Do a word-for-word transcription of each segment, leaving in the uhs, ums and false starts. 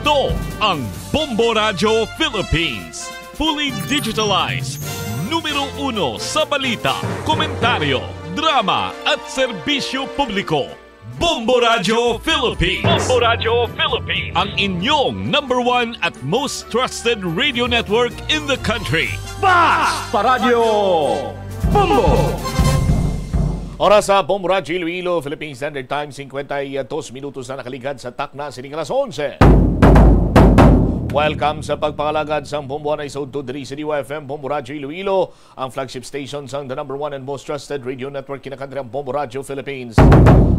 Ito ang Bombo Radyo Philippines. Fully digitalized. Numero uno sa balita, komentaryo, drama at serbisyo publiko. Bombo Radyo Philippines. Bombo Radyo Philippines. Ang inyong number one at most trusted radio network in the country. Basta Radyo Bombo! Oras sa Bombo Radyo Iloilo, Philippine Standard Time, singkwenta y dos minutos na nakaligad sa takna sining alas onse. Welcome sa pagpangalagad sang Bombo Anay sa udto diri sa D Y F M, Bombo Radyo Iloilo, ang flagship station sang the number one and most trusted radio network kinakantriang Bombo Radyo Philippines.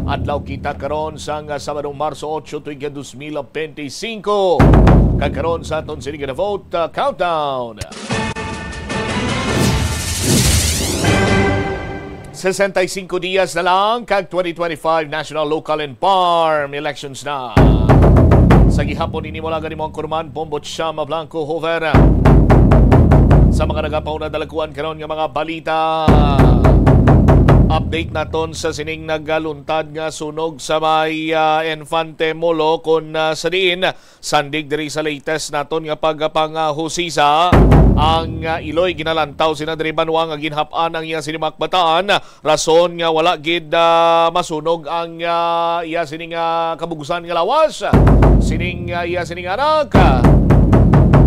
Adlaw kita karon sang, ah, Sabado, Marso otso, tuig dos mil benti singko. Kag karon sa aton sini nga vote, ah, countdown. Sesenta y cinco dias na lang kag twenty twenty-five national, local, and farm elections na. Sa gihapon ini mo lang gani mo ang kurman, Bombo Chama Blanco Hover. Sa mga nagapauna dalakuan karon nga mga balita, update naton sa sining nagaluntad nga sunog sa may, ah, Infante Molo, kun, ah, sa diin sandig diri sa latest naton nga pagpangahusisa, ang, ah, Iloy ginalantaw sina diri banwa nga ginhap-an ang iya sini mga kabataan, rason nga wala gid, ah, masunog ang, ah, iya sini nga kabugusan nga lawas, sining, ah, iya sini nga anak.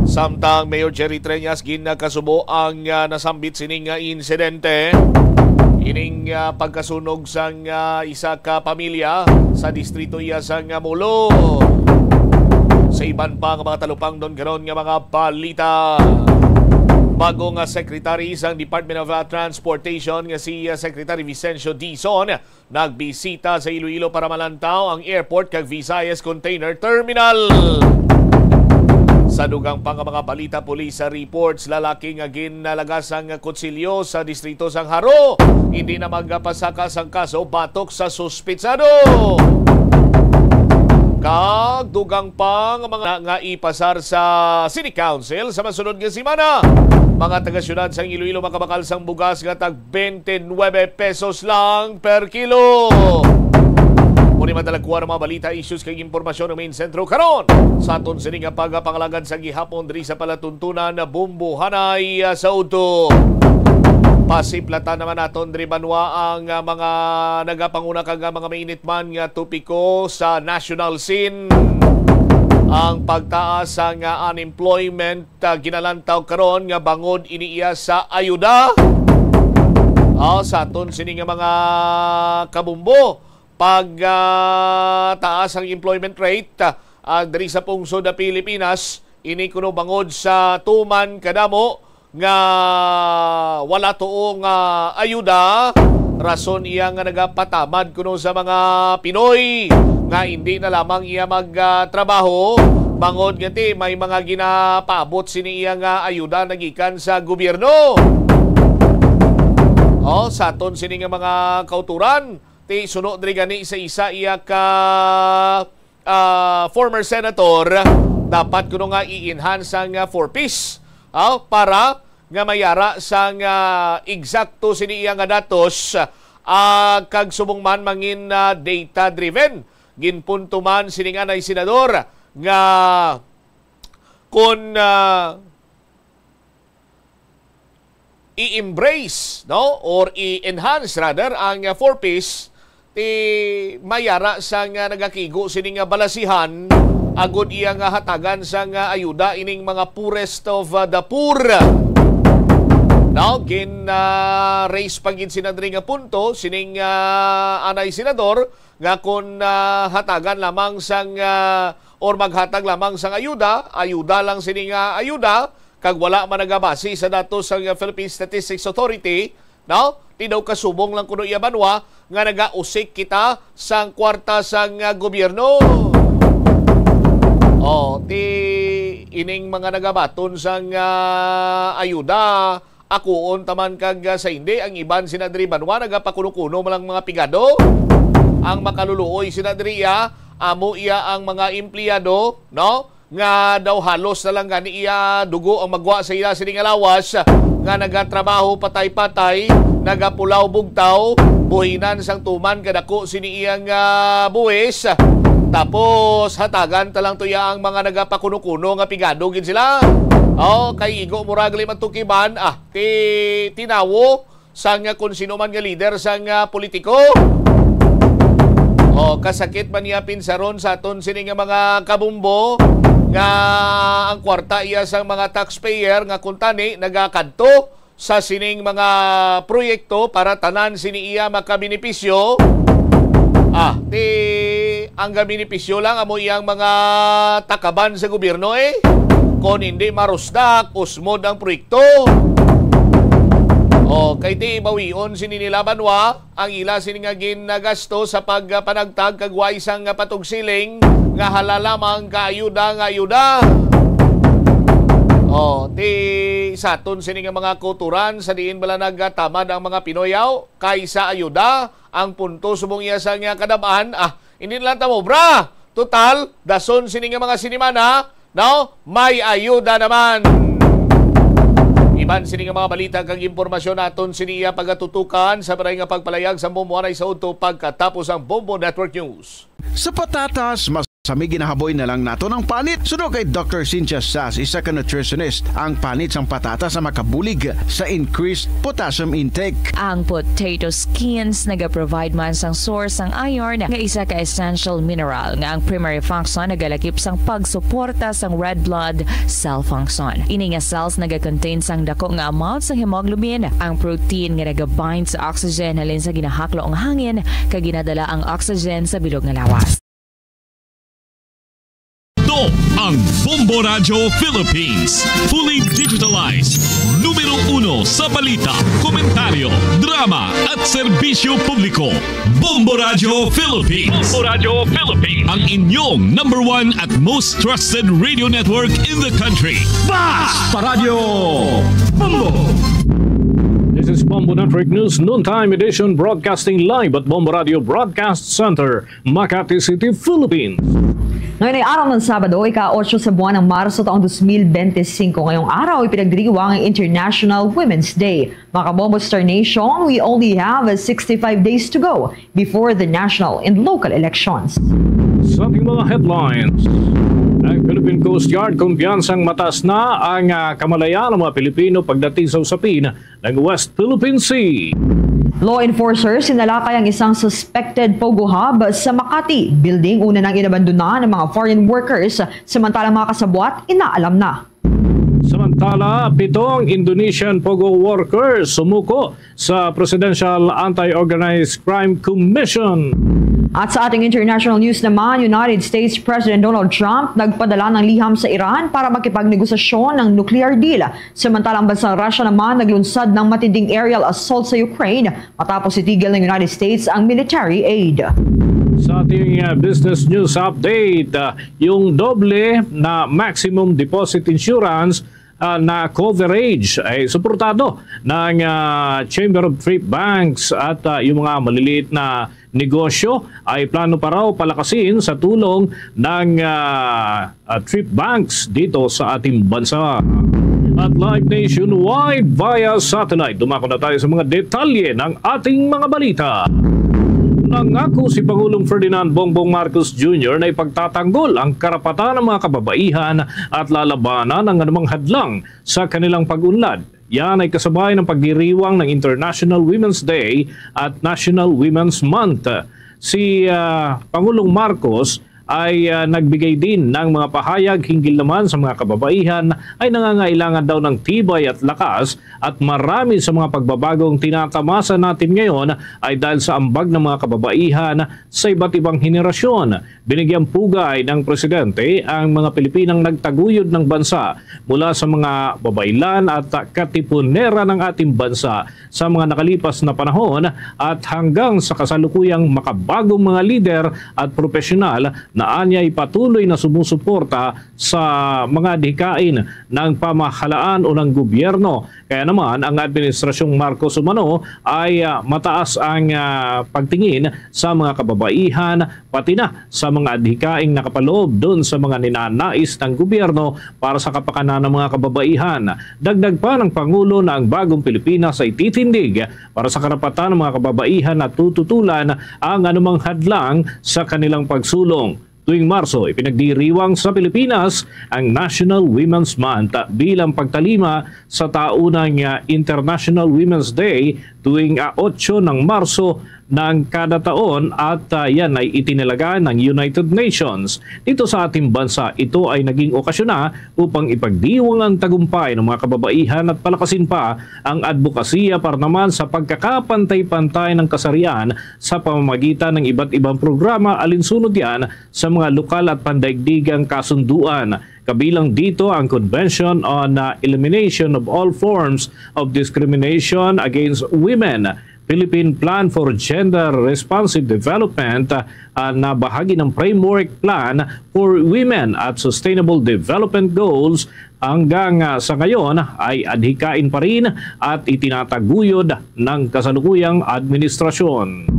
Samtang Mayor Jerry Treñas ginakasubo ang, ah, nasambit sining, ah, insidente. Ining, ah, pagkasunog sang, ah, isa ka pamilya sa distrito iya sang, ah, Molo. Sa iban pa nga mga talupangdon karon nga mga balita, bago nga secretary sang Department of, ah, Transportation nga si, ah, Secretary Vicencio Dizon nagbisita sa Iloilo para malantaw ang airport kag Visayas Container Terminal. Sa dugang pa nga mga balita, police reports, lalaki nga ginalagas ang kutsilyo sa distrito sang Jaro hindi na magpasaka sang kaso batok sa suspitsado. Kag dugang pa nga mga nga ipasar sa City Council sa masunod nga semana. Mga taga-syudad sang Iloilo makabakal sang bugas nga tag twenty-nine pesos lang per kilo. Muni madala kuha ang mga balita, issues kag impormasyon ng main sentro karon sa aton sini nga pagpangalagad sa gihapon diri sa palatuntunan na Bumbuhanay, ah, sa udto. Pasiplatan naman naton diri banwa ang, ah, mga nagapanguna kag, ah, mga mainit man nga topiko sa national scene. Ang pagtaas sa nga unemployment, ah, ginalantaw karon nga bangod ini iya sa ayuda. Ah, sa aton sini nga mga kabumbo, pag, ah, taas ang employment rate, ah, diri sa pungsod sa Pilipinas, ini kuno bangod sa tuman kadamo nga wala tuo nga ayuda, rason iya nga nagapatamad kuno sa mga Pinoy nga hindi na lamang iya magtrabaho, bangod nga ti may mga ginapaabot sini iya nga ayuda nagikan sa gobyerno. Oh, sa aton sini nga mga kauturan, ti suno diri gani sa isa iya ka, ah, former senator, dapat kuno nga i-enhance ang, ah, four Ps, ah, para nga mayara sang, ah, eksakto sini iya nga datos, ah, kag subong man mangin, ah, data-driven. Ginpunto man sining anay senador nga kun, ah, i-embrace, no, or i-enhance rather ang, ah, four Ps, ti mayara sang, ah, nagakigo sini nga balasihan agud iya nga hatagan sang, ah, ayuda ining mga poorest of, ah, the poor. Now, gin, ah, raise pa gid sina diri nga punto sining, ah, anay senador nga kun, ah, hatagan lamang sang, ah, or maghatag lamang sang ayuda, ayuda lang sini nga ayuda, kag wala man nagabase sa datos sang Philippine Statistics Authority, no? Ti daw kasubong lang kuno iya banwa nga nagausik kita sang kwarta sang, ah, gobyerno. Oh, ti ining mga nagabaton sang, ah, ayuda, akuon taman kag, ah, sa hindi, ang iban sina diri banwa nagapakuno-kuno man lang mga pigado. Ang makaluluoy sina diri iya, amo iya ang mga empleyado, no? Nga daw halos na lang gani iya dugo ang magwa sa iya sini nga lawas, nga nagatrabaho patay-patay, nagapulaw bugtaw, buhinan sang tuman kadako sini iyang, ah, buhis. Tapos, hatagan ta lang to ya ang mga nagapakuno-kuno nga pigado gid sila. Oh, kay igo murag limang tukiban, ah, ti tinawo sang kon sino man nga lider sang, ah, politiko. Oh, kasakit man niya pinsaron sa aton sini nga mga kabumbo nga ang kwarta iya sang mga taxpayer nga kuntani nagakadto sa sining mga proyekto para tanan sini iya makabenepisyo. Ah, ti ang gabenepisyo lang amo iyang mga takaban sa gobyerno, eh. Kon hindi marusdak, usmod ang proyekto. O, kay ti bawion sini nila banwa ang ila sini nga ginagasto sa pagpanagtag kag way sang patugsiling nga hala lamang ka ayuda nga ayuda. O, ti saton sini nga mga kuturan sa diin bala nagatamad ang mga Pinoy, aw, kaysa ayuda ang punto subong iya sa nga kadam-an. Ah, hindi na lang ta mobra. Total, dason sini nga mga sinimana, no? May ayuda naman. Iban sini nga mga balita kag impormasyon naton sini iya pagatutukan sa balay nga pagpalayag sa Bombo anay sa udto pagkatapos ang Bombo Network News. Sa patatas, mas kami ginahaboy na lang nato ng panit. Suno kay Doctor Cynthia Sass, isa ka nutritionist, ang panit sang patatas ang makabulig sa increased potassium intake. Ang potato skins nagaprovide man sang source sang iron nga isa ka essential mineral nga ang primary function nagalakip sang pagsuporta sang red blood cell function. Ini nga cells nagakontain sang dako nga amount sang hemoglobin, ang protein nga nagabind sa oxygen halin sa ginahaklo nga hangin kag ginadala ang oxygen sa bilog nga lawas. To ang Bombo Radyo Philippines, fully digitalized, numero uno sa balita, komentaryo, drama, at serbisyo publiko. Bombo Radyo Philippines. Bombo Radyo Philippines. Ang inyong number one at most trusted radio network in the country. Basta Radyo Bombo! This is Bombo Network News, noontime edition, broadcasting live at Bombo Radio Broadcast Center, Makati City, Philippines. Ngayon ay araw ng Sabado, ika-otso sa buwan ng Marso taong dos mil bente-singko. Ngayong araw, ipinagdiriwang ang International Women's Day. Mga Kabombo Star Nation, we only have sixty-five days to go before the national and local elections. Sa ating mga headlines, ang Philippine Coast Guard, kumpiyansang mataas na ang, ah, kamalayan ng mga Pilipino pagdating sa usapin ng West Philippine Sea. Law enforcers sinalakay ang isang suspected pogo hub sa Makati building. Una nang inabandona ng mga foreign workers, samantalang mga kasabwat inaalam na. Samantala, pitong Indonesian pogo workers sumuko sa Presidential Anti-Organized Crime Commission. At sa ating international news naman, United States President Donald Trump nagpadala ng liham sa Iran para makipagnegosasyon ng nuclear deal. Samantala, ang bansang Russia naman naglunsad ng matinding aerial assault sa Ukraine matapos itigil ng United States ang military aid. Sa ating, uh, business news update, uh, yung doble na maximum deposit insurance, uh, na coverage ay suportado ng, uh, Chamber of Three Banks at, uh, yung mga maliliit na negosyo ay plano pa raw palakasin sa tulong ng, ah, ah, three banks dito sa ating bansa. At live nationwide via satellite. Dumako na tayo sa mga detalye ng ating mga balita. Nangako si Pangulong Ferdinand Bongbong Marcos Junior na ipagtatanggol ang karapatan ng mga kababaihan at lalabanan ang anumang hadlang sa kanilang pag-unlad. Yan ay kasabay ng pagdiriwang ng International Women's Day at National Women's Month. Si, ah, Pangulong Marcos ay, ah, nagbigay din ng mga pahayag hinggil naman sa mga kababaihan ay nangangailangan daw ng tibay at lakas, at marami sa mga pagbabagong tinatamasa natin ngayon ay dahil sa ambag ng mga kababaihan sa iba't ibang henerasyon. Binigyang pugay ng presidente ang mga Pilipinang nagtaguyod ng bansa mula sa mga babaylan at katipunera ng ating bansa sa mga nakalipas na panahon at hanggang sa kasalukuyang makabagong mga lider at profesional na anya'y patuloy na sumusuporta sa mga adhikain ng pamahalaan o ng gobyerno. Kaya naman, ang Administrasyong Marcos umano ay, ah, mataas ang, ah, pagtingin sa mga kababaihan, pati na sa mga adhikaing nakapaloob dun sa mga ninanais ng gobyerno para sa kapakanan ng mga kababaihan. Dagdag pa ng Pangulo na ang bagong Pilipinas ay titindig para sa karapatan ng mga kababaihan at tututulan ang anumang hadlang sa kanilang pagsulong. Tuwing Marso, ipinagdiriwang sa Pilipinas ang National Women's Month bilang pagtalima sa taunang, ah, International Women's Day tuwing, ah, otso ng Marso ng kada taon at, ah, yan ay itinalaga ng United Nations. Dito sa ating bansa, ito ay naging okasyon na upang ipagdiwang ang tagumpay ng mga kababaihan at palakasin pa ang adbokasiya para naman sa pagkakapantay-pantay ng kasarian sa pamamagitan ng iba't ibang programa, alinsunod yan sa mga lokal at pandaigdigang kasunduan. Kabilang dito ang Convention on, uh, Elimination of All Forms of Discrimination Against Women, Philippine Plan for Gender Responsive Development, uh, na bahagi ng Framework Plan for Women at Sustainable Development Goals. Hanggang, ah, sa ngayon ay adhikain pa rin at itinataguyod ng kasalukuyang administrasyon.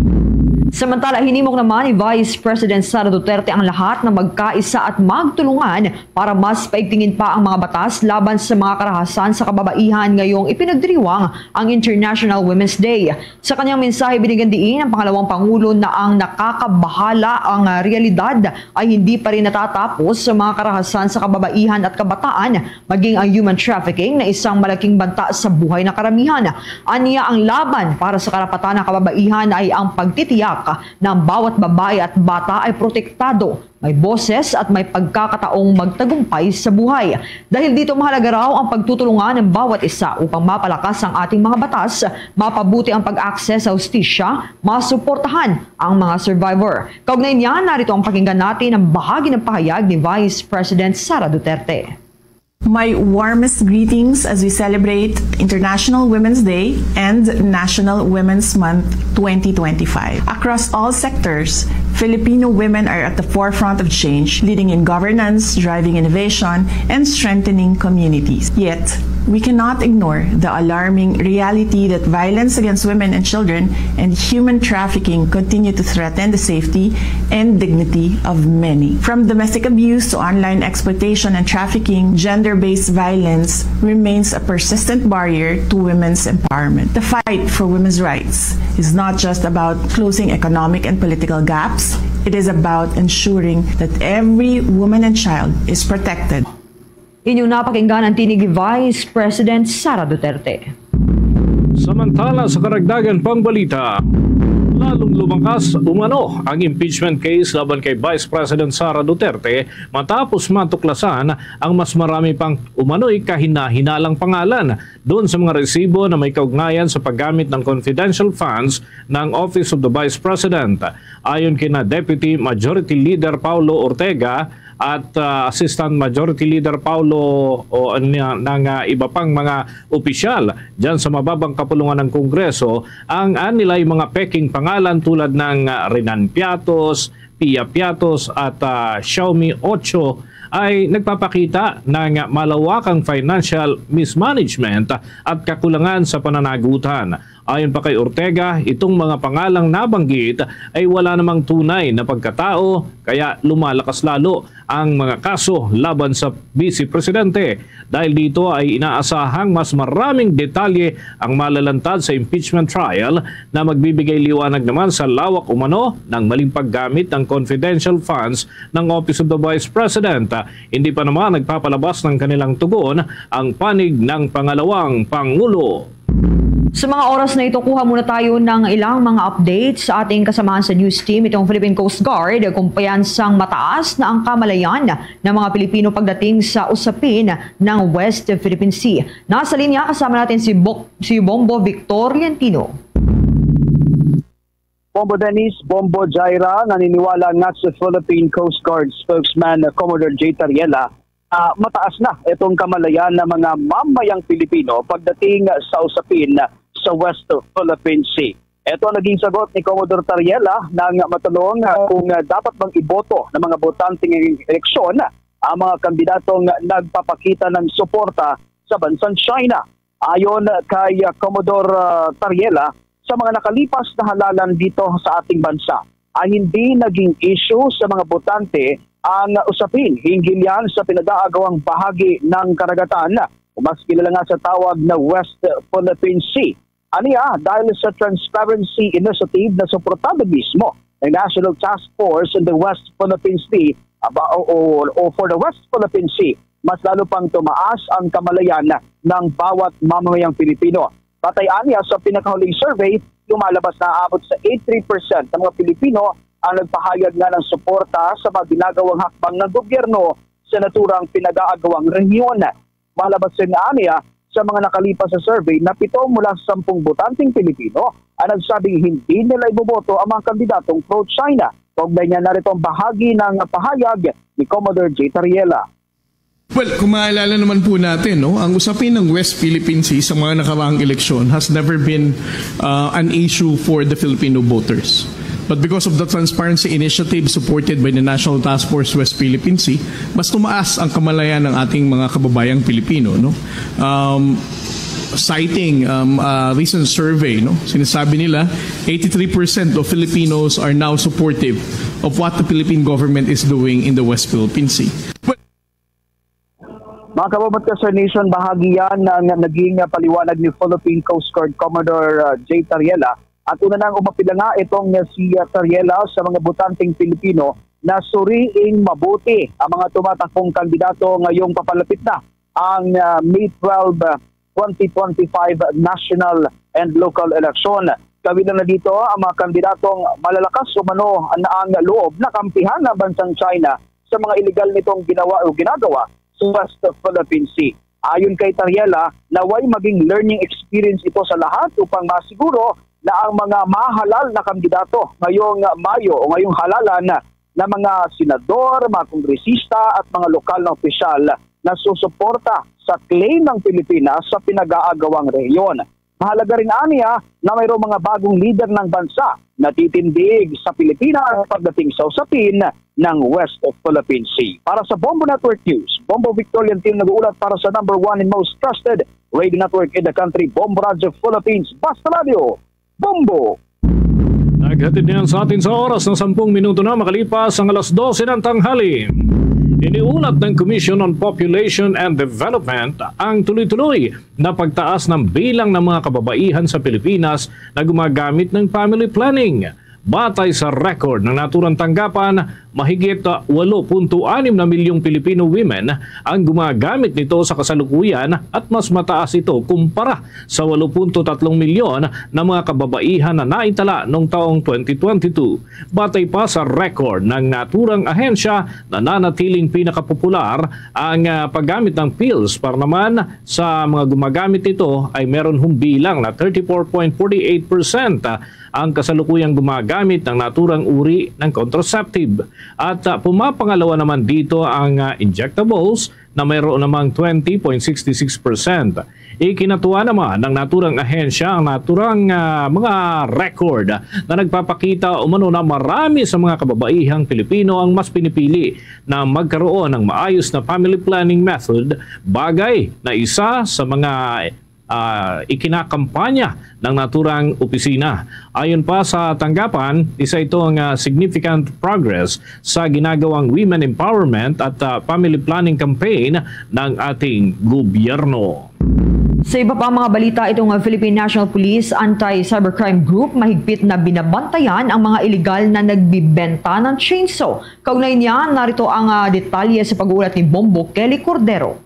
Samantala, hinimok naman ni Vice President Sara Duterte ang lahat na magkaisa at magtulungan para mas paigtingin pa ang mga batas laban sa mga karahasan sa kababaihan ngayong ipinagdiriwang ang International Women's Day. Sa kanyang mensahe, binigyan diin ang pangalawang pangulo na ang nakakabahala ang, ah, realidad ay hindi pa rin natatapos sa mga karahasan sa kababaihan at kabataan, maging ang human trafficking na isang malaking banta sa buhay ng karamihan. Anya, ang laban para sa karapatan ng kababaihan ay ang pagtitiyak na ang bawat babae at bata ay protektado, may boses at may pagkakataong magtagumpay sa buhay. Dahil dito, mahalaga raw ang pagtutulungan ng bawat isa upang mapalakas ang ating mga batas, mapabuti ang pag-access sa hustisya, masuportahan ang mga survivor. Kaugnay niyan, narito ang pakinggan natin ang bahagi ng pahayag ni Vice President Sara Duterte. My warmest greetings as we celebrate International Women's Day and National Women's Month twenty twenty-five. Across all sectors, Filipino women are at the forefront of change, leading in governance, driving innovation, and strengthening communities. Yet, we cannot ignore the alarming reality that violence against women and children and human trafficking continue to threaten the safety and dignity of many. From domestic abuse to online exploitation and trafficking, gender-based violence remains a persistent barrier to women's empowerment. The fight for women's rights is not just about closing economic and political gaps. It is about ensuring that every woman and child is protected. Inyong napakinggan ang tinig ni Vice President Sara Duterte. Samantala, sa karagdagan pang balita, lalong lumakas umano ang impeachment case laban kay Vice President Sara Duterte matapos matuklasan ang mas marami pang umano'y kahinahinalang pangalan doon sa mga resibo na may kaugnayan sa paggamit ng confidential funds ng Office of the Vice President. Ayon kina Deputy Majority Leader Paulo Ortega at, ah, Assistant Majority Leader Paulo o ng, ng, ah, iba pang mga opisyal diyan sa mababang kapulungan ng Kongreso, ang, ah, nila'y mga peking pangalan tulad ng, ah, Renan Piatos, Pia Piatos at, ah, Xiaomi Ocho ay nagpapakita ng malawakang financial mismanagement at kakulangan sa pananagutan. Ayon pa kay Ortega, itong mga pangalang nabanggit ay wala namang tunay na pagkatao, kaya lumalakas lalo ang mga kaso laban sa Vice Presidente. Dahil dito ay inaasahang mas maraming detalye ang malalantad sa impeachment trial na magbibigay liwanag naman sa lawak umano ng maling paggamit ng confidential funds ng Office of the Vice President. Hindi pa naman nagpapalabas ng kanilang tugon ang panig ng pangalawang pangulo. Sa mga oras na ito, kuha muna tayo ng ilang mga updates sa ating kasamahan sa news team, itong Philippine Coast Guard. Kumpiyansang mataas na ang kamalayan ng mga Pilipino pagdating sa usapin ng West Philippine Sea. Nasa linya kasama natin si Bok-, si Bombo Victor Liantino. Bombo Dennis, Bombo Jaira, naniniwala nga si Philippine Coast Guard spokesman Commodore Jay Tariela, ah, mataas na itong kamalayan ng mga mamayang Pilipino pagdating sa usapin sa West Philippine Sea. Ito ang naging sagot ni Commodore Tariela nang matanong, ah, kung, ah, dapat bang iboto ng mga botante ngayong eleksyon ang mga kandidatong nagpapakita ng suporta sa bansang China. Ayon kay, ah, Commodore, ah, Tariela, sa mga nakalipas na halalan dito sa ating bansa ay hindi naging issue sa mga botante ang usapin hinggil yan sa pinag-aagawang bahagi ng karagatan o mas kilala nga sa tawag na West Philippine Sea. Aniya, dahil sa transparency initiative na suportado mismo ng National Task Force in the West Philippine Sea, aba, o, o, o for the West Philippine Sea, mas lalo pang tumaas ang kamalayan ng bawat mamamayang Pilipino. Batay aniya sa pinakahuling survey, lumalabas na aabot sa eighty-three percent ng mga Pilipino ang nagpahayag nga ng suporta sa mga ginagawang hakbang ng gobyerno sa naturang pinag-aagawang rehiyon. Malabas rin aniya sa mga nakalipas sa survey na pito mula sa sampung botanteng Pilipino ang nagsabing hindi nila iboboto ang mga kandidatong pro-China. Kaugnay niya, narito ang bahagi ng pahayag ni Commodore J Tariela. Well, kung maalala naman po natin, no, ang usapin ng West Philippine Sea sa mga nakaraang eleksyon has never been uh, an issue for the Filipino voters. But because of the transparency initiative supported by the National Task Force West Philippine Sea, mas tumaas ang kamalayan ng ating mga kababayang Pilipino, no? Um, citing um, a recent survey, no, sinasabi nila eighty-three percent of Filipinos are now supportive of what the Philippine government is doing in the West Philippine Sea. Mga kababot ka, Sir Nation, bahagi yan ng naging paliwanag ni Philippine Coast Guard Commodore uh, J Tariela. At una nang umapila nga itong uh, si uh, Tariela sa mga botanteng Pilipino na suriing mabuti ang mga tumatakbong kandidato ngayong papalapit na ang uh, May twelve, uh, twenty twenty-five national and local election. Kabilang na dito ang mga kandidatong malalakas umano na ang loob na kampihan ang bansang China sa mga iligal nitong ginawa o ginagawa sa West Philippine Sea. Ayon kay Tariela, naway maging learning experience ito sa lahat upang masiguro na ang mga mahalal na kandidato ngayong Mayo o ngayong halalan na mga senador, mga kongresista at mga lokal na opisyal na susuporta sa claim ng Pilipinas sa pinag-aagawang rehiyon. Mahalaga rin aniya na mayroong mga bagong lider ng bansa na titindig sa Pilipinas pagdating sa usapin ng West Philippine Sea. Para sa Bombo Network News, Bombo Victorian Team nag-uulat para sa number one and most trusted radio network in the country, Bombo Radyo Philippines. Basta Radio, Bombo! Naghatid niyan sa atin sa oras na sampung minuto na makalipas ang alas dose ng tanghali. Iniulat ng Commission on Population and Development ang tuloy-tuloy na pagtaas ng bilang ng mga kababaihan sa Pilipinas na gumagamit ng family planning. Batay sa record ng naturang tanggapan, mahigit walo punto anim na milyong Filipino women ang gumagamit nito sa kasalukuyan at mas mataas ito kumpara sa walo punto tatlong milyon na mga kababaihan na naitala noong taong twenty twenty-two. Batay pa sa record ng naturang ahensya, nananatiling pinakapopular ang ah, paggamit ng pills para naman sa mga gumagamit nito ay meron humbilang na thirty-four point forty-eight percent ang kasalukuyang gumagamit ng naturang uri ng contraceptive. At ah, pumapangalawa naman dito ang ah, injectables na mayroon namang twenty point six six percent. Ikinatuwa naman ng naturang ahensya ang naturang ah, mga record na nagpapakita umano na marami sa mga kababaihang Pilipino ang mas pinipili na magkaroon ng maayos na family planning method, bagay na isa sa mga ah, ikinakampanya ng naturang opisina. Ayon pa sa tanggapan, isa ito ang ah, significant progress sa ginagawang women empowerment at ah, family planning campaign ng ating gobyerno. Sa iba pang mga balita, itong ah, Philippine National Police Anti-Cybercrime Group mahigpit na binabantayan ang mga iligal na nagbibenta ng chainsaw. Kaugnay niyan, narito ang ah, detalye sa pag-uulat ni Bombo Kelly Cordero.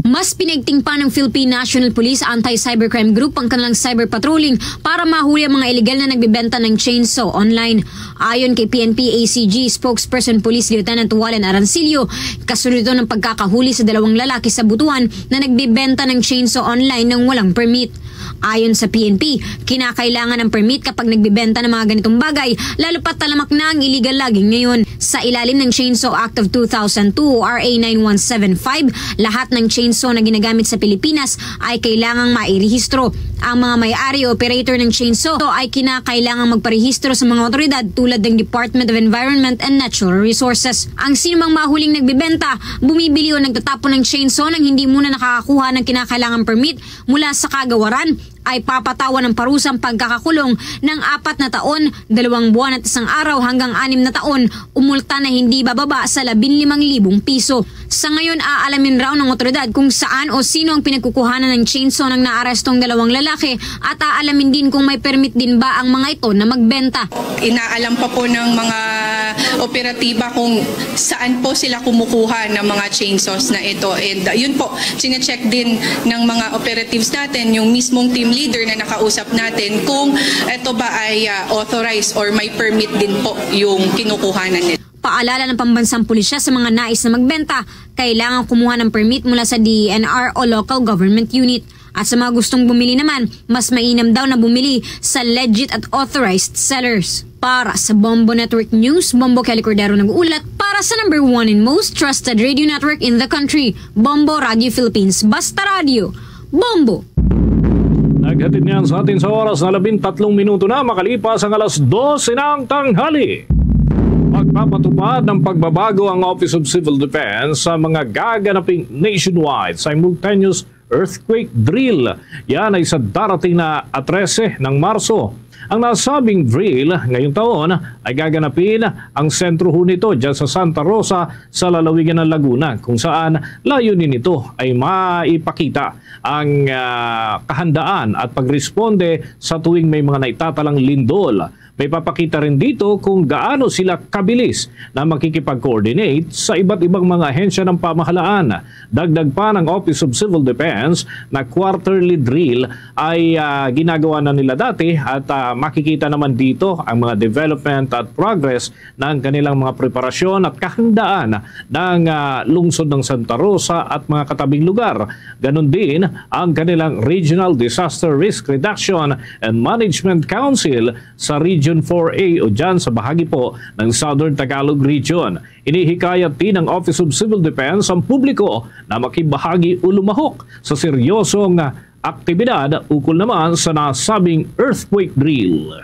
Mas pinaigting pa ng Philippine National Police Anti-Cybercrime Group ang kanilang cyber patrolling para mahuli ang mga iligal na nagbebenta ng chainsaw online. Ayon kay P N P A C G spokesperson Police Lieutenant Wallen Arancillo, kasunod ito ng pagkakahuli sa dalawang lalaki sa Butuan na nagbebenta ng chainsaw online nang walang permit. Ayon sa P N P, kinakailangan ang permit kapag nagbebenta ng mga ganitong bagay, lalo pat talamak na ang illegal logging ngayon. Sa ilalim ng Chainsaw Act of two thousand two o R A nine one seven five, lahat ng chainsaw na ginagamit sa Pilipinas ay kailangang mairehistro. Ang mga may-ari o operator ng chainsaw ay kinakailangang magparehistro sa mga otoridad tulad ng Department of Environment and Natural Resources. Ang sinumang mahuling nagbebenta, bumibili o nagtatapon ng chainsaw nang hindi muna nakakakuha ng kinakailangang permit mula sa kagawaran ay papatawan ng parusang pagkakakulong ng apat na taon, dalawang buwan at isang araw hanggang anim na taon o multa na hindi bababa sa labing limang libong piso. Sa ngayon, aalamin raw ng otoridad kung saan o sino ang pinagkukuhanan ng chainsaw ng naarestong dalawang lalaki at aalamin din kung may permit din ba ang mga ito na magbenta. Inaalam pa po ng mga operatiba kung saan po sila kumukuha ng mga chainsaws na ito. And uh, yun po, chinecheck din ng mga operatives natin, yung mismong team leader na nakausap natin, kung ito ba ay uh, authorized or may permit din po yung kinukuhanan nila. Paalala ng pambansang pulisya sa mga nais na magbenta, kailangan kumuha ng permit mula sa D E N R o local government unit. At sa mga gustong bumili naman, mas mainam daw na bumili sa legit at authorized sellers. Para sa Bombo Network News, Bombo Kelly Cordero nag-uulat para sa number one and most trusted radio network in the country, Bombo Radio Philippines. Basta Radio, Bombo! Naghatid niyan sa atin sa oras na labing tatlong minuto na makalipas ang alas dose ng tanghali. Magpapatupad ng pagbabago ang Office of Civil Defense sa mga gaganaping nationwide simultaneous earthquake drill. Yan ay sa darating na trese ng Marso. Ang nasabing drill ngayong taon ay gaganapin ang sentro ho nito dyan sa Santa Rosa sa lalawigan ng Laguna, kung saan layunin nito ay maipakita ang ah, kahandaan at pagresponde sa tuwing may mga naitatalang lindol. May papakita rin dito kung gaano sila kabilis na makikipag-coordinate sa iba't ibang mga ahensya ng pamahalaan. Dagdag pa ng Office of Civil Defense na quarterly drill ay ah, ginagawa na nila dati at ah, makikita naman dito ang mga development at progress ng kanilang mga preparasyon at kahandaan ng ah, lungsod ng Santa Rosa at mga katabing lugar. Ganon din ang kanilang Regional Disaster Risk Reduction and Management Council sa Region four A o dyan sa bahagi po ng Southern Tagalog Region. Inihikayat din ng Office of Civil Defense ang publiko na makibahagi o lumahok sa seryosong aktibidad ukol naman sa nasabing earthquake drill.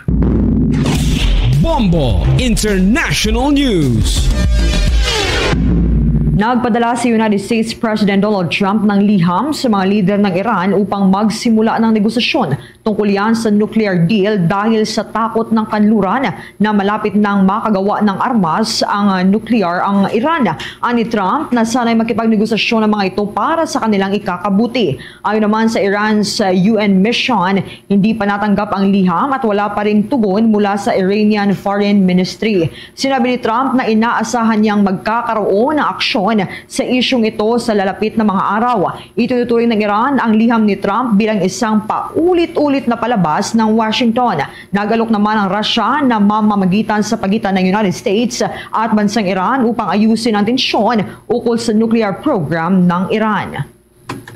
Bombo International News. Nagpadala si United States President Donald Trump ng liham sa mga lider ng Iran upang magsimula ng negosasyon tungkol yan sa nuclear deal dahil sa takot ng kanluran na malapit nang makagawa ng armas ang nuclear ang Iran. Ani Trump na sana'y makipagnegosasyon ang mga ito para sa kanilang ikakabuti. Ayon naman sa Iran's U N mission, hindi pa natanggap ang liham at wala pa ring tugon mula sa Iranian Foreign Ministry. Sinabi ni Trump na inaasahan niyang magkakaroon ng aksyon sa isyung ito sa lalapit na mga araw. Itinuturing ng Iran ang liham ni Trump bilang isang paulit-ulit na palabas ng Washington. Nag-alok naman ang Russia na mamamagitan sa pagitan ng United States at bansang Iran upang ayusin ang tensyon ukol sa nuclear program ng Iran.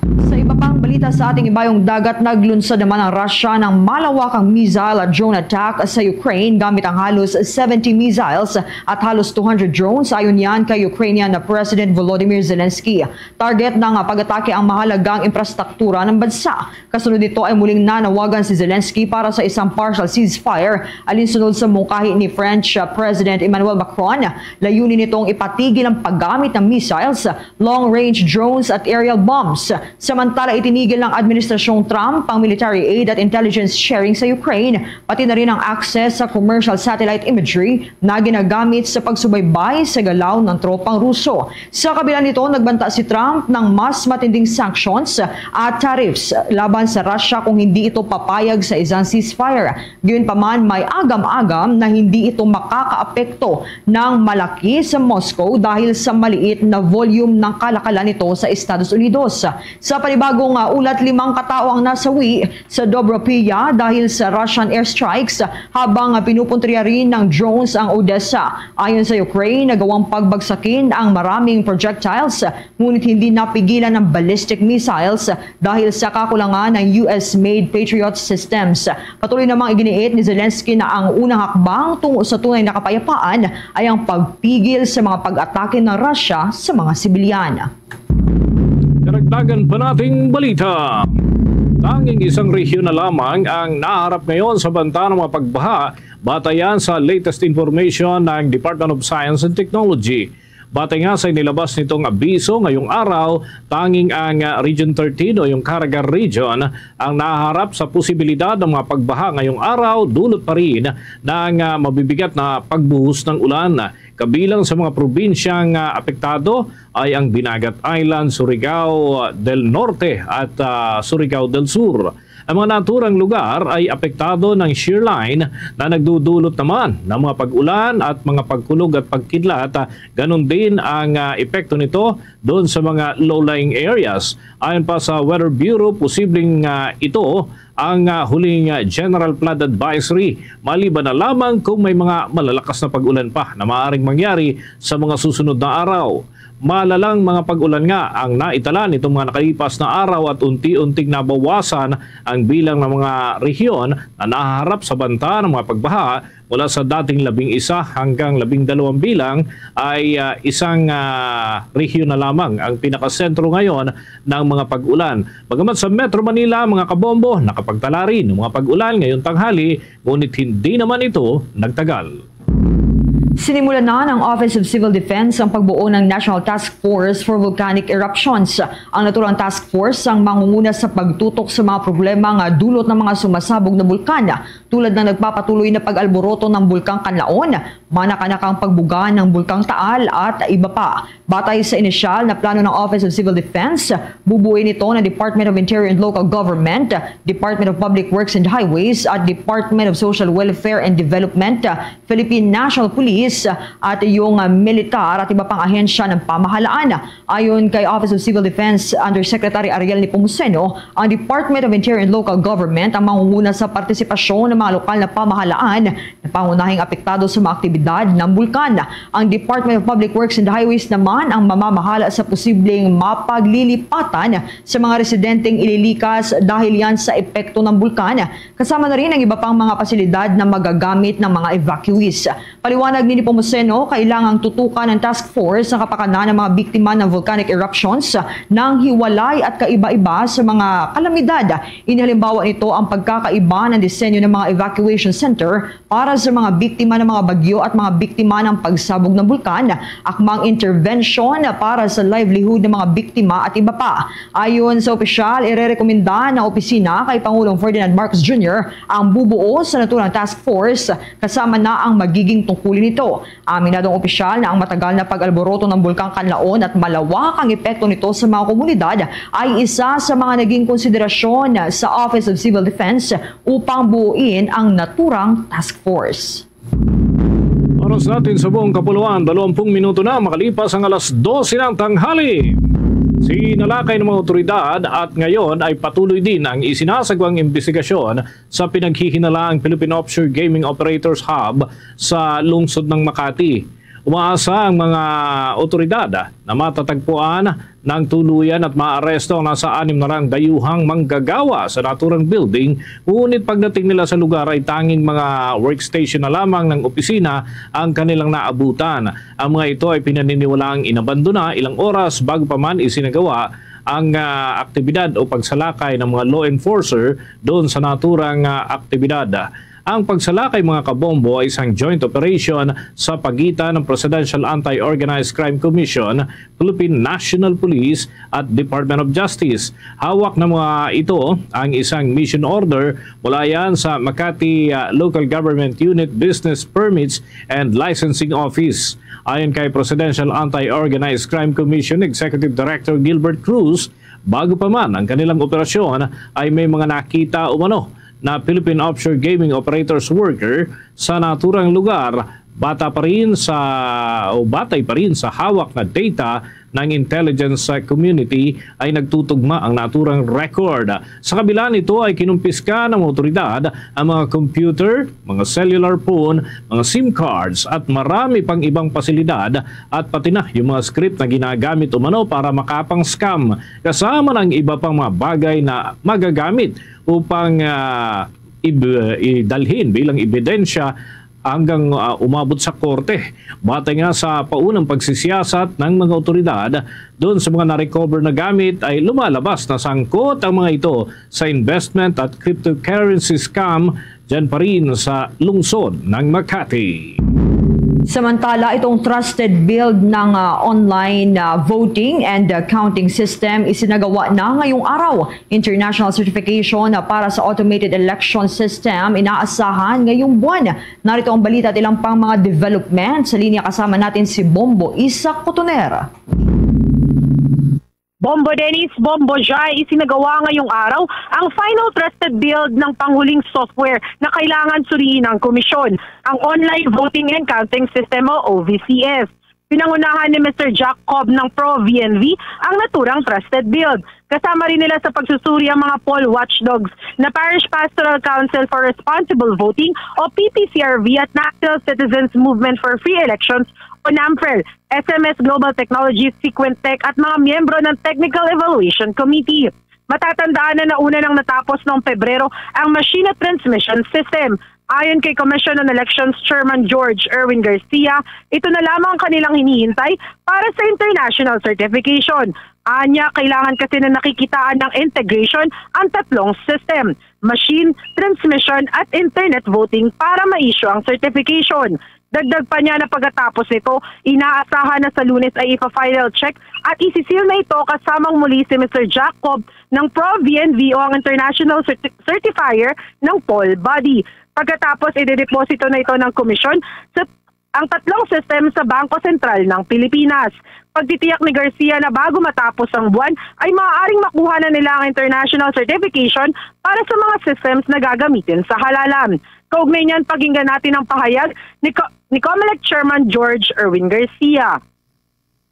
Sa iba pang balita sa ating ibayong dagat, naglunsad naman ang Russia ng malawakang missile at drone attack sa Ukraine gamit ang halos seventy missiles at halos two hundred drones, ayon yan kay Ukrainian na President Volodymyr Zelensky. Target ng pag-atake ang mahalagang infrastruktura ng bansa. Kasunod nito ay muling nanawagan si Zelensky para sa isang partial ceasefire alinsunod sa mungkahi ni French President Emmanuel Macron. Layunin nitong ipatigil ang paggamit ng missiles, long-range drones at aerial bombs. Samantala, itinigil ng Administrasyong Trump ang military aid at intelligence sharing sa Ukraine, pati na rin ang access sa commercial satellite imagery na ginagamit sa pagsubaybay sa galaw ng tropang Ruso. Sa kabila nito, nagbanta si Trump ng mas matinding sanctions at tariffs laban sa Russia kung hindi ito papayag sa isang ceasefire. Gayunpaman, may agam-agam na hindi ito makakaapekto ng malaki sa Moscow dahil sa maliit na volume ng kalakalan nito sa Estados Unidos. Sa panibagong uh, ulat, limang katao ang nasawi sa Dobropia dahil sa Russian airstrikes, habang uh, pinupuntriya rin ng drones ang Odessa. Ayon sa Ukraine, nagawang pagbagsakin ang maraming projectiles, ngunit hindi napigilan ng ballistic missiles dahil sa kakulangan ng U S-made Patriot systems. Patuloy namang iginiit ni Zelensky na ang unang hakbang tungo sa tunay na kapayapaan ay ang pagpigil sa mga pag-atake ng Russia sa mga sibilyan. Karagdagan pa nating balita. Tanging isang rehiyon na lamang ang naharap ngayon sa banta ng mga pagbaha, batayan sa latest information ng Department of Science and Technology. Batay nga sa inilabas nitong abiso ngayong araw, tanging ang, ah, Region thirteen o yung Caraga Region ang naharap sa posibilidad ng mga pagbaha ngayong araw, dulot pa rin ng, ah, mabibigat na pagbuhos ng ulan. Kabilang sa mga probinsyang, ah, apektado ay ang Dinagat Island, Surigao del Norte at, ah, Surigao del Sur. Ang mga naturang lugar ay apektado ng shear line na nagdudulot naman ng mga pag-ulan at mga pagkulog at pagkidlat, ah, ganun din ang, ah, epekto nito doon sa mga low-lying areas. Ayon pa sa Weather Bureau, posibleng, ah, ito ang, ah, huling, ah, general flood advisory, maliban na lamang kung may mga malalakas na pag-ulan pa na maaaring mangyari sa mga susunod na araw. Malalang mga pag-ulan nga ang naitala nitong mga nakalipas na araw at unti-unting nabawasan ang bilang ng mga rehiyon na nahaharap sa banta ng mga pagbaha. Mula sa dating labing isa hanggang labing dalawang bilang ay, ah, isang, ah, rehiyon na lamang ang pinakasentro ngayon ng mga pag-ulan. Bagamat sa Metro Manila, mga kabombo, nakapagtala rin ng mga pag-ulan ngayong tanghali, ngunit hindi naman ito nagtagal. Sinimulan na ng Office of Civil Defense ang pagbuo ng National Task Force for Volcanic Eruptions. Ang naturang task force ang mangunguna sa pagtutok sa mga problema nga dulot ng mga sumasabog na bulkan, tulad ng nagpapatuloy na pag-alboroto ng Bulkang Kanlaon, manakanakang pagbuga ng Bulkang Taal, at iba pa. Batay sa inisyal na plano ng Office of Civil Defense, bubuin ito ng Department of Interior and Local Government, Department of Public Works and Highways, at Department of Social Welfare and Development, Philippine National Police, at yung, ah, militar at iba pang ahensya ng pamahalaan. Ayon kay Office of Civil Defense Undersecretary Ariel Nepomuceno, ang Department of Interior and Local Government ang mangunguna sa partisipasyon ng mga lokal na pamahalaan na pangunahing apektado sa mga aktibidad ng bulkan. Ang Department of Public Works and Highways naman ang mamamahala sa posibleng mapaglilipatan sa mga residenteng ililikas dahil yan sa epekto ng bulkan, kasama na rin ang iba pang mga pasilidad na magagamit ng mga evacuees. Paliwanag ni Nepomuceno, kailangang tutukan ng task force ang kapakanan ng mga biktima ng volcanic eruptions nang hiwalay at kaiba-iba sa mga kalamidad. Inihalimbawa nito ang pagkakaiba ng disenyo ng mga evacuation center para sa mga biktima ng mga bagyo at mga biktima ng pagsabog ng bulkan, akmang intervention para sa livelihood ng mga biktima at iba pa. Ayon sa opisyal, irerekomenda ng opisina kay Pangulong Ferdinand Marcos Junior ang bubuo sa naturang task force, kasama na ang magiging tungkulin nito. Aminado ang opisyal na ang matagal na pag-alboroto ng Bulkang Kanlaon at malawak ang epekto nito sa mga komunidad ay isa sa mga naging konsiderasyon sa Office of Civil Defense upang buuin ang naturang task force. Oras natin sa buong kapuluan, dalawampung minuto na makalipas ang alas dose ng tanghali. Sinalakay ng mga otoridad at ngayon ay patuloy din ang isinasagwang imbestigasyon sa pinaghihinalaang Philippine Offshore Gaming Operators Hub sa lungsod ng Makati. Umaasa ang mga otoridad na matatagpuan ng tuluyan at maaresto ang nasa anim na rang dayuhang manggagawa sa naturang building, ngunit pagdating nila sa lugar ay tanging mga workstation na lamang ng opisina ang kanilang naabutan. Ang mga ito ay pinaniniwalaang inabandona ilang oras bago pa man isinagawa ang, ah, aktibidad o pagsalakay ng mga law enforcer doon sa naturang, ah, aktibidad. Ang pagsalakay, mga kabombo, ay isang joint operation sa pagitan ng Presidential Anti-Organized Crime Commission, Philippine National Police, at Department of Justice. Hawak ng mga ito ang isang mission order mula yan sa Makati, ah, Local Government Unit Business Permits and Licensing Office. Ayon kay Presidential Anti-Organized Crime Commission Executive Director Gilbert Cruz, bago pa man ang kanilang operasyon ay may mga nakita umano na Philippine offshore gaming operators worker sa naturang lugar. Bata pa rin sa, o batay pa rin sa hawak na data ng intelligence community, ay nagtutugma ang naturang record. Sa kabila nito ay kinumpiska ng otoridad ang mga computer, mga cellular phone, mga SIM cards at marami pang ibang pasilidad at pati na yung mga script na ginagamit umano para makapang-scam, kasama ng iba pang mga bagay na magagamit upang, ah, ib-, idalhin bilang ebidensya hanggang, ah, umabot sa korte. Batay nga sa paunang pagsisiyasat ng mga otoridad, doon sa mga na-recover na gamit ay lumalabas na sangkot ang mga ito sa investment at cryptocurrency scam dyan pa rin sa lungsod ng Makati. Samantala, itong trusted build ng, ah, online, ah, voting and, ah, counting system isinagawa na ngayong araw. International certification, ah, para sa automated election system inaasahan ngayong buwan. Narito ang balita at ilang pang mga development. Sa linya kasama natin si Bombo Isa Cotoner. Bombo Dennis, Bombo Jai, isinagawa ngayong araw ang final trusted build ng panghuling software na kailangan suriin ng komisyon, ang Online Voting and Counting System o O V C S. Pinangunahan ni Mister Jack Cobb ng Pro V N V ang naturang trusted build. Kasama rin nila sa pagsusuri ang mga poll watchdogs na Parish Pastoral Council for Responsible Voting o P P C R V at National Citizens Movement for Free Elections o NAMFREL, S M S Global Technologies, Sequent Tech at mga miyembro ng Technical Evaluation Committee. Matatandaan na nauna nang natapos noong Pebrero ang Machine at Transmission System. Ayon kay Commission on Elections Chairman George Erwin Garcia, ito na lamang ang kanilang hinihintay para sa international certification. Anya, kailangan kasi na nakikitaan ng integration ang tatlong system, machine, transmission at internet voting, para ma-issue ang certification. Dagdag pa niya na pagkatapos nito, inaasahan na sa Lunes ay ipa-final check at isisil na ito kasamang muli si Mister Jack Cobb ng Pro V N V o ang international certi-, certifier ng poll body. Pagkatapos, idedeposito na ito ng komisyon sa ang tatlong system sa Bangko Sentral ng Pilipinas. Pagtitiyak ni Garcia na bago matapos ang buwan ay maaaring makuha na nila ang international certification para sa mga systems na gagamitin sa halalan. Kaugnay niyan, pakinggan natin ang pahayag ni Co-, ni Comelec Chairman George Erwin Garcia.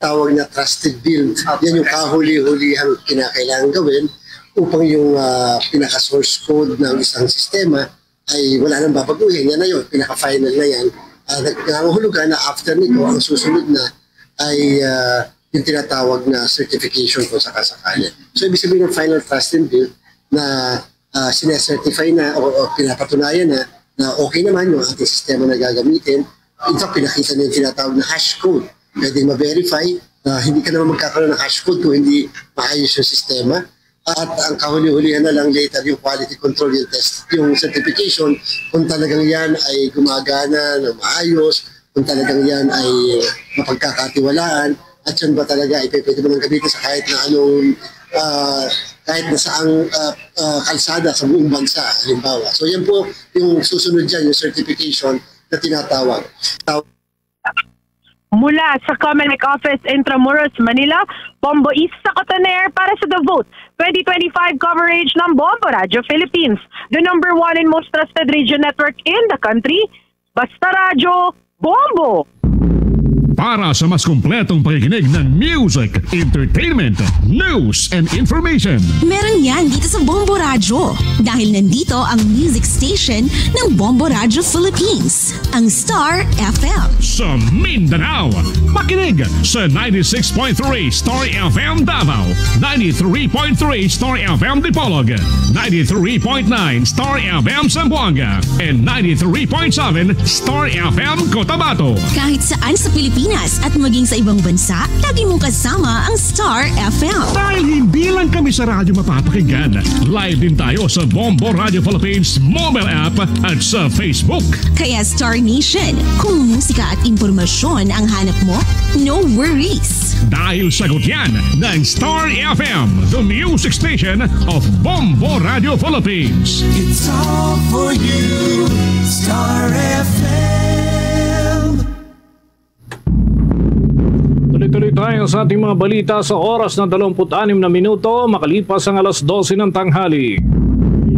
Tawag na trusted build. Yan yung kahuli-hulihang kinakailangan gawin upang yung, ah, pinaka-source code ng isang sistema ay wala nang babaguhin. Yan na yun, pinaka-final na yan. Ah, nag-, nangangahulugan na after nito, ang susunod na ay, ah, yung tinatawag na certification kung sakasakali. So, ibig sabihin ng final trusted build na, ah, sinesertify na o, o pinapatunayan na, na okay naman yung ating sistema na gagamitin. In fact, pinakita niya yung tinatawag na hash code. Pwedeng ma-verify na hindi ka naman magkakaroon ng hash code kung hindi maayos yung sistema. At ang kahuli-hulihan na lang later, yung quality control, yung test, yung certification, kung talagang yan ay gumagana ng maayos, kung talagang yan ay mapagkakatiwalaan, at yan ba talaga ay pwede mo nang gamitin sa kahit na anong, ah, kahit na saang, ah, ah, kalsada sa buong bansa, halimbawa. So yan po yung susunod dyan, yung certification na tinatawag. Taw- Mula sa Comelec Office, Intramuros, Manila, Bombo Isa Cotoner para sa The Vote twenty twenty-five coverage ng Bombo Radio Philippines, the number one and most trusted radio network in the country. Basta Radyo, Bombo! Para sa mas kompletong pakikinig ng music, entertainment, news, and information. Meron yan dito sa Bombo Radyo. Dahil nandito ang music station ng Bombo Radyo Philippines, ang Star F M. Sa Mindanao, makinig sa ninety-six point three Star F M Davao, ninety-three point three Star F M Dipolog, ninety-three point nine Star F M Zamboanga, and ninety-three point seven Star F M Cotabato. Kahit saan sa Pilipinas at maging sa ibang bansa, lagi mong kasama ang Star F M. Dahil hindi lang kami sa radyo mapapakinggan, live din tayo sa Bombo Radio Philippines mobile app at sa Facebook. Kaya Star Nation, kung musika at impormasyon ang hanap mo, no worries. Dahil sagot yan ng Star F M, the music station of Bombo Radio Philippines. It's all for you, Star F M. Tuloy-tuloy tayo sa ating mga balita sa oras na dalawampu't anim na minuto makalipas ang alas dose ng tanghali.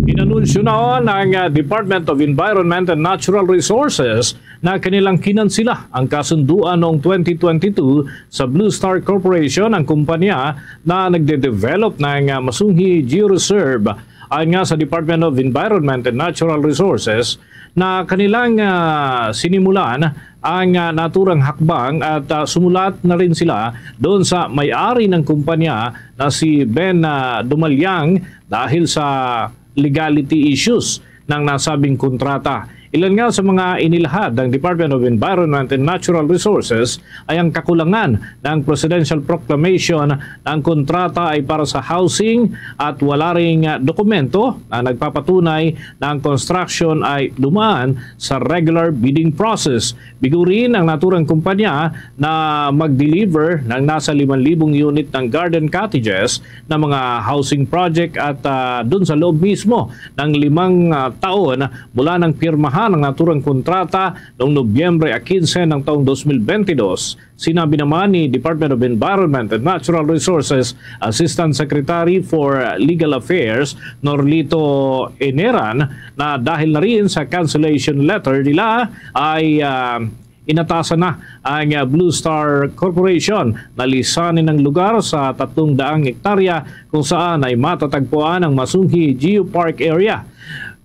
Inanunsyo na ng, ah, Department of Environment and Natural Resources na kanilang kinansila ang kasunduan noong twenty twenty-two sa Blue Star Corporation, ang kumpanya na nagde-develop ng, ah, Masunghi Georeserve. Ayon nga sa Department of Environment and Natural Resources, na kanilang, ah, sinimulan ang, ah, naturang hakbang at, ah, sumulat na rin sila doon sa may-ari ng kumpanya na si Ben, ah, Dumalyang dahil sa legality issues ng nasabing kontrata. Ilan nga sa mga inilahad ng Department of Environment and Natural Resources ay ang kakulangan ng presidential proclamation na ang kontrata ay para sa housing at wala ring, ah, dokumento na nagpapatunay na ang construction ay dumaan sa regular bidding process. Bigo rin ang naturang kumpanya na mag-deliver ng nasa limang libong unit ng garden cottages na mga housing project at, ah, dun sa loob mismo ng limang, ah, taon mula nang pirmahan ang naturang kontrata noong Nobyembre quince ng taong dos mil bentidós. Sinabi naman ni Department of Environment and Natural Resources Assistant Secretary for Legal Affairs Norlito Eneran na dahil na rin sa cancellation letter nila ay, ah, inatasan na ang, ah, Blue Star Corporation na lisanin ang lugar sa tatlong daang hektarya kung saan ay matatagpuan ang Masunghi Geopark Area.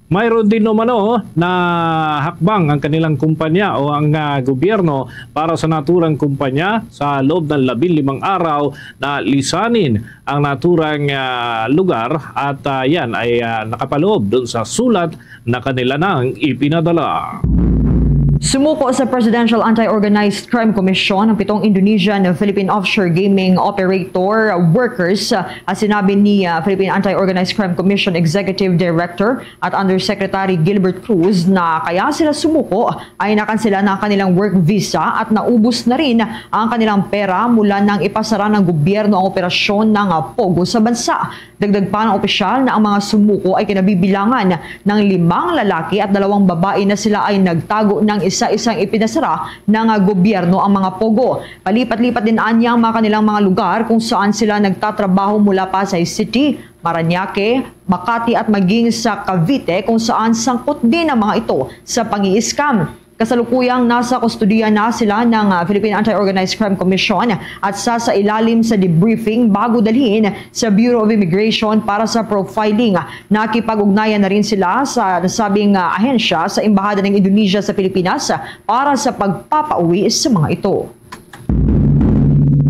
Mayroon din umano na hakbang ang kanilang kumpanya o ang, ah, gobyerno para sa naturang kumpanya sa loob ng labing limang araw na lisanin ang naturang, ah, lugar at, ah, yan ay, ah, nakapaloob dun sa sulat na kanila nang ipinadala. Sumuko sa Presidential Anti-Organized Crime Commission ang pitong Indonesian Philippine offshore gaming operator workers, ah, sinabi ni, ah, Philippine Anti-Organized Crime Commission Executive Director at Undersecretary Gilbert Cruz na kaya sila sumuko ay nakansela na ang kanilang work visa at naubos na rin ang kanilang pera mula nang ipasara ng gobyerno ang operasyon ng, ah, POGO sa bansa. Dagdag pa ng opisyal na ang mga sumuko ay kinabibilangan ng limang lalaki at dalawang babae na sila ay nagtago ng isa-isang ipinasara ng, ah, gobyerno ang mga POGO. Palipat-lipat din anya ang mga kanilang mga lugar kung saan sila nagtatrabaho mula Pasay City, Marañaque, Makati at maging sa Cavite kung saan sangkot din ang mga ito sa pangi-scam. Kasalukuyang nasa kustodiya na sila ng, ah, Philippine Anti-Organized Crime Commission at sasailalim sa debriefing bago dalhin sa Bureau of Immigration para sa profiling. Nakipag-ugnayan na rin sila sa nasabing, ah, ahensya sa Embahada ng Indonesia sa Pilipinas para sa pagpapauwi sa mga ito.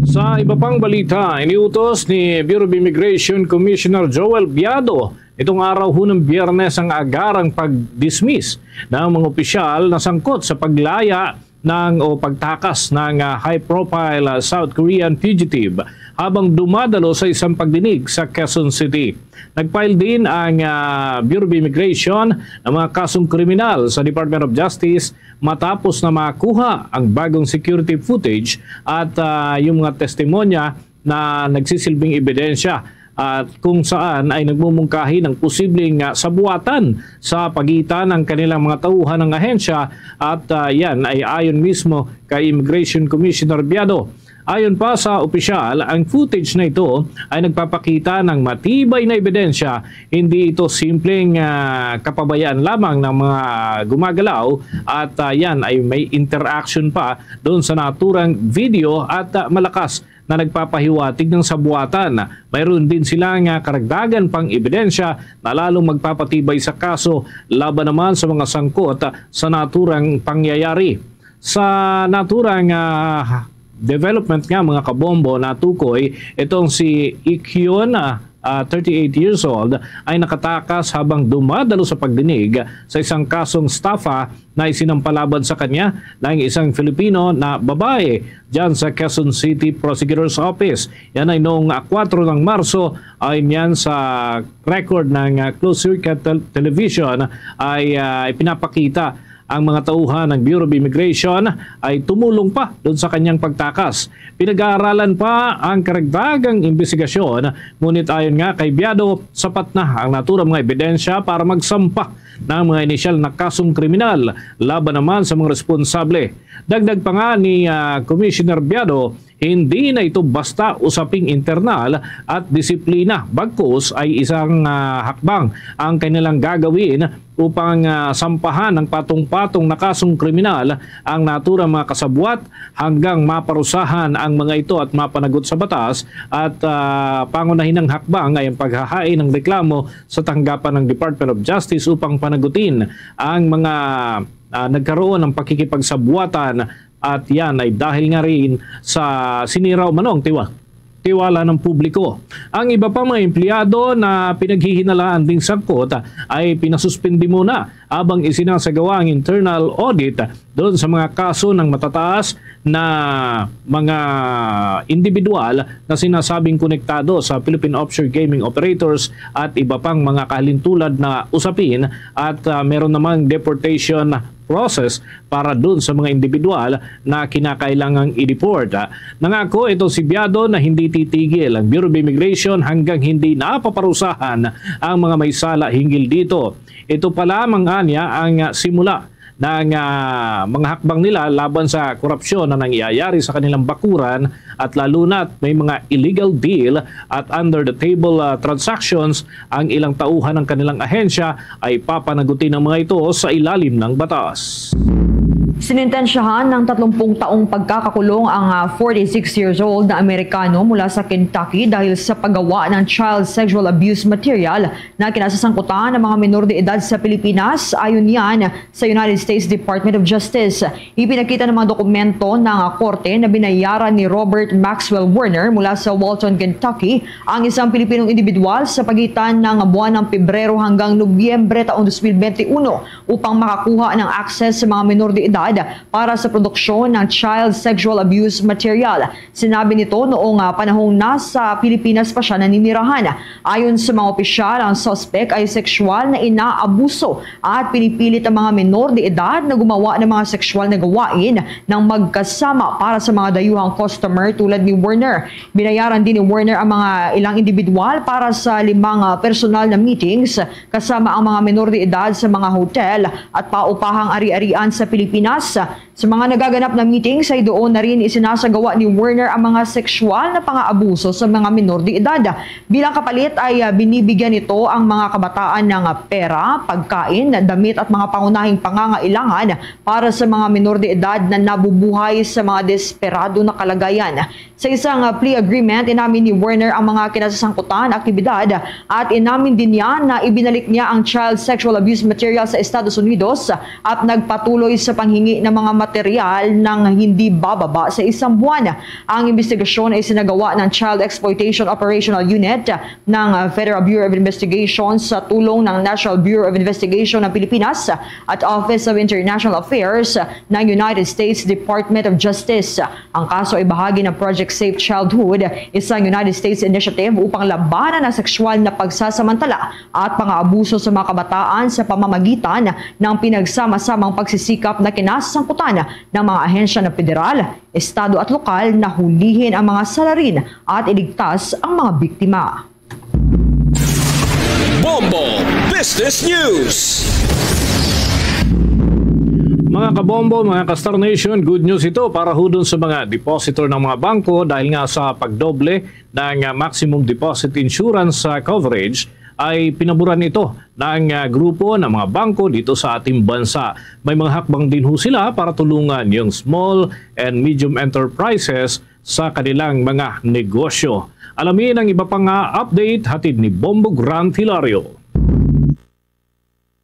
Sa iba pang balita, iniutos ni Bureau of Immigration Commissioner Joel Biado nitong araw hunong Biyernes ang agarang pag-dismiss ng mga opisyal na sangkot sa paglaya ng o pagtakas ng, ah, high-profile, ah, South Korean fugitive habang dumadalo sa isang pagdinig sa Quezon City. Nag-file din ang, ah, Bureau of Immigration ng mga kasong kriminal sa Department of Justice matapos na makuha ang bagong security footage at, ah, yung mga testimonya na nagsisilbing ebidensya at kung saan ay nagmumungkahi ng posibleng, ah, sabuatan sa pagitan ng kanilang mga tauhan ng ahensya at, ah, yan ay ayon mismo kay Immigration Commissioner Biado. Ayon pa sa opisyal, ang footage na ito ay nagpapakita ng matibay na ebidensya. Hindi ito simpleng, ah, kapabayaan lamang ng mga gumagalaw at, ah, yan ay may interaction pa doon sa naturang video at, ah, malakas na nagpapahiwatig ng sabuatan. Mayroon din sila nga karagdagan pang ebidensya na lalong magpapatibay sa kaso laban naman sa mga sangkot sa naturang pangyayari. Sa naturang, ah, development nga, mga kabombo, natukoy itong si Ikyun, ah, ah, thirty-eight years old, ay nakatakas habang dumadalo sa pagdinig sa isang kasong estafa na isinampa laban sa kanya ng isang Filipino na babae dyan sa Quezon City Prosecutor's Office. Yan ay noong, ah, kwatro ng Marso, ay niyan sa record ng, ah, closed circuit tel-, television ay, ah, ipinapakita ang mga tauhan ng Bureau of Immigration ay tumulong pa doon sa kanyang pagtakas. Pinag-aaralan pa ang karagdagang imbestigasyon, ngunit ayon nga kay Biado, sapat na ang naturang mga ebidensya para magsampa ng mga inisyal na kasong kriminal laban naman sa mga responsable. Dagdag pa nga ni, ah, Commissioner Biado, hindi na ito basta usaping internal at disiplina, bagkus ay isang, ah, hakbang ang kanilang gagawin upang, ah, sampahan ng patong-patong na kasong kriminal ang naturang mga kasabwat hanggang maparusahan ang mga ito at mapanagot sa batas at, ah, pangunahinang hakbang ay ang paghahain ng reklamo sa tanggapan ng Department of Justice upang panagutin ang mga, ah, nagkaroon ng pakikipagsabuatan at yan ay dahil nga rin sa sinira umano ang tiwa-, tiwala ng publiko. Ang iba pa mga empleyado na pinaghihinalaan ding sangkot ay pinasuspindi muna habang isinasagawa ang internal audit doon sa mga kaso ng matataas na mga individual na sinasabing konektado sa Philippine offshore gaming operators at iba pang mga kahalintulad na usapin at, ah, meron namang deportation process para dun sa mga individual na kinakailangang i-deport. Nangako itong si Biado na hindi titigil ang Bureau of Immigration hanggang hindi napaparusahan ang mga may sala hinggil dito. Ito pa lamang anya ang, ah, simula ng, ah, mga hakbang nila laban sa korupsyon na nangyayari sa kanilang bakuran at lalo na't may mga illegal deal at under the table, ah, transactions ang ilang tauhan ng kanilang ahensya ay papanagutin ang mga ito sa ilalim ng batas. Sinintensyahan ng tatlumpung taong pagkakakulong ang, ah, forty-six years old na Amerikano mula sa Kentucky dahil sa paggawa ng child sexual abuse material na kinasasangkutan ng mga menor de edad sa Pilipinas, ayon yan sa United States Department of Justice. Ipinakita ng mga dokumento ng korte na binayaran ni Robert Maxwell Werner mula sa Walton, Kentucky, ang isang Pilipinong individual sa pagitan ng buwan ng Pebrero hanggang Nobyembre taong dos mil bente uno upang makakuha ng access sa mga menor de edad para sa produksyon ng child sexual abuse material. Sinabi nito noong, ah, panahong nasa Pilipinas pa siya naninirahan. Ayon sa mga opisyal, ang suspect ay sexual na inaabuso at pinipilit ang mga menor de edad na gumawa ng mga sexual na gawain ng magkasama para sa mga dayuhang customer tulad ni Werner. Binayaran din ni Werner ang mga ilang individual para sa limang, ah, personal na meetings kasama ang mga menor de edad sa mga hotel at paupahang ari-arian sa Pilipinas. Sa mga nagaganap na meetings ay doon na rin isinasagawa ni Werner ang mga sexual na pang-aabuso sa mga menor de edad. Bilang kapalit ay, ah, binibigyan nito ang mga kabataan ng, ah, pera, pagkain, damit at mga pangunahing pangangailangan para sa mga menor de edad na nabubuhay sa mga desperado na kalagayan. Sa isang, ah, plea agreement, inamin ni Werner ang mga kinasasangkutan, aktibidad, at inamin din niya na ibinalik niya ang child sexual abuse material sa Estados Unidos at nagpatuloy sa panghingi ng mga material nang hindi bababa sa isang buwan. Ang investigasyon ay sinagawa ng Child Exploitation Operational Unit ng, ah, Federal Bureau of Investigation sa tulong ng National Bureau of Investigation ng Pilipinas at Office of International Affairs ng United States Department of Justice. Ang kaso ay bahagi ng Project Safe Childhood, isang United States initiative upang labanan ang sexual na pagsasamantala at pang-aabuso sa mga kabataan sa pamamagitan ng pinagsama-samang pagsisikap na kinasangkutan ng mga ahensya ng federal, estado at lokal na hulihin ang mga salarin at iligtas ang mga biktima. Bombo Business News. Mga kabombo, mga ka-Star Nation, good news ito para ho dun sa mga depositor ng mga bangko dahil nga sa pagdoble ng, ah, maximum deposit insurance, ah, coverage ay pinaboran ito ng, ah, grupo ng mga bangko dito sa ating bansa. May mga hakbang din ho sila para tulungan yung small and medium enterprises sa kanilang mga negosyo. Alamin ang iba pang, ah, update hatid ni Bombo Grant Hilario.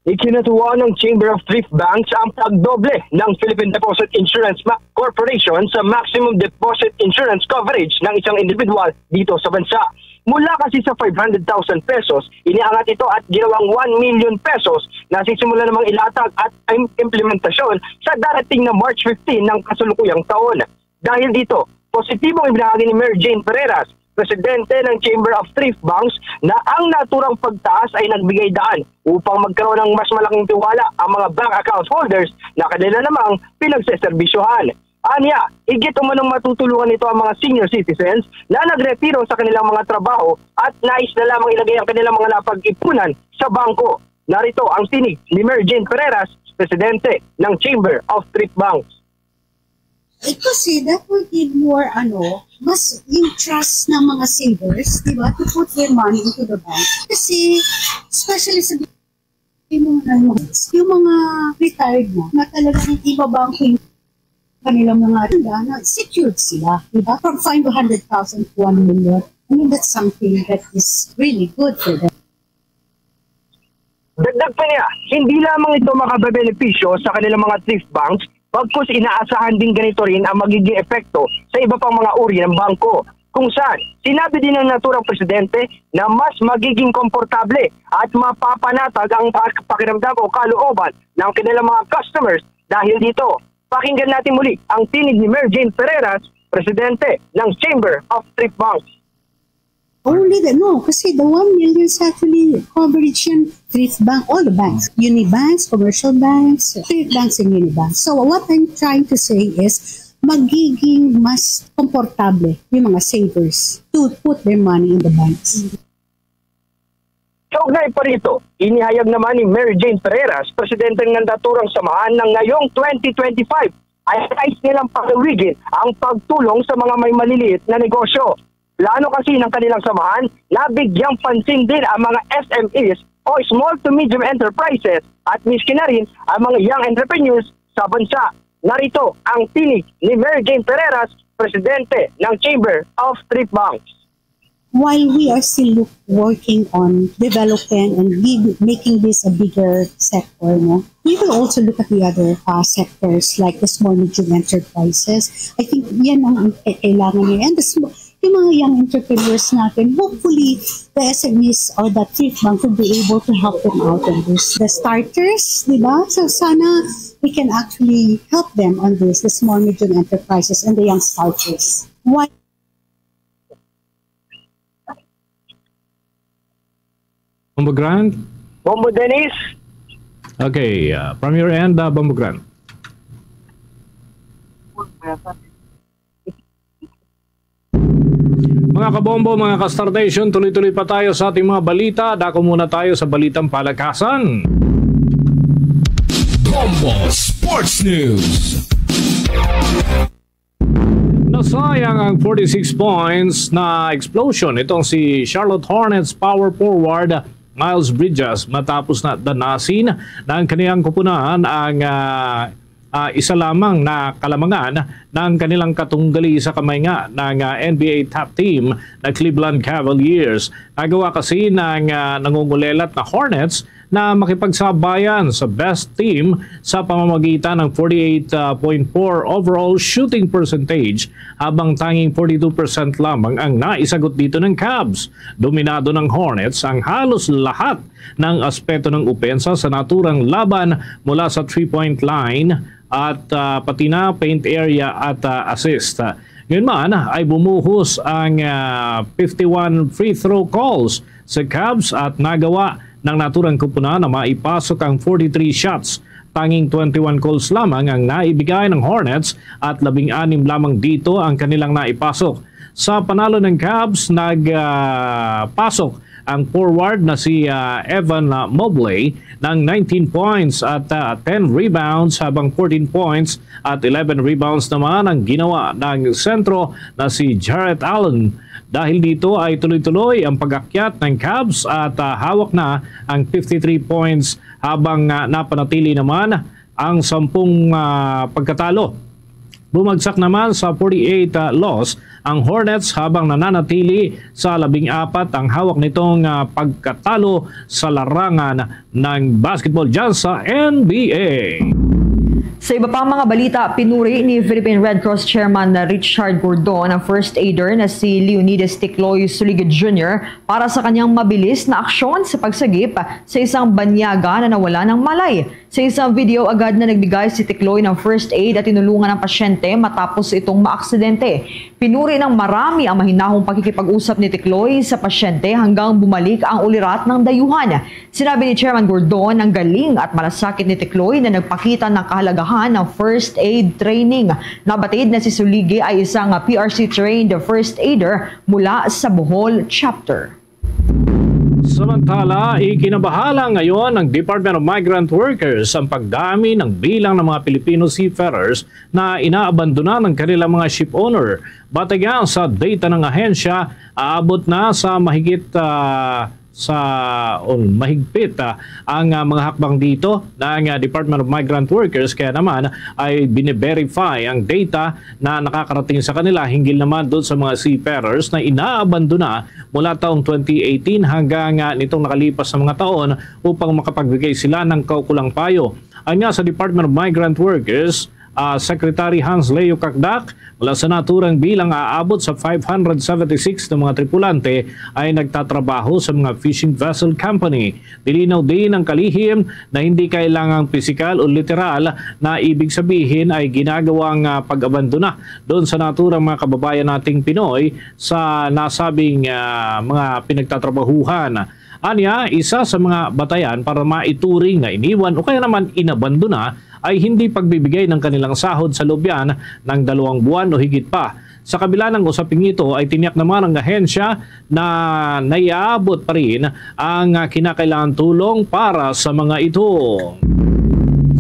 Ikinatuwa ng Chamber of Thrift Banks ang pagdoble ng Philippine Deposit Insurance Ma-, Corporation sa maximum deposit insurance coverage ng isang individual dito sa bansa. Mula kasi sa five hundred thousand pesos, iniangat ito at ginawang one million pesos na sisimula namang ilatag at im-, implementasyon sa darating na March fifteen ng kasalukuyang taon. Dahil dito, positibong ibinahagi ni Mayor Jane Ferreras, presidente ng Chamber of Thrift Banks, na ang naturang pagtaas ay nagbigay daan upang magkaroon ng mas malaking tiwala ang mga bank account holders na kanila namang pinagseserbisyohan. Anya, higit umanong matutulungan nito ang mga senior citizens na nagretiro sa kanilang mga trabaho at nais na lamang ilagay ang kanilang mga napag-ipunan sa bangko. Narito ang tinig ni Mayor Jane Ferreras, presidente ng Chamber of Thrift Banks. Eh, kasi that will give more, ano, mas yung trust ng mga savers, di ba, to put their money into the bank. Kasi, especially sa yung mga, yung mga retired na, na talagang ibabangko yung kanilang mga tanda na secured sila, di ba? From five hundred thousand to one million. I mean, that's something that is really good for them. Dagdag pa niya, hindi lamang ito makabebenepisyo sa kanilang mga thrift banks, bagkus inaasahan din ganito rin ang magiging epekto sa iba pang mga uri ng bangko. kung saan sinabi din ng naturang presidente na mas magiging komportable at mapapanatag ang pak-, pakiramdam o kalooban ng kanilang mga customers dahil dito. Pakinggan natin muli ang tinig ni Mary Jane Ferreras, presidente ng Chamber of Thrift Banks. Only the, no, kasi the one million is actually coverage yan, thrift bank, all the banks, unibanks, commercial banks, thrift banks and unibanks. So what I'm trying to say is, magiging mas komportable yung mga savers to put their money in the banks. Kaugnay pa rito, inihayag naman ni Mary Jane Ferreras, presidente ng naturang samahan, na ngayong twenty twenty-five ay nais nilang palawigin ang pagtulong sa mga may maliliit na negosyo. Plano kasi ng kanilang samahan na bigyang pansin din ang mga S M Es o small to medium enterprises at miskin na rin ang mga young entrepreneurs sa bansa. Narito ang tinig ni Mary Jane Ferreras, presidente ng Chamber of Thrift Banks. While we are still look, working on developing and give, making this a bigger sector, no, we will also look at the other uh, sectors like the small medium enterprises. I think yan ang, ang kailangan niya. And the small, yung mga young entrepreneurs natin, hopefully, the S M Es or the thrift bank could be able to help them out on this. The starters, di ba? So sana we can actually help them on this, the small medium enterprises and the young starters. Why? Bombo Grant? Bombo Dennis? Okay, uh, from your end, uh, Bombo Grant. Mga kabombo, mga ka-Star Nation, tuloy-tuloy pa tayo sa ating mga balita. Dako muna tayo sa balitang palakasan. Bombo Sports News. Nasayang ang forty-six points na explosion itong si Charlotte Hornets power forward Miles Bridges matapos na danasin ng kaniyang kupunan ang uh, uh, isa lamang na kalamangan ng kanilang katunggali sa kamay nga ng uh, N B A top team na Cleveland Cavaliers. Nagawa kasi ng uh, nangungulelat na Hornets na makipagsabayan sa best team sa pamamagitan ng forty-eight point four overall shooting percentage, habang tanging forty-two percent lamang ang naisagot dito ng Cavs. Dominado ng Hornets ang halos lahat ng aspeto ng opensa sa naturang laban, mula sa three-point line at uh, pati na paint area at uh, assist. Ngayon man ay bumuhos ang uh, fifty-one free throw calls sa Cavs at nagawa ng naturang kupunan na maipasok ang forty-three shots. Tanging twenty-one calls lamang ang naibigay ng Hornets at labing-anim lamang dito ang kanilang naipasok. Sa panalo ng Cavs, nagpasok uh, ang forward na si uh, Evan uh, Mobley ng nineteen points at uh, ten rebounds, habang fourteen points at eleven rebounds naman ang ginawa ng sentro na si Jarrett Allen. Dahil dito ay tuloy-tuloy ang pag-akyat ng Cavs at uh, hawak na ang fifty-three points, habang uh, napanatili naman ang sampung uh, pagkatalo. Bumagsak naman sa forty-eight uh, loss ang Hornets, habang nananatili sa labing apat ang hawak nitong uh, pagkatalo sa larangan ng basketball dyan sa N B A. Sa iba pang mga balita, pinuri ni Philippine Red Cross Chairman Richard Gordon ang first aider na si Leonidas Ticloy Suligid Junior para sa kanyang mabilis na aksyon sa pagsagip sa isang banyaga na nawala ng malay. Sa isang video, agad na nagbigay si Ticloy ng first aid at tinulungan ang pasyente matapos itong maaksidente. Pinuri ng marami ang mahinahong pakikipag-usap ni Ticloy sa pasyente hanggang bumalik ang ulirat ng dayuhan. Sinabi ni Chairman Gordon ang galing at malasakit ni Ticloy na nagpakita ng kahalagahan ng first aid training. Nabatid na si Suligi ay isang P R C trained first aider mula sa Bohol Chapter. Samantala, ikinabahala ngayon ng Department of Migrant Workers ang pagdami ng bilang ng mga Pilipino seafarers na inaabandona ng kanilang mga ship owner. Batay sa data ng ahensya, aabot na sa mahigit uh, sa o mahigpit uh, ang uh, mga hakbang dito ng uh, Department of Migrant Workers, kaya naman ay bine-verify ang data na nakakarating sa kanila hinggil naman doon sa mga seafarers na inaabandona mula taong twenty eighteen hanggang uh, nitong nakalipas na mga taon upang makapagbigay sila ng kaukulang payo. Anya sa Department of Migrant Workers, Ah, Secretary Hans Leo Cacdac, mula sa naturang bilang aabot sa five hundred seventy-six na mga tripulante ay nagtatrabaho sa mga fishing vessel company. Nilinaw din ang kalihim na hindi kailangang pisikal o literal na ibig sabihin ay ginagawang, ah, pag-abandona doon sa naturang mga kababayan nating Pinoy sa nasabing, ah, mga pinagtatrabahuhan. Anya, isa sa mga batayan para maituring na iniwan o kaya naman inabandona ay hindi pagbibigay ng kanilang sahod sa loob yan ng dalawang buwan o higit pa. Sa kabila ng usaping ito, ay tiniyak naman ng ahensya na naiaabot pa rin ang, ah, kinakailangan tulong para sa mga ito.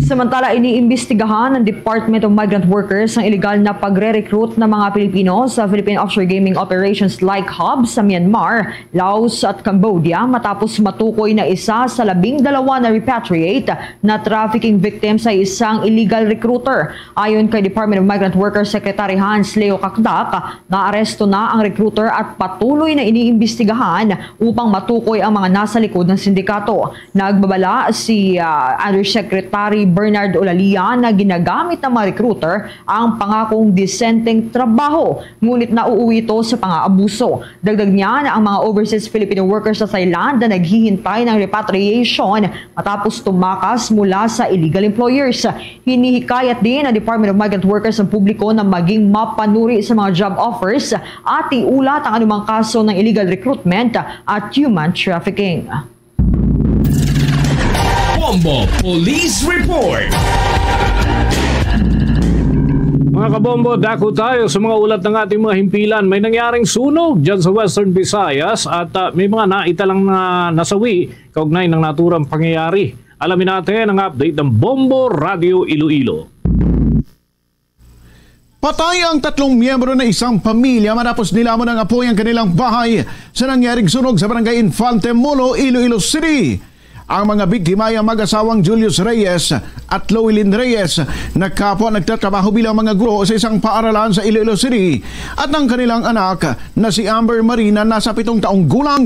Samantala, iniimbestigahan ng Department of Migrant Workers ang iligal na pagre-recruit ng mga Pilipino sa Philippine Offshore Gaming Operations like hub sa Myanmar, Laos at Cambodia matapos matukoy na isa sa labing dalawa na repatriate na trafficking victim sa isang illegal recruiter. Ayon kay Department of Migrant Workers Secretary Hans Leo Cacdac, naaresto na ang recruiter at patuloy na iniimbestigahan upang matukoy ang mga nasa likod ng sindikato. Nagbabala si, ah, Undersecretary Bernard Olalia na ginagamit ng mga recruiter ang pangakong disenteng trabaho, ngunit nauuwi ito sa pang-aabuso. Dagdag niya na ang mga overseas Filipino workers sa Thailand na naghihintay ng repatriation matapos tumakas mula sa illegal employers. Hinihikayat din ng Department of Migrant Workers ang publiko na maging mapanuri sa mga job offers at iulat ang anumang kaso ng illegal recruitment at human trafficking. Bombo Police Report. Mga kabombo, dako tayo sa mga ulat ng ating mga himpilan. May nangyaring sunog dyan sa Western Visayas at, ah, may mga naitalang na nasawi kaugnay ng naturang pangyayari. Alamin natin ang update ng Bombo Radio Iloilo. Patay ang tatlong miyembro ng isang pamilya matapos nilamon ng apoy ang kanilang bahay sa nangyaring sunog sa Barangay Infante Molo, Iloilo City. Ang mga biktima ay ang mag-asawang Julius Reyes at Loilin Reyes na kapwa nagtatrabaho bilang mga guro sa isang paaralan sa Iloilo City at ang kanilang anak na si Amber Marina nasa pitong taong gulang.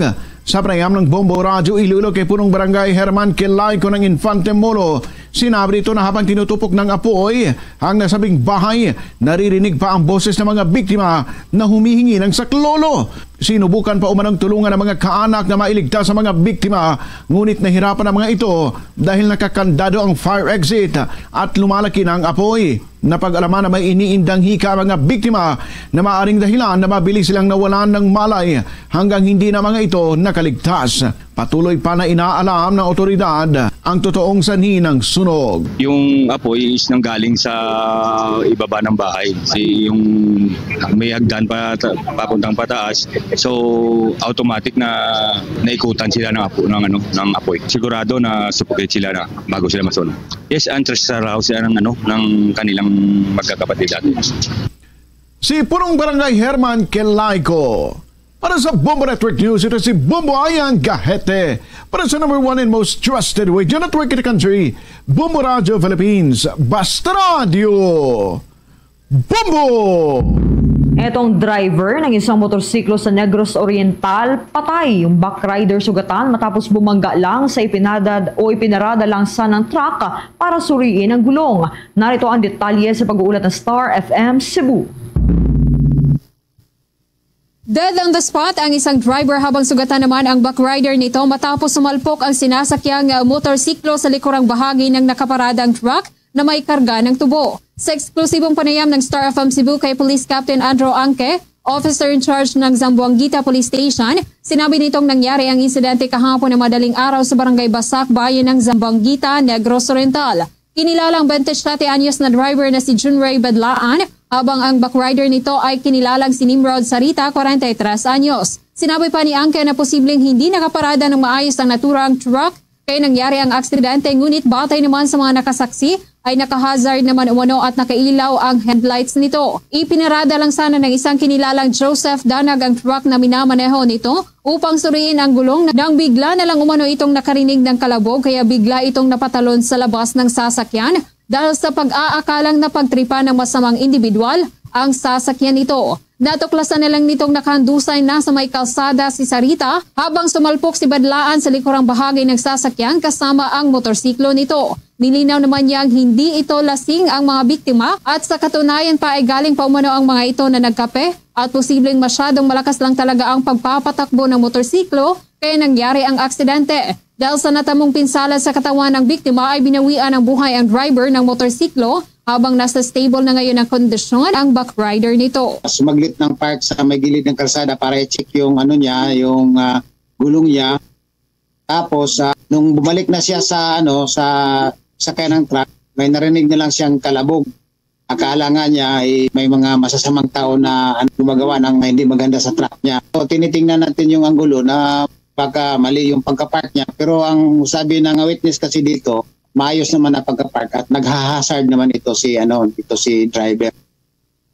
Sa panayam ng Bombo Radyo Iloilo kay Punong Barangay Herman Kelayco ng Infante Molo, sinabi nito na habang tinutupok ng apoy ang nasabing bahay, naririnig pa ang boses ng mga biktima na humihingi ng saklolo. Sinubukan pa umanong tulungan ang mga kaanak na mailigtas sa mga biktima, ngunit nahirapan ang mga ito dahil nakakandado ang fire exit at lumalaki na ang apoy. Napag-alaman na may iniindang hika ang mga biktima na maaring dahilan na mabilis silang nawalan ng malay hanggang hindi na mga ito nakaligtas. Patuloy pa na inaalam ng otoridad ang totoong sanhi ng sunog. Yung apoy is nanggaling sa ibaba ng bahay. Si yung may hagdan pa papuntang pataas. So automatic na naikutan sila ng apo ng ano ng apoy. Sigurado na suffocate sila na bago sila masunog. Yes, ang trash sa raw siya ng ano ng kanilang magkakapatid dati. Si Punong Barangay Herman Kelayco. Para sa Bombo Network News, ito si Bombo Ayan Gahete. Para sa number one and most trusted radio network in the country, Bombo Radio Philippines. Basta Radio, Bombo! Etong driver ng isang motorsiklo sa Negros Oriental patay, yung backrider sugatan matapos bumangga lang sa ipinadad o ipinarada lang sa ng truck para suriin ang gulong. Narito ang detalye sa pag-uulat ng Star F M Cebu. Dead on the spot ang isang driver habang sugatan naman ang backrider nito matapos sumalpok ang sinasakyang motorsiklo sa likurang bahagi ng nakaparadang truck na may karga ng tubo. Sa eksklusibong panayam ng Star F M Cebu kay Police Captain Andrew Angke, officer in charge ng Zamboanguita Police Station, sinabi nitong nangyari ang insidente kahapon ng madaling araw sa barangay Basak, bayan ng Zamboanguita, Negros Oriental. Kinilalang twenty-seven anyos na driver na si Junray Bedlaan, habang ang backrider nito ay kinilalang si Nimrod Sarita, forty-three anyos. Sinabi pa ni Angke na posibleng hindi nakaparada ng maayos ang naturang truck kay nangyari ang aksidente, ngunit batay naman sa mga nakasaksi ay nakahazard naman umano at nakailaw ang headlights nito. Ipinarada lang sana ng isang kinilalang Joseph Danag ang truck na minamaneho nito upang suriin ang gulong nang bigla na lang umano itong nakarinig ng kalabog kaya bigla itong napatalon sa labas ng sasakyan dahil sa pag-aakalang napagtripan ng masamang individual ang sasakyan nito. Natuklasan na lang nitong nakahandusay na sa may kalsada si Sarita habang sumalpok si Badlaan sa likurang bahagi ng sasakyan kasama ang motorsiklo nito. Nilinaw naman niyang hindi ito lasing ang mga biktima at sa katunayan pa ay galing pa umano ang mga ito na nagkape at posibleng masyadong malakas lang talaga ang pagpapatakbo ng motorsiklo kaya nangyari ang aksidente. Dahil sa natamong pinsala sa katawan ng biktima ay binawian ng buhay ang driver ng motorsiklo habang nasa stable na ngayon ang kondisyon ang backrider nito. Sumaglit ng park sa may gilid ng kalsada para i-check yung ano niya, yung ah, gulong niya. Tapos ah, nung bumalik na siya sa ano sa sakyan ng truck, may narinig na lang siyang kalabog. Akala nga niya ay may mga masasamang tao na ano, gumagawa ng hindi maganda sa truck niya. So tinitingnan natin yung anggulo na baka mali yung pagka-park niya. Pero ang sabi ng witness kasi dito, maayos naman ang pagka-park at nagha-hazard naman ito si ano, ito si driver.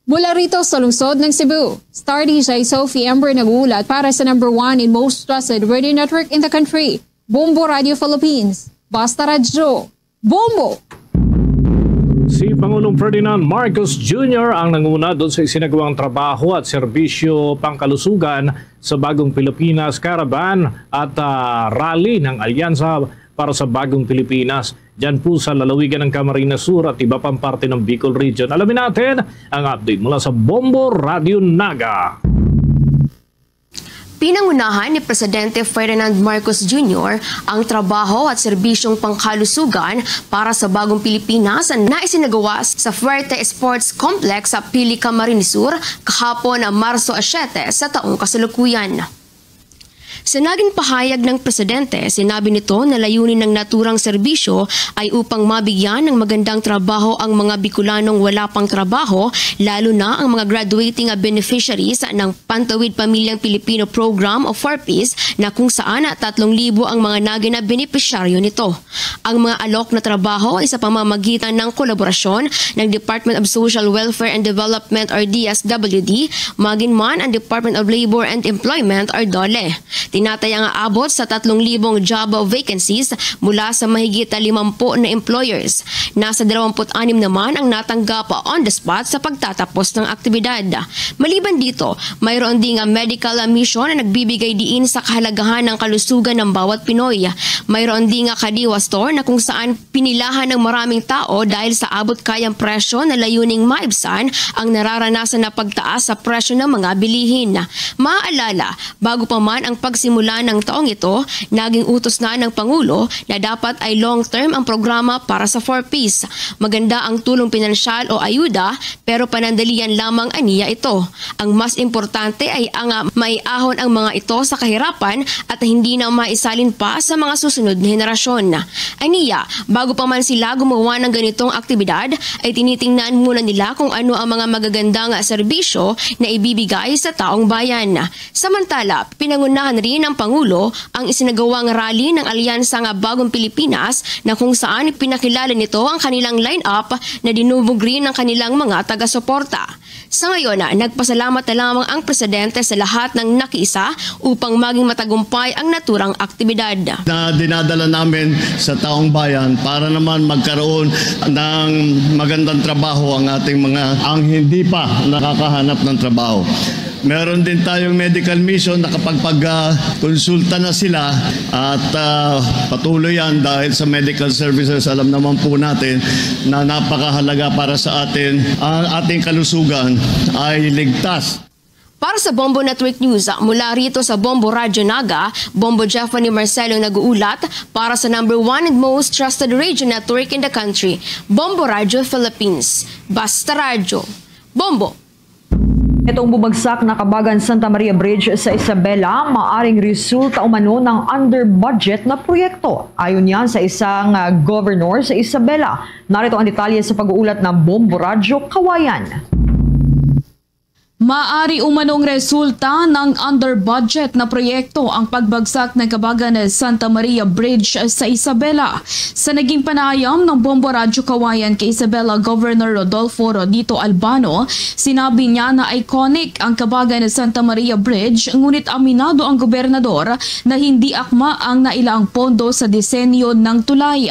Mula rito sa lungsod ng Cebu, Star D J Sophie Ember nag-uulat para sa number one and most trusted radio network in the country, Bombo Radio Philippines. Basta Radyo, Bombo! Si Pangulong Ferdinand Marcos Junior ang nanguna doon sa isinagawang trabaho at serbisyo pangkalusugan sa Bagong Pilipinas Caravan at ah, rally ng Alyansa para sa Bagong Pilipinas dyan po sa lalawigan ng Camarines Sur at iba pang parte ng Bicol Region. Alamin natin ang update mula sa Bombo Radio Naga. Pinangunahan ni Presidente Ferdinand Marcos Junior ang trabaho at serbisyong pangkalusugan para sa Bagong Pilipinas na isinagawa sa Fuerte Sports Complex sa Pili, Camarines Sur kahapon, Marso siyete, sa taong kasalukuyan. Sa naging pahayag ng presidente, sinabi nito na layunin ng naturang serbisyo ay upang mabigyan ng magandang trabaho ang mga Bicolanong wala pang trabaho, lalo na ang mga graduating beneficiaries ng Pantawid Pamilyang Pilipino Program o four Ps, na kung saan tatlong libo ang mga naging na benepisyaryo nito. Ang mga alok na trabaho ay sa pamamagitan ng kolaborasyon ng Department of Social Welfare and Development or D S W D, magin man ang Department of Labor and Employment or DOLE. Tinataya nga abot sa tatlong libong job vacancies mula sa mahigit limampu na employers. Nasa dalawampu't anim naman ang natanggap on the spot sa pagtatapos ng aktibidad. Maliban dito, mayroon ding medical mission na nagbibigay diin sa kahalagahan ng kalusugan ng bawat Pinoy. Mayroon ding Kadiwa Store na kung saan pinilahan ng maraming tao dahil sa abot-kayang presyo na layuning maibsan ang nararanasan na pagtaas sa presyo ng mga bilihin. Maaalala, bago pa man ang pagsimula ng taong ito, naging utos na ng Pangulo na dapat ay long-term ang programa para sa four Ps. Maganda ang tulong pinansyal o ayuda, pero panandalian lamang aniya ito. Ang mas importante ay ang, ah, maiahon ang mga ito sa kahirapan at hindi na maisalin pa sa mga susunod na henerasyon. Aniya, bago pa man sila gumawa ng ganitong aktibidad, ay tinitingnan muna nila kung ano ang mga magagandang serbisyo na ibibigay sa taong bayan. Samantala, pinangunahan rin ng Pangulo ang isinagawang rally ng Alyansa nga Bagong Pilipinas, na kung saan pinakilala nito ang kanilang line-up na dinubog rin ng kanilang mga taga-suporta. Sa ngayon, ah, nagpasalamat na lamang ang presidente sa lahat ng nakiisa upang maging matagumpay ang naturang aktibidad. Na dinadala namin sa taong bayan para naman magkaroon ng magandang trabaho ang ating mga, ang hindi pa nakakahanap ng trabaho. Meron din tayong medical mission, nakapagpag-, ah, konsulta na sila at ah, patuloy yan dahil sa medical services. Alam naman po natin na napakahalaga para sa atin ang ating kalusugan ay ligtas. Para sa Bombo Network News, mula rito sa Bombo Radyo Naga, Bombo Jeffany Marcelo nag-uulat para sa number one and most trusted radio network in the country, Bombo Radyo Philippines. Basta Radyo. Bombo! Itong bumagsak na Kabagan Santa Maria Bridge sa Isabela maaring resulta umano ng under-budget na proyekto. Ayon yan sa isang ah, governor sa Isabela. Narito ang detalye sa pag-uulat ng Bombo Radyo Kawayan. Maari umanong resulta ng under-budget na proyekto ang pagbagsak ng Kabagan Santa Maria Bridge sa Isabela. Sa naging panayam ng Bombo Radyo Kawayan kay Isabela Governor Rodolfo Rodito Albano, sinabi niya na iconic ang Kabagan Santa Maria Bridge, ngunit aminado ang gobernador na hindi akma ang nailaang pondo sa disenyo ng tulay.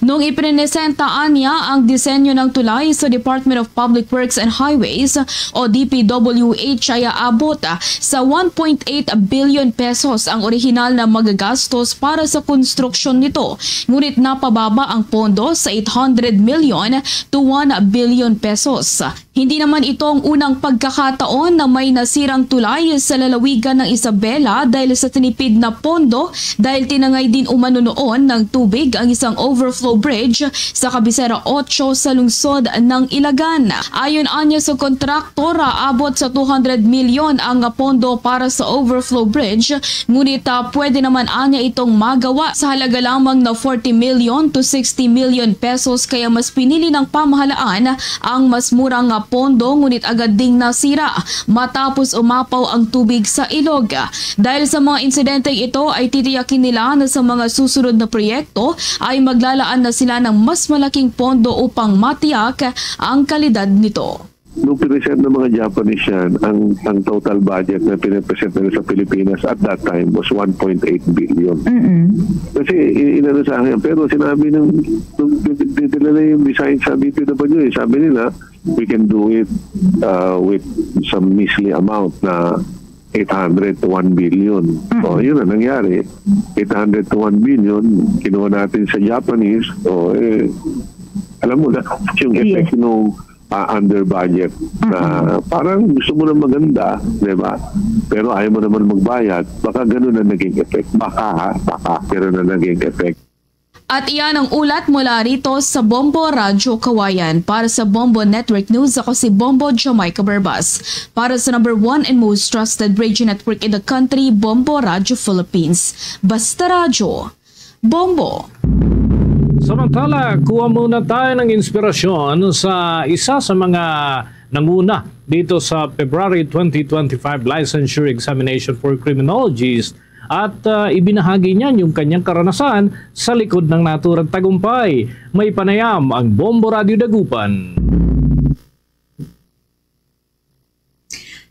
Nung ipresentaan niya ang disenyo ng tulay sa Department of Public Works and Highways o D P W W H ay aabot, ah, sa one point eight billion pesos ang orihinal na magagastos para sa konstruksyon nito, ngunit napababa ang pondo sa eight hundred million to one billion pesos. Hindi naman ito ang unang pagkakataon na may nasirang tulay sa lalawigan ng Isabela dahil sa tinipid na pondo, dahil tinangay din umano noon ng tubig ang isang overflow bridge sa Kabisera Ocho sa lungsod ng Ilagan. Ayon anya sa kontraktor, aabot sa two hundred milyon ang pondo para sa overflow bridge, ngunit, ah, pwede naman anya itong magawa sa halaga lamang na forty million to sixty million pesos, kaya mas pinili ng pamahalaan ang mas mura nga pondo, ngunit agad ding nasira matapos umapaw ang tubig sa ilog. Dahil sa mga insidenteng ito, ay titiyakin nila na sa mga susunod na proyekto ay maglalaan na sila ng mas malaking pondo upang matiyak ang kalidad nito. Nung pinreserve ng mga Japanese yan, ang, ang total budget na pinapresent nila sa Pilipinas at that time was one point eight billion. Mm-mm. Kasi i-, inano sa akin, pero sinabi ng, nung di-, di-, dinala na yung design sa D P W, eh, sabi nila, "We can do it, uh, with some measly amount na eight hundred to one billion." Mm. O, yun ang nangyari. Eight hundred to one billion, kinuha natin sa Japanese. O, eh, alam mo na, yung Yes. effect nung, ah, under budget na Mm-mm. parang gusto mo na maganda, di ba? Pero ayaw mo naman magbayad, baka ganun ang naging effect. Baka, ha? Baka, pero na naging effect. At iyan ang ulat mula rito sa Bombo Radyo Kawayan. Para sa Bombo Network News, ako si Bombo Jamaica Barbas. Para sa number one and most trusted radio network in the country, Bombo Radyo Philippines. Basta Radyo, Bombo. Samantala, kuha muna tayo ng inspirasyon sa isa sa mga nanguna dito sa February twenty twenty-five Licensure Examination for Criminologists at, ah, ibinahagi niya yung kanyang karanasan sa likod ng naturang tagumpay. May panayam ang Bombo Radio Dagupan.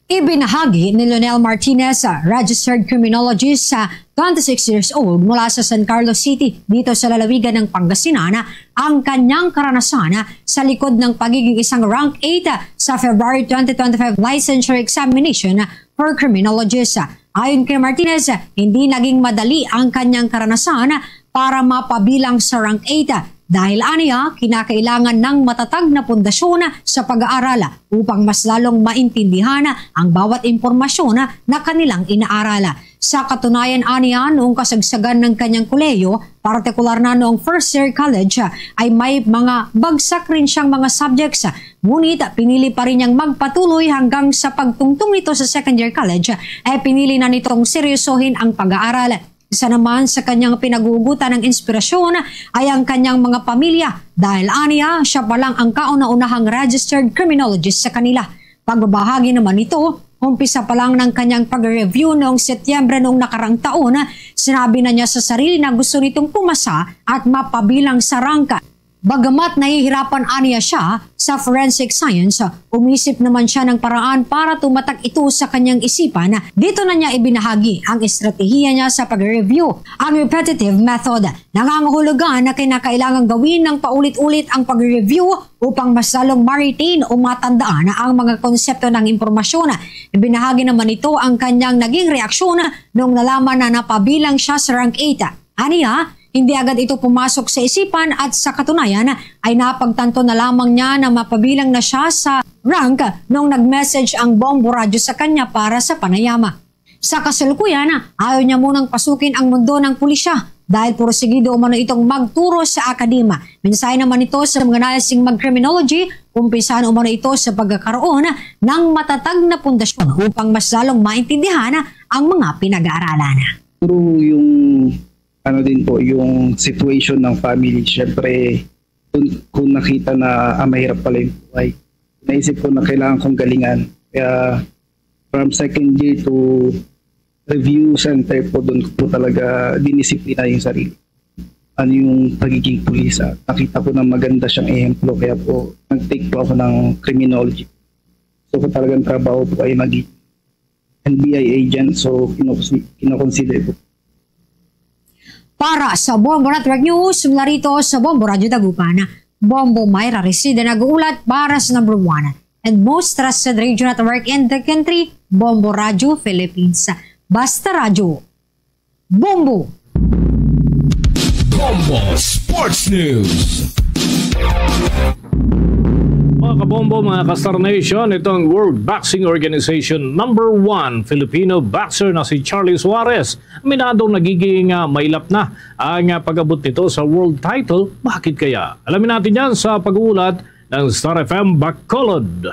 Ibinahagi ni Lionel Martinez, ah, registered criminologist sa twenty-six years old mula sa San Carlos City, dito sa lalawigan ng Pangasinan, ang kanyang karanasan sa likod ng pagiging isang rank eight sa February twenty twenty-five licensure examination for criminologists. Ayon kay Martinez, hindi naging madali ang kanyang karanasan para mapabilang sa rank eight. Dahil aniya, kinakailangan ng matatag na pundasyon sa pag-aaral upang mas lalong maintindihan ang bawat impormasyon na kanilang inaaral. Sa katunayan, aniya, noong kasagsagan ng kanyang kolehiyo, partikular na noong first year college, ay may mga bagsak rin siyang mga subjects. Ngunit pinili pa rin niyang magpatuloy hanggang sa pagtungtong nito sa second year college, ay pinili na nitong seryosohin ang pag-aaral. Isa naman sa kanyang pinag-uugutan ng inspirasyon ay ang kanyang mga pamilya, dahil aniya, siya pa lang ang kauna-unahang registered criminologist sa kanila. Pagbabahagi naman nito, umpisa pa lang ng kanyang pag-review noong Setyembre noong nakarang taon, sinabi na niya sa sarili na gusto nitong pumasa at mapabilang sa rangka. Bagamat nahihirapan aniya siya sa forensic science, umisip naman siya ng paraan para tumatak ito sa kanyang isipan. Dito na niya ibinahagi ang estratehiya niya sa pag-review, ang repetitive method. Nangangahulugan na kinakailangang gawin ng paulit-ulit ang pag-review upang mas lalong ma-retain o matandaan ang mga konsepto ng impormasyon. Ibinahagi naman nito ang kanyang naging reaksyon noong nalaman na napabilang siya sa rank eight. Aniya, hindi agad ito pumasok sa isipan at sa katunayan ay napagtanto na lamang niya na mapabilang na siya sa rank nung nag-message ang Bombo Radyo sa kanya para sa panayama. Sa kasalukuyan, ayaw niya munang pasukin ang mundo ng pulisya dahil porsigido umano itong magturo sa akadema. Mensahe naman ito sa mga nais sing mag-criminology, umpisahan umano ito sa pagkakaroon ng matatag na pundasyon upang mas lalong maintindihan ang mga pinag-aaralan. Pero yung, ano din po, yung situation ng family, syempre, dun ko nakita na, ah, mahirap pala yung buhay. Naisip ko na kailangan kong galingan. Kaya from second year to review center po, dun ko po talaga dinisiplina yung sarili. Ano yung pagiging pulis, ah, nakita ko na maganda siyang ehemplo, kaya po nag-take po ako ng criminology. So, ko talagang trabaho po ay maging N B I agent, so kinukusi-, kinukonsider ko. Para sa Bombo Network News, mula rito sa Bombo Radyo Dagupan, Bombo Myra Resida nag-uulat para sa number one. and most trusted radio network in the country, Bombo Radio Philippines. Basta Radyo, Bombo! Bombo Sports News. Mga kabombo, mga ka-Star Nation, itong World Boxing Organization number one Filipino boxer na si Charlie Suarez, aminadong nagiging, ah, mailap na ang, ah, pag-abot nito sa world title. Bakit kaya? Alamin natin yan sa pag-uulat ng Star F M Bacolod.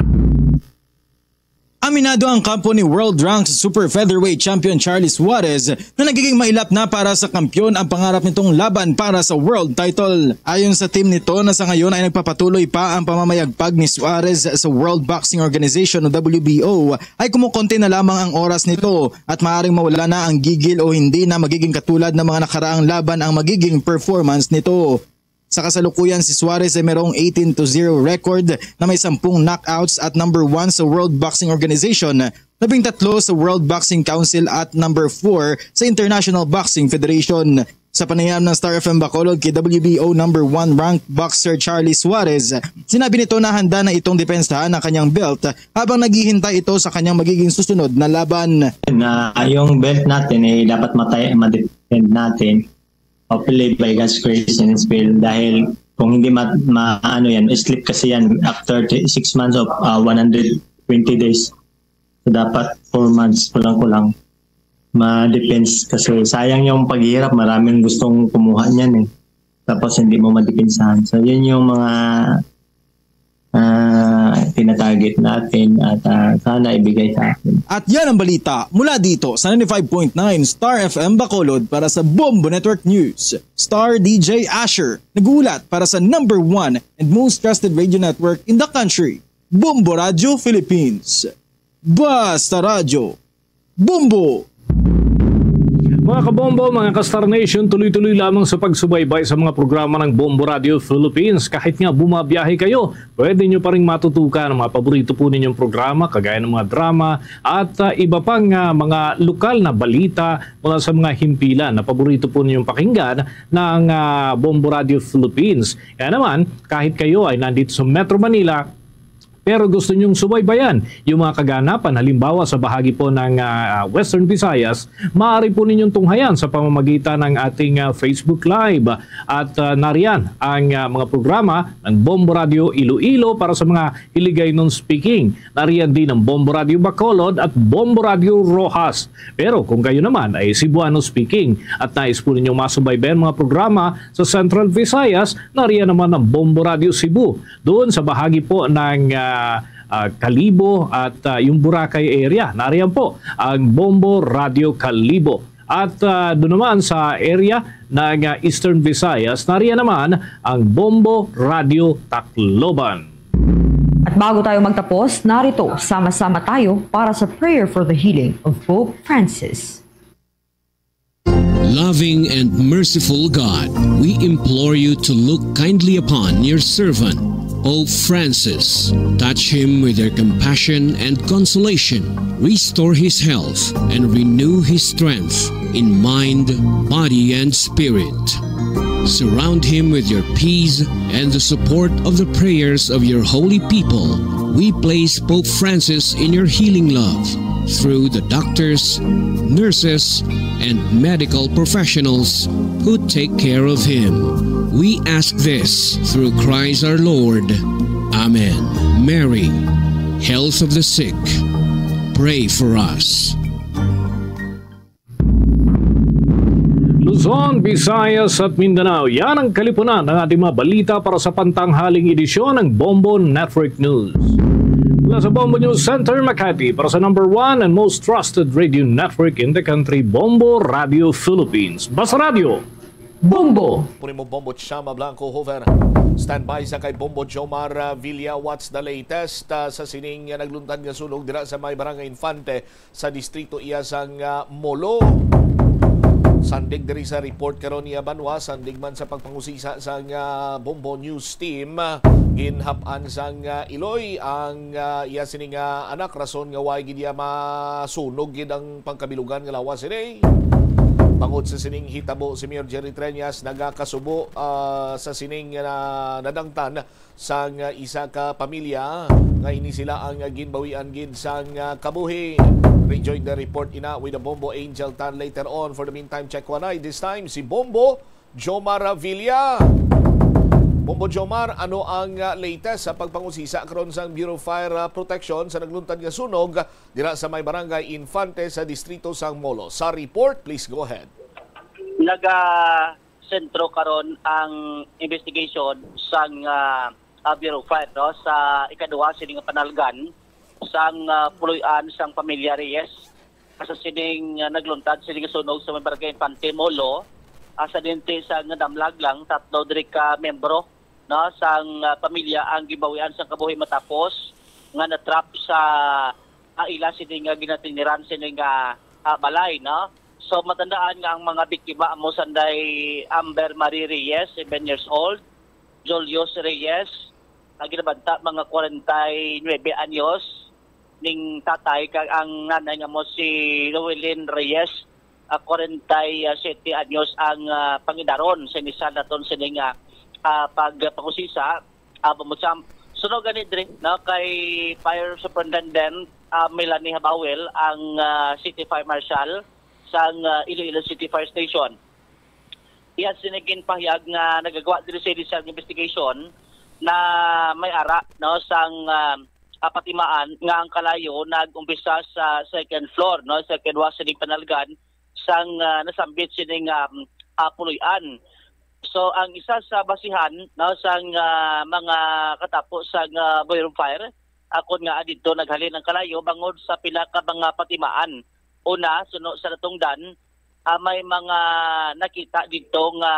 Aminado ang kampo ni world ranked super featherweight champion Charlie Suarez na nagiging mailap na para sa kampiyon ang pangarap nitong laban para sa world title. Ayon sa team nito na sa ngayon ay nagpapatuloy pa ang pamamayagpag ni Suarez sa World Boxing Organization o W B O, ay kumukonti na lamang ang oras nito at maaaring mawala na ang gigil o hindi na magiging katulad ng mga nakaraang laban ang magiging performance nito. Sa kasalukuyan, si Suarez ay mayroong eighteen to zero record na may sampung knockouts at number one sa World Boxing Organization, labing tatlo sa World Boxing Council at number four sa International Boxing Federation. Sa panayam ng Star F M Bacolod kay W B O number one ranked boxer Charlie Suarez, sinabi nito na handa na itong depensahan ang kanyang belt habang naghihintay ito sa kanyang magiging susunod na laban. Na yung belt natin, eh, dapat matay, ma-defend natin. Hopefully, by God's grace and His will, dahil kung hindi ma, ma ano yan, slip kasi yan after th- six months of uh, one hundred twenty days. So, dapat four months, kulang-kulang, ma-defense kasi sayang yung paghihirap. Maraming gustong kumuha niyan eh. Tapos hindi mo madepensahan. So, yun yung mga ah, tinatarget natin at, ah, sana ibigay sa atin. At yan ang balita mula dito sa ninety-five point nine Star F M Bacolod. Para sa Bombo Network News, Star D J Asher, nag-uulat para sa number one and most trusted radio network in the country, Bombo Radio Philippines. Basta Radyo, Bombo! Mga kabombo, mga ka-Star Nation, tuloy-tuloy lamang sa pagsubaybay sa mga programa ng Bombo Radio Philippines. Kahit nga bumabiyahe kayo, pwede nyo pa rin matutukan ang mga paborito po ninyong programa, kagaya ng mga drama at, ah, iba pang, ah, mga lokal na balita mula sa mga himpilan na paborito po ninyong pakinggan ng, ah, Bombo Radio Philippines. Kaya naman, kahit kayo ay nandito sa Metro Manila, pero gusto niyong subaybayan yung mga kaganapan, halimbawa sa bahagi po ng, ah, Western Visayas, maaari po ninyong tunghayan sa pamamagitan ng ating, ah, Facebook Live. At, ah, nariyan ang, ah, mga programa ng Bombo Radio Iloilo para sa mga Hiligaynon speaking. Nariyan din ang Bombo Radio Bacolod at Bombo Radio Roxas. Pero kung kayo naman ay Cebuano speaking at nais po ninyong masubaybayan mga programa sa Central Visayas, nariyan naman ang Bombo Radio Cebu. Doon sa bahagi po ng, ah, ah, Kalibo at, ah, yung Boracay area, nariyan po ang Bombo Radio Kalibo. At, ah, doon naman sa area ng, ah, Eastern Visayas, nariyan naman ang Bombo Radio Tacloban. At bago tayo magtapos, narito, sama-sama tayo para sa prayer for the healing of Pope Francis. Loving and merciful God, we implore you to look kindly upon your servant, Pope Francis. Touch him with your compassion and consolation. Restore his health and renew his strength in mind, body, and spirit. Surround him with your peace and the support of the prayers of your holy people. We place Pope Francis in your healing love through the doctors, nurses, and medical professionals who take care of him. We ask this through Christ our Lord. Amen. Mary, health of the sick, pray for us. Luzon, Visayas at Mindanao, yan ang kalipunan ng ating mga balita para sa pantanghaling edisyon ng Bombo Network News. Mula sa Bombo News Center, Makati, para sa number one and most trusted radio network in the country, Bombo Radio Philippines. Basta Radyo, Bombo! Puri mo, Bombo Chama Blanco Hoover. Standby sa kay Bombo Jomar, ah, Villa. What's the latest, ah, sa sining, ah, nagluntad nga sunog dira sa may Barangay Infante sa distrito iya sang, ah, Molo? Sandig diri sa report karon niya, Banwa, sandig man sa pagpangusisa sang, ah, Bombo News Team, ah, ginhap-an sang, ah, iloy ang, ah, iya sini nga anak, rason nga way gid iya masunog gid ang pangkabilugan nga lawas ini. Bangod sa sining hitabo, si Mayor Jerry Treñas nagakasubo, ah, sa sining, ah, nadangtan sang, ah, isa ka pamilya nga ini sila ang, ah, ginbawian gid sang, ah, kabuhi. Rejoin the report ina with the Bombo Angel Tan later on. For the meantime, check one ay this time si Bombo Jomar Villa. Bombo Jomar, ano ang, ah, latest sa pagpangusisa karon sang Bureau of Fire, ah, Protection sa nagluntad nga sunog dira sa may Barangay Infante sa distrito sang Molo? Sa report, please go ahead. Naga sentro karon ang investigation sang, ah, ah, Bureau of Fire, no, sa ikaduha sini nga panalgan sang, ah, puloy-an sang pamilya Reyes sa sining, ah, nagluntad sini nga sunog sa may Barangay Infante Molo. Ah, sa dinti sa nga damlag lang, tatlo diri ka membro, no, sang, ah, pamilya ang gibawian sang kabuhi matapos nga na-trap sa, ah, ila sini nga ginatiniran sini nga, ah, balay, no. So matandaan nga ang mga biktima amo sanday Amber Marie Reyes, seven years old, Julius Reyes, nga ginabanta mga forty-nine anyos, ning tatay, kag ang nanay nga mo si Llewellyn Reyes, ah, forty-seven anyos ang, ah, pangidaron sa initial naton sini nga, ah, pagpangusisa, ah, Bumutsamp. Sunog gani diri, no, kay Fire Superintendent, ah, Melanie Habawel ang, ah, City Fire Marshal sang, ah, Iloilo City Fire Station. Iya sini ginpahayag nga nagagawa diri sa initial investigation na may ara, no, sang, ah, ah, patimaan nga ang kalayo nag-umpisa sa second floor, no, sa ikaduha sining panalgan sang, ah, nasambit sining, um, ah, puloy-an. So ang isa sa basihan, no, sang, ah, mga katapo sang, ah, Bureau of Fire, akon nga adto naghalin ang kalayo bangod sa pila ka mga patimaan. Una, suno sa natungdan, ah, may mga nakita didto nga,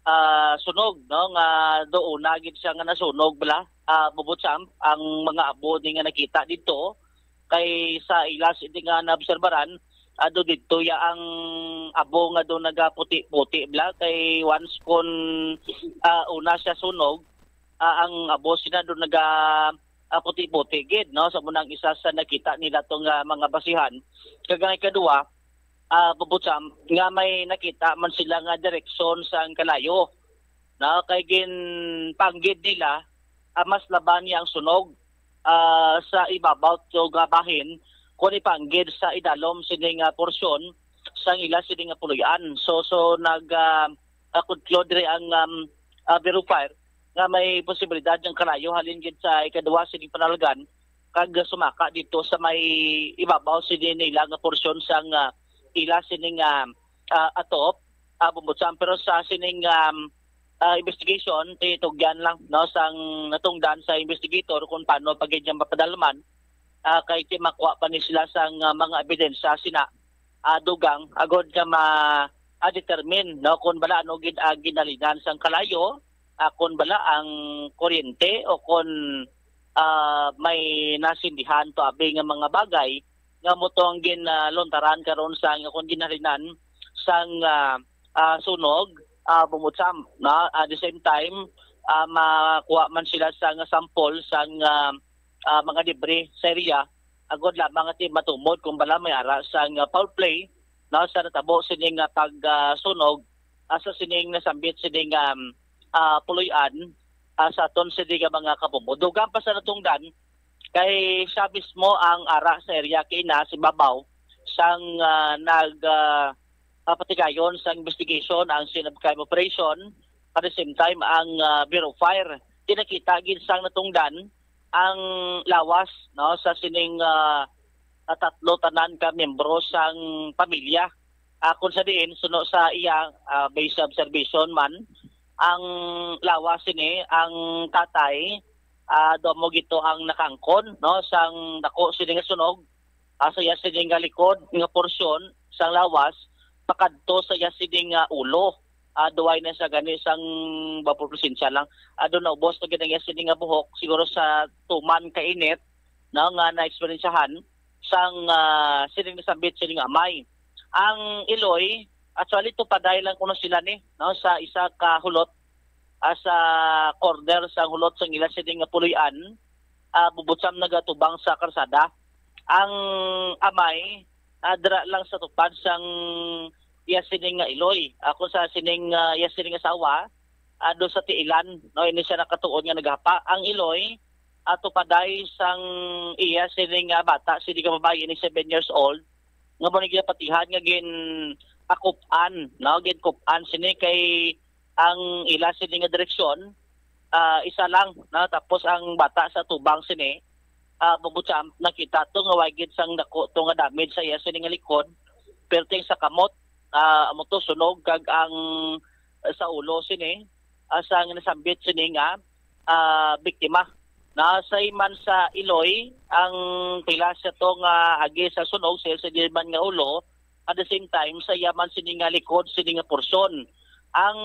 ah, sunog, no, nga doon na gid siya nga nasunog bala, ah, Bubutsamp, ang mga abo ni nga nakita didto. Kay sa ilas ini nga naobserbaran, ado didto ya ang abo nga do nagaputi-puti bala, kay once kon, ah, una siya sunog, ah, ang abo sina do naga, ah, puti-puti gid, no, sa munang isa sa nakita nila tong, ah, mga basihan. Kag ang ikaduha, ah, Bubutsamp, nga may nakita man sila nga direksyon sang kalayo, no, kay ginpanggid nila, ah, mas laban niya ang sunog, ah, sa ibabaw to nga bahin kung ipanggid sa idalom sini nga porsyon sang ila sini nga puloy-an. So, so nag, ah, ah, conclude diri ang, um, ah, Bureau of Fire nga may posibilidad nga kalayo halin gid sa ikaduha sining panalgan kag sumaka dito sa may ibabaw sini nila nga porsyon sang, ah, ila sining, ah, ah, atop, ah, Bumbutsam. Pero sa sining, um, ah, investigation, titugyan lang, no, sang natungdan sa investigator kung paano pa gid niya mapadalman, ah, kay ti makuha pa ni sila sang, ah, mga ebidensya sina, ah, dugang agod nga ma, ah, determine, no, kung bala ano gid ang ginhalinan sang kalayo, ah, kung bala ang kuryente o kung, ah, may nasindihan to abi nga mga bagay nga mo to ang ginaluntaran karon sa nga kung ginhalinan sang, ah, ah, sunog, ah, Bumbutsam, no? At the same time, ah, makuha man sila sa nga sample sang, ah, ah, mga debris sa area, agod lamang ati matumod kung bala may ara sang, ah, foul play, no, sa natabo sining, ah, pag, ah, sunog, ah, sa sining nasambit sining, um, ah, puloy-an, ah, sa aton sining, ah, mga kabumod. Dugang pa sa natungdan, kay siya mismo ang ara sa area kay ina sa ibabaw sang, ah, nag, ah, ah, patigayon sa investigation ang Scene of Crime Operation, at the same time ang, ah, Bureau of Fire. Tinakita gid sang natungdan ang lawas, no, sa sining, ah, ah, tatlo tanan ka miyembro sang pamilya. Ah, kung sa diin, suno sa iya, ah, based sa observation man, ang lawas sini, ang tatay, ah, do mo gito ang nakangkon, no, sang dako sini nga sunog, ah, sa iya sini nga likod nga porsyon sang lawas, pakadto sa iya sini nga ulo. Ah, duway na sa gani sang bapo presensya lang. Ah, do naubos na gid ang iya sini nga buhok, siguro sa tuman ka init, no, nga na-eksperyensyahan sang, ah, sining nasambit sining amay. Ang iloy, actually, tupaday lang kuno sila ni, no, sa isa ka hulot, ah, sa corner sang hulot sang ila sining nga puloy-an, ah, Bumbutsam nagatubang sa karsada. Ang amay, ah, dira lang sa tupad sang iya sining nga iloy. Ah, kung sa sining, ah, iya sining asawa, ah, do sa tiilan, no, ini siya nakatuon nga nagahapa. Ang iloy, ato paday sang iya sining nga bata, sini nga babayi, ini seven years old, nga mo ni ginapatihan nga gin akup-an, no, ginkup-an sini kay ang ila sini nga direksyon, ah, isa lang, no, tapos ang bata sa tubang sini, ah, bubutsa, nakita to nga way gid sang dako to nga damage sa iya sini nga likod, perting sa kamot, ah, amo to sunog kag ang, ah, sa ulo sini, ah, sang nasambit sini nga, ah, biktima. Nasay man sa iloy ang pila sa to nga agi sa sunog sa iya sini man nga ulo, at the same time sa iya man sini nga likod sini nga porsyon. Ang,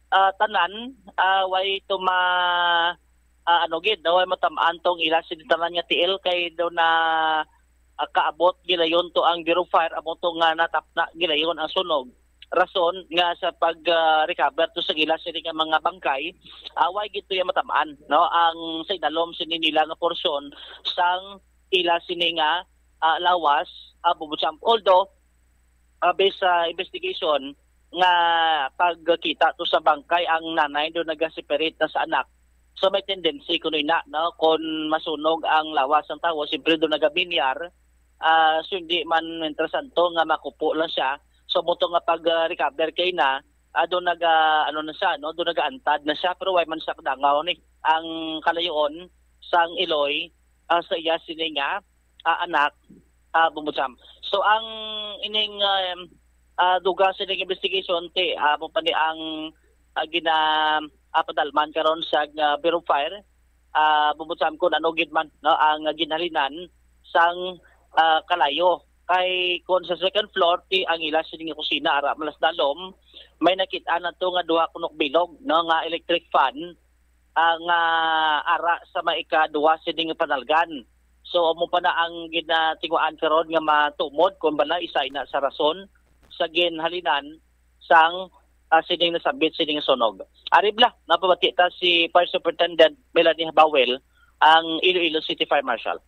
ah, tanan, ah, way to ma-, ah, ano gid, no, way matamaan tong ila sini tanan nga tiil kay daw na, ah, kaabot gilayon to ang Bureau of Fire, amo to nga natapna gilayon ang sunog. Rason nga sa pag, ah, recover to sa ila sini nga mga bangkay, ah, way gid to iya matamaan, no, ang sa idalom sini nila nga porsyon sang ila sini nga, ah, lawas, ah, bubutsamp. Although, ah, based sa investigation, nga pagkita to sa bangkay, ang nanay do nagaseparate na sa anak. So may tendency kuno ina, no, kung masunog ang lawas ng tawo, siyempre do nagabinyar, ah, so hindi man, mientras tanto, nga makupo lang siya. So mo to nga pag, ah, recover kay na, ah, do naga, ano na siya, no, do nagaantad na siya, pero way man siya kadangaw ni ang kalayoon sang iloy, ah, sa iya sini nga, ah, anak, ah, bumutang. So ang ining, um, ah, duga sa ining investigation, ti, ah, mo pa ni ang, ah, gina, ah, padalman karon sa, ah, Bureau of Fire, ah, bumutang kung ano gid man, no, ang ginhalinan sang, ah, kalayo. Kay kung sa second floor, ti ang ila sini nga kusina, ara malas dalom, may nakita na to nga duha kunok bilog, no, nga electric fan, ah, nga ara sa may ikaduha sini nga panalgan. So, amo pa na ang ginatiwaan karon nga matumod kung bala isa ina sa rason sa ginhalinan sang, ah, sining nasambit sining sunog. Ari bala, napabati ta si Fire Superintendent Melanie Habawel, ang Iloilo City Fire Marshal.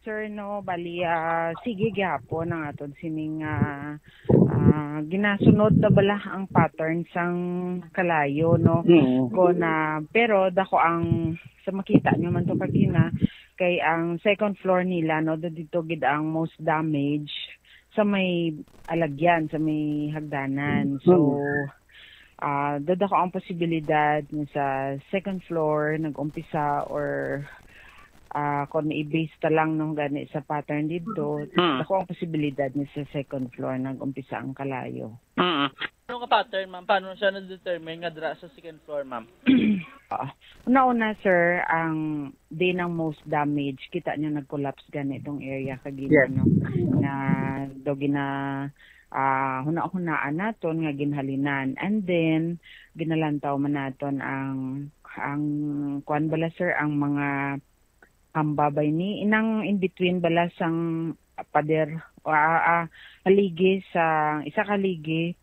Sir, no, bali, ah, sige gyapon ang aton sining, ah, ah, ginasunod na bala ang pattern sang kalayo, no? Mm. Ko na, pero dako ang sa makita nyo man to kagina, kay ang second floor nila, no, do dito gid ang most damage sa may alagyan, sa may hagdanan. So, Mm. ah, do dako ang posibilidad nga sa second floor nag-umpisa or, ah, kung i-base ta lang, no, gani sa pattern dito, Mm. dako ang posibilidad nga sa second floor nag-umpisa ang kalayo. Mm. Ano nga pattern, ma'am? Paano siya na-determine nga dira sa second floor, ma'am? Ah, una-una, sir, ang din ang most damage, kita nyo nag-collapse gani itong area kagina, Yes. no? Nga daw gina, ah, huna-hunaan naton nga ginhalinan. And then, ginalantaw man naton ang, ang, kuwan bala, sir, ang mga hamba bay ni, inang in between bala sang pader, ah, ah, haligi sa, isa ka haligi,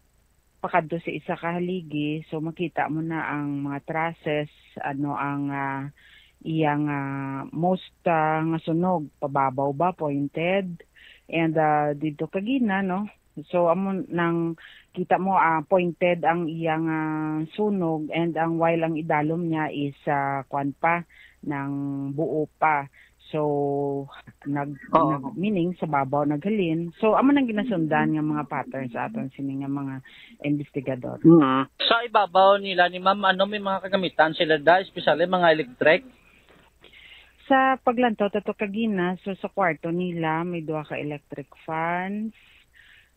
pakadto sa isa ka haligi, so makita mo na ang mga trusses, ano, ang, ah, iyang, ah, most, ah, nga sunog, pababaw ba, pointed, and, ah, dito kagina, no? So, amo nang kita mo, ah, pointed ang iyang, ah, sunog, and ang, while ang idalom niya is, ah, kwan pa, nang buo pa. So, nag, Oo. nag-, meaning sa babaw naghalin. So, amo nang ginasundan nga mga pattern sa aton sini nga mga investigador. Mm. Sa ibabaw nila ni ma'am, ano, may mga kagamitan sila da, especially mga electric? Sa paglantaw tato kagina, so sa kwarto nila may duha ka electric fans.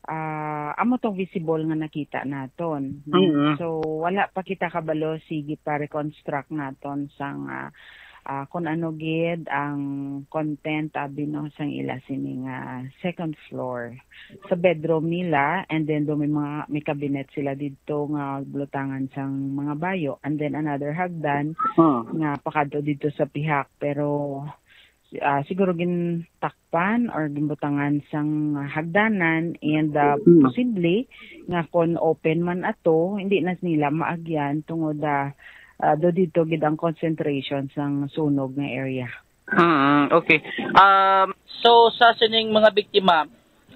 Ah, amo tong visible nga nakita naton, no? Mm. So, wala pa kita kabalo, sige pa reconstruct naton sang, ah, ah, kung ano gid ang content, abi, no, sang ila sini nga second floor. Sa bedroom nila, and then do may mga, may cabinet sila didto nga butangan sang mga bayo, and then another hagdan Ah. nga pakadto didto sa pihak, pero, ah, siguro gintakpan or ginbutangan sang hagdanan, and, ah, Hmm. posible nga kon open man ato, hindi na nila maagyan tungod, ah, ah, do dito gid ang concentration sang sunog nga area. Mm, okay. Um, so, sa sining mga biktima,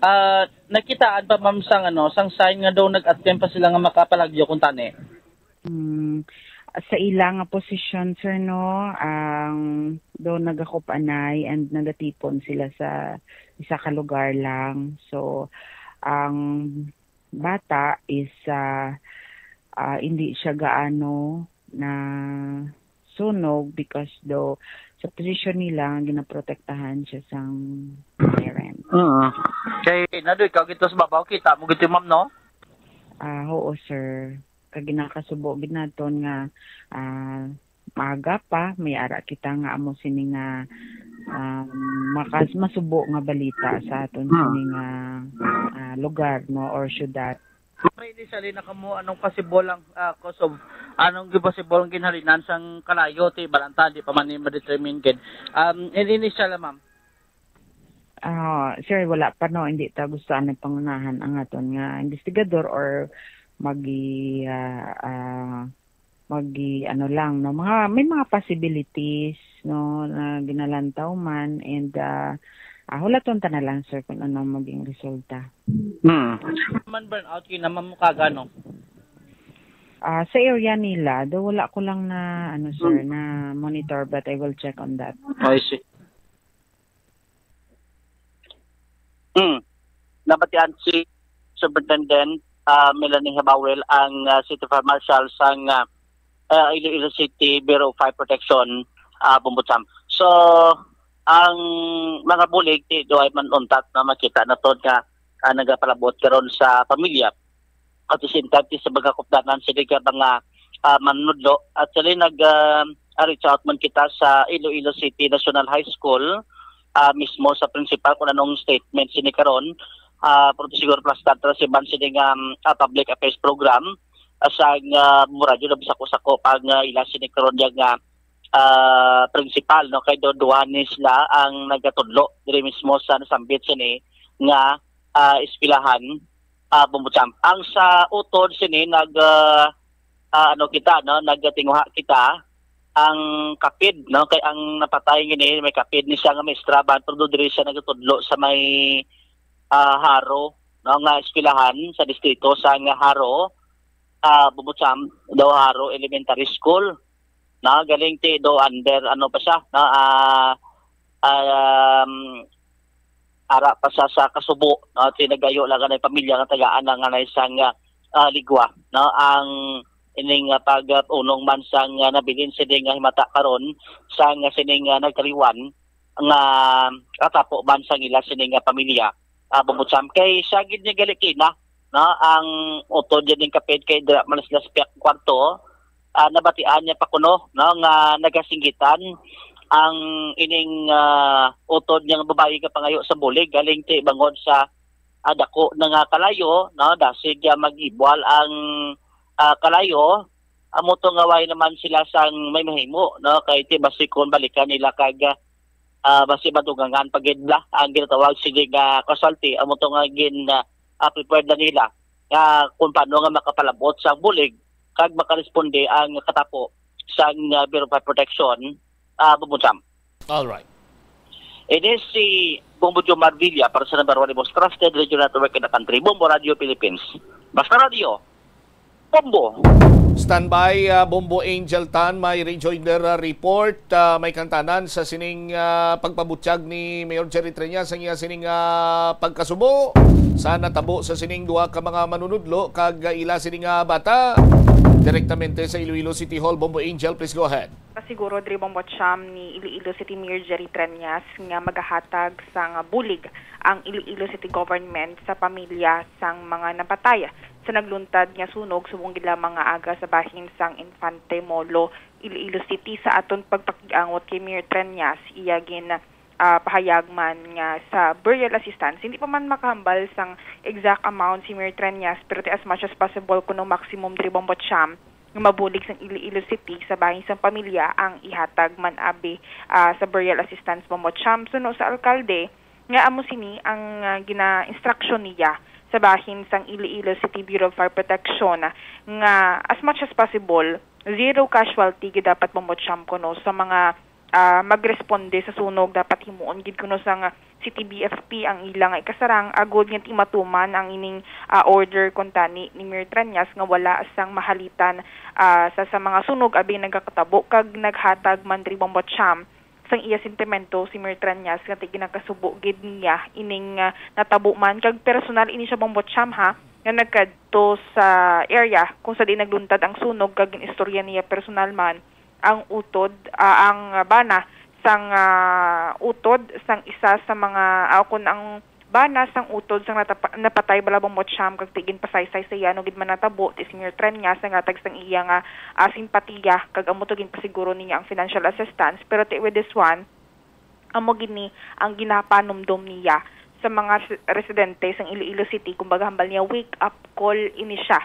Ah, nakitaan pa, ma'am, sang, ano, sang sign nga daw nag-attempt pa sila nga makapalagyo kung tani? Hmm, sa ila nga posisyon, sir, no, ang do nagakup-anay and nagatipon sila sa isa ka lugar lang. So, ang bata is, ah, ah, hindi siya gaano na sunog because do sa posisyon nila, ginaprotektahan siya sang parent. Mm. Kay, Nado, ikaw gito sa babaw, kita mo gito, ma'am, no? Ah, oo, sir. Kag ginakasubo gid naton nga, ah, maaga pa, may ara kita nga amo sini nga, um, makas-, masubo nga balita sa aton Hmm. sini nga, ah, lugar, no, or syudad. May initially na kamo anong possible ang, ah, cause of, anong possible ang ginhalinan sang kalayo, ti balanta, di pa man ni ma-determine gid. Um, in initial, ma'am. Ah, sir, wala pa, no, hindi ta gusto ani pangunahan ang aton nga investigador or magi, ah, ah, magi, ano lang, no, mga, may mga possibilities, no, na ginalantaw man and, ah, ah, hulaton ta na lang, sir, kung ano ang maging resulta. Hmm. Man burnout, yun naman mo kaga, no? Ah, sa area nila, do wala ko lang na, ano, sir, Hmm. na monitor, but I will check on that. I see. Hmm. Nabatian si Superintendent, ah, Melanie Habawel ang, ah, City Fire Marshal sang, ah, ah, Iloilo City Bureau of Fire Protection, ah, Bumbutsan. So, ang mga bulig, ti, do ay man untat na makita naton nga, ah, nagapalabot karon sa pamilya. At the same time, ti sa mga kupdanan, sila ka mga, ah, manunudlo. Actually, nag, ah, ah, reach out man kita sa Iloilo City National High School, ah, mismo sa principal kung anong statement sini karon. Ah, pero siguro plus tantra si man sini nga, um, ah, public affairs program, ah, sa nga radyo na bisako-sako pag, ah, ila sini karon yang, ah, ah, principal, no, kay do duha ni sila ang nagatudlo diri mismo sa nasambit sini nga, ah, eskwelahan, ah, Bumbutsan. Ang sa utod sini nag, ah, ah, ano kita, no, nagatinguha kita ang kapid, no, kay ang napatay gini may kapid ni siya nga maestra, ban pero diri siya nagatudlo sa may, ah, Jaro, no, nga eskwelahan sa distrito sa nga Jaro, ah, Bumbutsan, daw Jaro Elementary School. Na galing ti do under, ano pa siya, no, ah, um, ara pa sa, sa kasubo, no, ti nagayo lang ang pamilya nga tagaan lang nga isang, ah, ah, ligwa, no, ang ining, ah, pag, ah, unong man sang, ah, nabilin sini nga himata karon sang, ah, sining, ah, nagkaliwan nga katapo man sang ila sini nga pamilya, ah, Bumbutsan. Kay siya gid ni gali kina, no, ang utod yan ning kapit kay dira man sila sa pihak kwarto, ah, nabatian niya pa kuno, no, nga nagasinggitan ang ining, ah, utod niya nga babayi nga pangayo sa bulig galing ti bangod sa, ah, dako na nga kalayo, no, dasig, ah, mag-ibwal ang, ah, kalayo. Amo to nga way naman sila sang may mahimo, no, kay ti basi kon balikan nila kag, ah, basi madugangan pa gid bala ang ginatawag sini nga casualty. Amo to nga gin, ah, ah, prepared na nila nga kung paano nga makapalabot sang bulig kag makaresponde ang katapo sang, ah, Bureau of Fire Protection, ah, Bumbutsan. All right. Ini si Bombo Jomar Villa para sa number one most trusted radio network in the country, Bombo Radio Philippines. Basta Radio, Bombo. Standby, ah, Bombo Angel Tan, may rejoinder, ah, report, ah, may kantanan sa sining, ah, pagpabutyag ni Mayor Jerry Treñas ang iya sining, ah, pagkasubo sa natabo sa sining duha ka mga manunudlo kag, ah, ila sining, ah, bata. Direktamente sa Iloilo City Hall, Bombo Angel, please go ahead. Siguro diri Bombo Cham ni Iloilo City Mayor Jerry Treñas nga magahatag sang bulig ang Iloilo City Government sa pamilya sang mga napatay sa nagluntad nga sunog subong gid lamang nga aga sa bahin sang Infante Molo, Iloilo City. Sa aton pagpakig-angot kay Mayor Treñas, iya gin, ah, pahayag man nga sa burial assistance, hindi pa man makahambal sang exact amount si Mayor Treñas, pero ti as much as possible kuno maximum diri Bombo Cham nga mabulig sang Iloilo City sa bahin sang pamilya ang ihatag man abi, ah, sa burial assistance Bombo Cham. Suno sa alkalde nga amo sini ang, ah, gina-instruction niya sa bahin sang Iloilo City Bureau of Fire Protection nga as much as possible zero casualty gid dapat Bombo Cham kuno sa mga, ah, magresponde sa sunog. Dapat himuon gid kuno sang C T B F P ang ila nga ikasarang agod nga timatuman ang ining, ah, order kuntani ni Mayor Treñas nga wala sang mahalitan, ah, sa, sa mga sunog abi nagakatabo kag naghatag man diri Bombo Cham sang iya sentimento si Mayor Treñas nga ti-, ginakasubo gid niya ining, ah, natabo man kag personal ini siya Bombo Cham ha nga nagkadto sa area kung sa di nagluntad ang sunog kag ginistorya niya personal man ang utod, ah, ang bana sang, ah, utod sang isa sa mga, ah, kun ang bana sang utod sang natapa-, napatay bala Bombo Cham kag ti ginpasaysay sa iya ano gid man natabo ti Senyor Treñas naghatag sang iya nga, ah, simpatiya kag amo to ginpasiguro niya ang financial assistance pero ti with this one amo gini ang ginapanumdom niya sa mga s-, residente sang Iloilo City, kumbaga hambal niya wake up call ini siya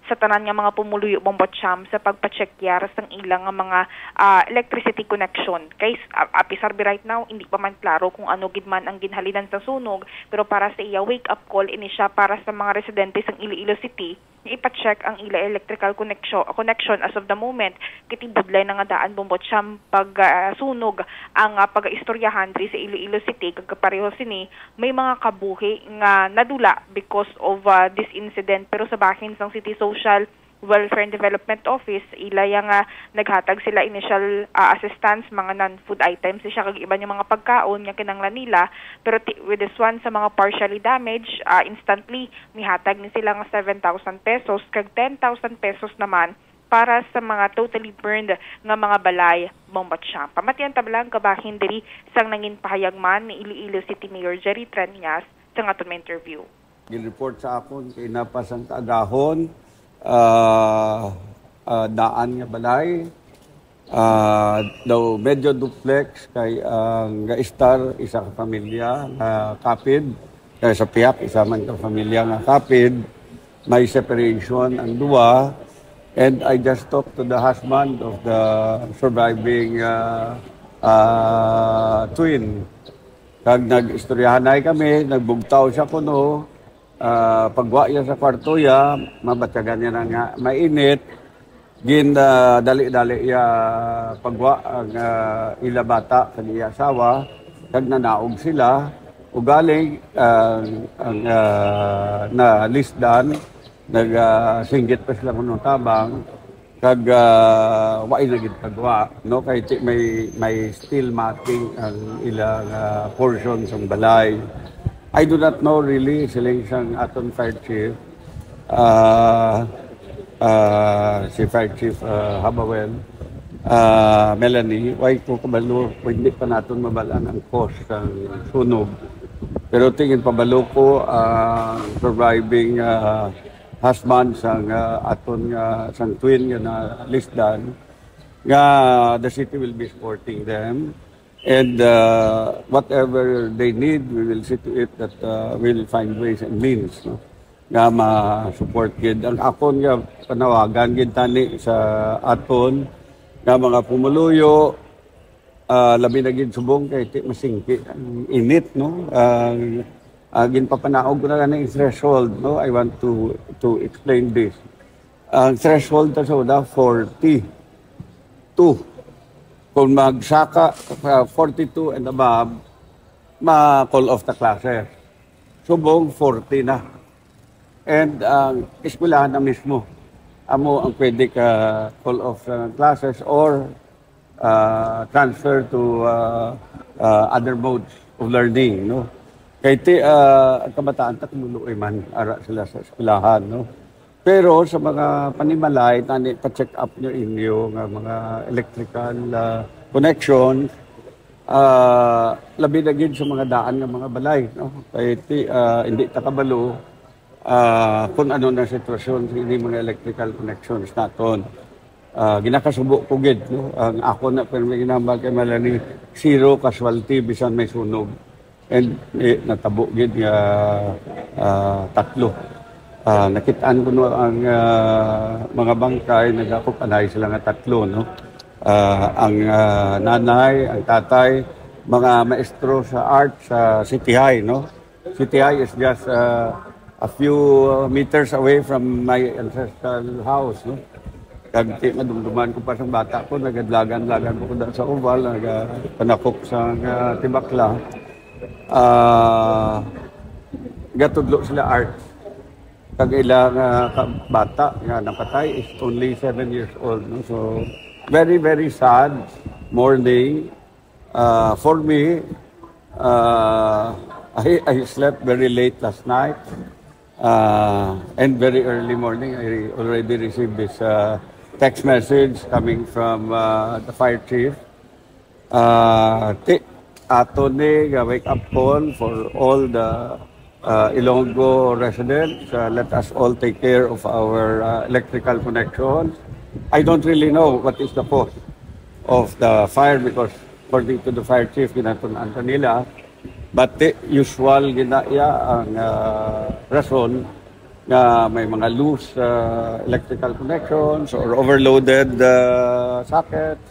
sa tanan nga mga pumuluyo Bombo Cham sa pagpachekyar sang ila nga mga, ah, electricity connection. Kay s-, a-, apisar bi right now, hindi pa man klaro kung ano gid man ang ginhalinan sa sunog, pero para sa iya, wake up call ini siya para sa mga residente sang Iloilo City nga ipa-check ang ila electrical connection, connection as of the moment. Kay ti budlay na nga daan Bombo Cham pag, ah, sunog ang, ah, pag-istoryahan diri sa Iloilo City, kag kapareho sini may mga kabuhi nga nadula because of, ah, this incident. Pero sa bahin sang City Social Welfare and Development Office, ila ya nga naghatag sila initial, ah, assistance, mga non-food items siya kag iban nga mga pagkaon nga kinahanglan nila. Pero ti-, with this one, sa mga partially damaged, ah, instantly mihatag ni sila nga seven thousand pesos kag ten thousand pesos naman para sa mga totally burned nga mga balay, Bombo Cham. Pamatian ta bala ang kabahin diri sang nangin pahayag man ni Iloilo City Mayor Jerry Treñas sa aton nga interview. Gin-report sa akon kay napas ang kaagahon, ah, ah, daan nga balay, ah, daw medyo duplex kay ang gaistar isa ka pamilya nga kapid, kay sa pihak isa man ka pamilya nga kapid, may separation ang duwa, and I just talked to the husband of the surviving, ah, ah, twin. Kag nag-istoryahanay kami, nagbugtaw siya kuno, ah, pagwa iya sa kwarto iya, mabatyagan niya na nga mainit, gin, ah, dali-dali iya pagwa ang, ah, ila bata kag iya asawa, kag nanaog sila. Ugaling, ah, ang, ah, nalisdan, nag, ah, singgit pa sila kuno tabang, kag, ah, wa na gid pagwa, no? Kay ti-, may, may steel matting ang ilang, ah, portion sang balay. I do not know really, siling sang aton fire chief, ah, ah, si Fire Chief, ah, Habawel, ah, Melanie, why ko kabalo, hindi pa naton mabalaan ang cause sang sunog. Pero tingin pabalo ko, ah, surviving, ah, husband sang, ah, aton nga, sang twin nga nalisdan, nga the city will be supporting them. And, ah, whatever they need, we will see to it that, ah, we'll find ways and means, no, nga ma-support gid. Ang akon nga panawagan gid tani sa aton nga mga pumuluyo, ah, labi na gid subong kay ti-, masingki ang init, no? Ang, ah, ginpapanaog ko na gani ang threshold, no? I want to, to explain this. Ang threshold ta sa una, forty-two. Kung magsaka, ah, forty-two and above, ma-call off ta classes. Subong, forty na. And ang eskwelahan na mismo, amo ang pwede ka call off sa classes or, ah, transfer to, ah, ah, other modes of learning, no? Kay ti-, ah, ang kabataan ta kumuloy man, ara sila sa eskwelahan, no? Pero sa mga panimalay, tani pa-check up nyo inyo nga mga electrical, ah, connection, ah, labi na gid sa mga daan nga mga balay, no? Kay ti-, ah, hindi ta kabalo, ah, kung ano na sitwasyon sa ini mga electrical connections naton. Ah, ginakasubo ko gid, no? Ang ako na, pero may ginambag kay Melanie, zero casualty bisan may sunog. And, eh, natabo gid nga, ah, tatlo. Ah, nakitaan ko no ang, ah, mga bangkay, nagakupanay sila nga tatlo, no? Ah, ang, ah, nanay, ang tatay, mga maestro sa art sa City High, no? City High is just, ah, a few meters away from my ancestral house, no? Kag ti madumduman ko pa sang bata ko, nagadlagan-lagan ko da sa oval, nagapanakop sa nga tibakla. Ah, gatudlo sila art. Kag ila nga ka-, bata nga napatay is only seven years old, no? So, very, very sad morning. Uh, for me, uh, I, I slept very late last night, uh, and very early morning, I already received this, uh, text message coming from, uh, the fire chief. Uh, ti-, ato ni nga wake up call for all the, uh, Ilonggo residents. Uh, let us all take care of our, uh, electrical connections. I don't really know what is the cause of the fire because according to the fire chief, ginatun-an pa nila. But ti-, usual gina iya ang, uh, rason nga may mga loose, uh, electrical connections or overloaded, uh, sockets.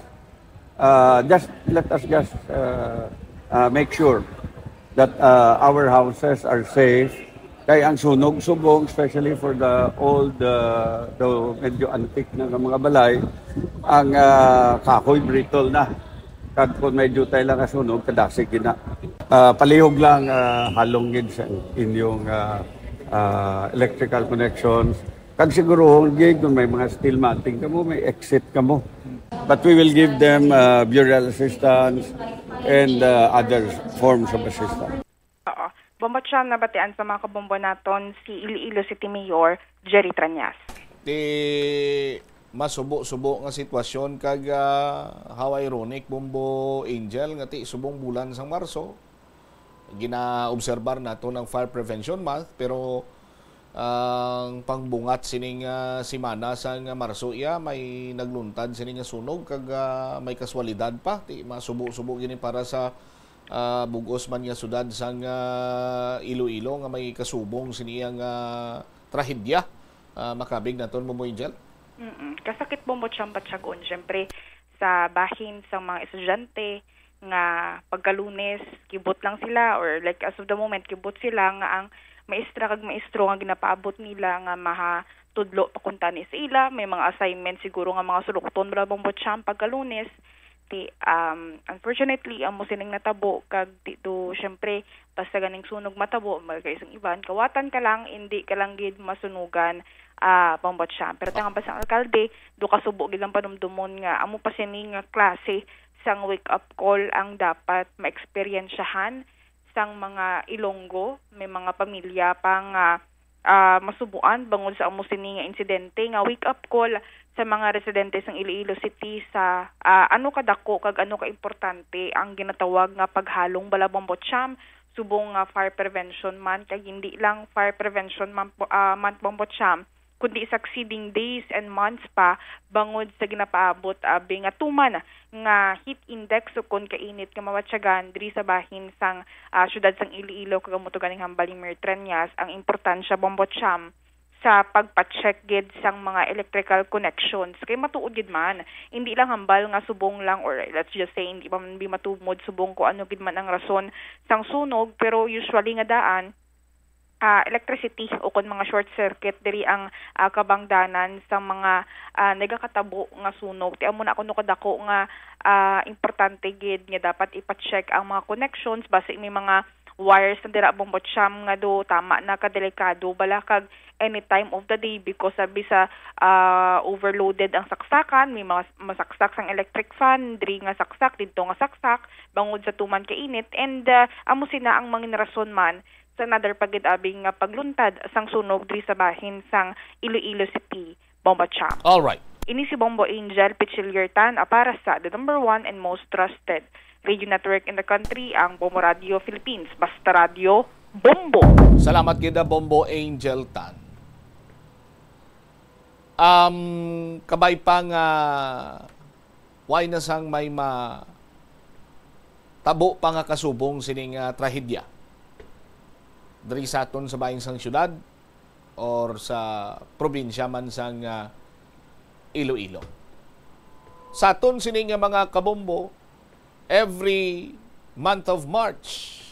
Uh, just let us just, uh, uh, make sure that, uh, our houses are safe. Kay ang sunog subong, especially for the old, uh, the medyo antique na nga mga balay, ang, uh, kahoy brittle na. Kag kung may jutay lang nga sunog, kadasig gina. Uh, palihog lang, uh, halong gid sa inyong, uh, uh, electrical connections. Kag siguruhon gid kung may mga steel matting kamo, may exit kamo. But we will give them, uh, burial assistance and, uh, other forms of assistance. Oo. Bombo Cham, nabatian sa mga kabombo naton si Iloilo City Mayor Jerry Trañas. Ti masubo-subo nga sitwasyon kag, ah, how ironic, Bombo Angel, nga ti subong bulan sang Marso, ginaobserbar naton ang Fire Prevention Month, pero ang pangbungat sining, ah, semana sang Marso iya may nagluntad sini nga sunog kag, ah, may kaswalidad pa. Ti masubo-subo gini para sa, ah, bug-os man nga syudad sang, ah, Iloilo nga may kasubong sini ang, ah, trahedya. Ah, makabig naton, Bombo Angel. Mm-mm. Kasakit, Bombo Cham, batyagon, syempre, sa bahin sang mga estudyante nga pagka Lunes, kibot lang sila, or, like, as of the moment, kibot sila nga ang maestra kag maestro nga ginapaabot nila nga mahatudlo pa kuntani sa ila, may mga assignment siguro nga mga sulukton bala, Bombo Cham, pagka Lunes. Ti, um, unfortunately, amo sining natabo, kag ti do, syempre, basta ganing sunog matabo, magkay sang iban, kawatan ka lang, indi ka lang gid masunugan, ah, Bombo Cham. Pero tangan pa sang alkalde, do kasubo gid lang panumdumon nga amo pa sini nga klase sang wake-up call ang dapat maeksperiensyahan sang mga Ilonggo. May mga pamilya pa nga, ah, masubuan bangod sa amo sini nga insidente, nga wake-up call sa mga residente sang Iloilo City sa, ah, ano kadako kag ano kaimportante ang ginatawag nga paghalong bala, Bombo Cham, subong nga Fire Prevention Month, kag hindi lang Fire Prevention Month, ah, Month, Bombo Cham, kundi succeeding days and months pa, bangod sa ginapaabot abi nga tuman nga heat index, o kon kainit nga mabatyagan diri sa bahin sang, ah, syudad sang Iloilo, kag amo to ganing hambal ni Mayor Treñas ang importansya, Bombo Cham, sa pagpa-check gid sang mga electrical connections. Kay matuod gid man, hindi lang hambal nga subong lang, or let's just say, hindi pa man bi matumod subong kung ano gid man ang rason sang sunog, pero usually nga daan, ah, electricity o kon mga short circuit diri ang, ah, kabangdanan sa mga, ah, nagakatabo nga sunog. Ti amo na kuno kadako nga, ah, importante gid nga dapat ipa-check ang mga connections, basi may mga wires na dira, Bombo Cham, nga do tama na kadelikado bala kag any time of the day, because sabi sa, ah, overloaded ang saksakan, may mga masaksak sang electric fan, diri nga saksak, didto nga saksak, bangod sa tuman kainit, and, ah, amo sina ang mga rason man sa another pa gid abi nga pagluntad sang sunog diri sa bahin sang Iloilo City, Bombo Cham. All right. Ini si Bombo Angel Pichiliertan, ah, para sa the number one and most trusted radio network in the country, ang Bombo Radio Philippines. Basta Radio, Bombo. Salamat gid, ah, Bombo Angel Tan. Um, kabay pa nga way na sang may ma-, tabo pa nga kasubong sining, ah, trahedya diri sa aton sa bahin sang syudad or sa probinsya man sang, ah, Iloilo. Sa aton sini nga mga kabombo, every month of March,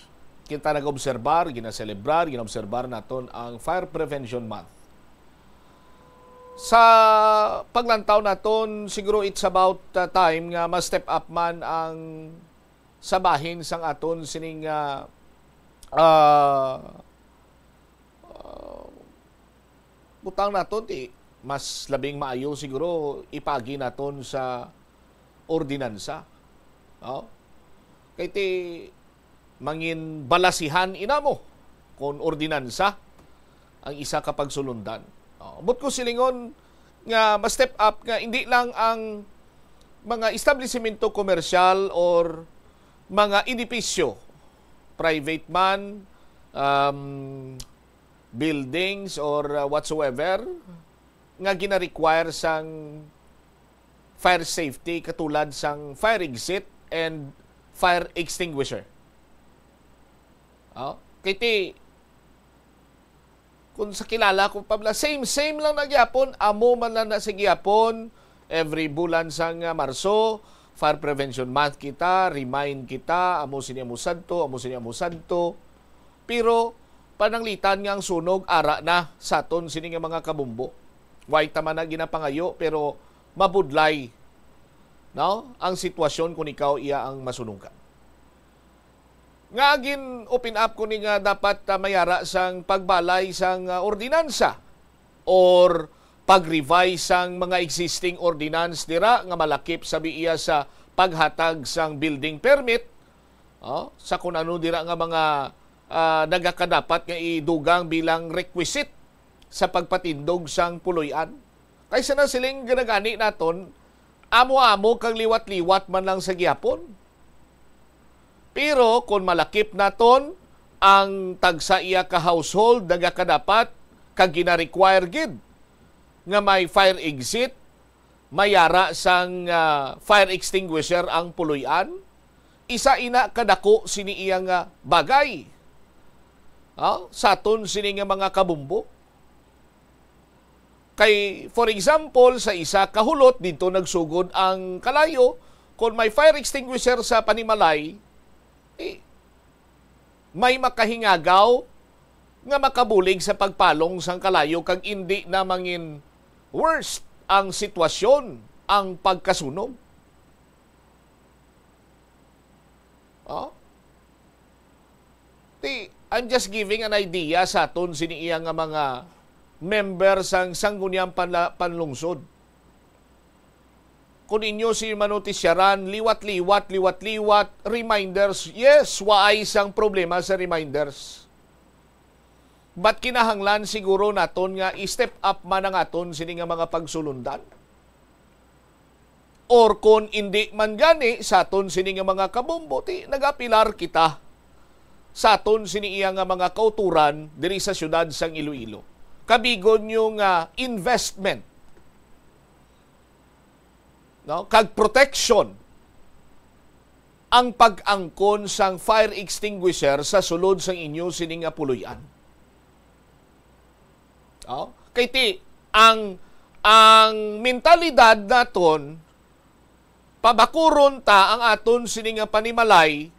kita nag-obserbar, ginaselebrar, ginaobserbar naton ang Fire Prevention Month. Sa paglantaw naton, siguro it's about, uh, time nga ma-step up man ang sa bahin sang aton sining, uh, uh, uh, butang naton, ti mas labing maayo siguro ipagi naton sa ordinansa. No? Kay ti mangin balasihan inamo kon ordinansa ang isa ka pagsulundan. Oh, but ko silingon nga ma-step up nga hindi lang ang mga establisimento komersyal or mga edipisyo, private man, um, buildings or, uh, whatsoever, nga gina-require sang fire safety katulad sang fire exit and fire extinguisher. Oh, kay ti, kung sa kilala ko pa bala, same, same lang na gyapon, amo man lang na sa gyapon, every bulan sang, ah, Marso, Fire Prevention Month kita, remind kita, amo sini, amo sadto, amo sini, amo sadto. Pero pananglitan nga ang sunog ara na sa aton sini nga mga kabumbo. Way ta man na ginapangayo, pero mabudlay, no, ang sitwasyon kung ikaw iya ang masunugan. Nga gin-open up ko ni nga dapat, ah, mayara sang pagbalay sang, ah, ordinansa or pag-revise sang mga existing ordinance dira nga malakip sabi iya sa paghatag sang building permit, oh, sa kun ano dira nga mga, ah, nagakadapat nga idugang bilang requisite sa pagpatindog sang puloy-an. Kay sa nasiling ginagani naton, amo-amo kag liwat-liwat man lang sa gihapon. Pero kon malakip naton ang tagsa iya ka household, nagakadapat kag gina-require gid nga may fire exit, may yara sang, ah, fire extinguisher ang puloy-an, isa ina kadako sini iya nga bagay, ah, sa aton sini nga mga kabumbo. Kay, for example, sa isa ka hulot, didto nagsugod ang kalayo, kung may fire extinguisher sa panimalay, eh, may makahingagaw nga makabulig sa pagpalong sang kalayo kag indi na mangin worse ang sitwasyon, ang pagkasunog. Oh? Ti, I'm just giving an idea sa aton sini iya nga mga member sang Sangguniang Panla-, Panlungsod. Kung inyo si manotisyaran, liwat-liwat, liwat-liwat, reminders. Yes, waay sang problema sa reminders. But kinahanglan siguro naton nga i-step up man ang aton sini nga mga pagsulundan. Or kon indi man gani sa aton sini nga mga kabombo, ti nagapilar kita sa aton sini iya nga mga kauturan diri sa siyudad sang Iloilo. Kabigon nyo nga investment, no, kag protection ang pag-angkon sang fire extinguisher sa sulod sang inyo sini nga puloy-an. Oh, kay ti, ang, ang mentalidad naton, pabakuron ta ang aton sini nga panimalay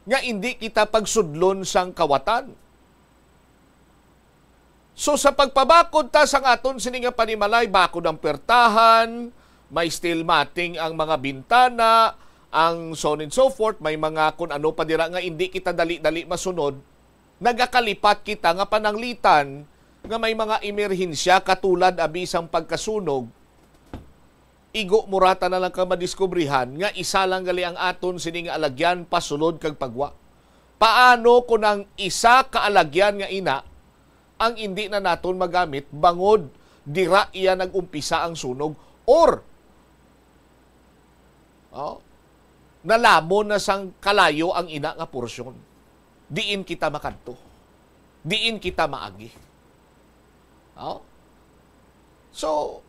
nga indi kita pagsudlon sang kawatan. So, sa pagpabakod ta sang aton sini nga panimalay, bakod ang puwertahan, may steel matting ang mga bintana, ang so on and so forth, may mga kun ano pa dira nga indi kita dali-dali masunod, nagakalipat kita nga pananglitan nga may mga emerhensya katulad abi sang pagkasunog, igo murata na lang ka madiskubrihan nga isa lang gali ang aton sini nga alagyan pasulod kag pagwa. Paano kon ang isa ka alagyan nga ina ang indi na naton magamit bangod dira iya nag-umpisa ang sunog, or, oh, nalamon na sang kalayo ang ina nga porsyon? Diin kita makadto? Diin kita maagi? Oh? So,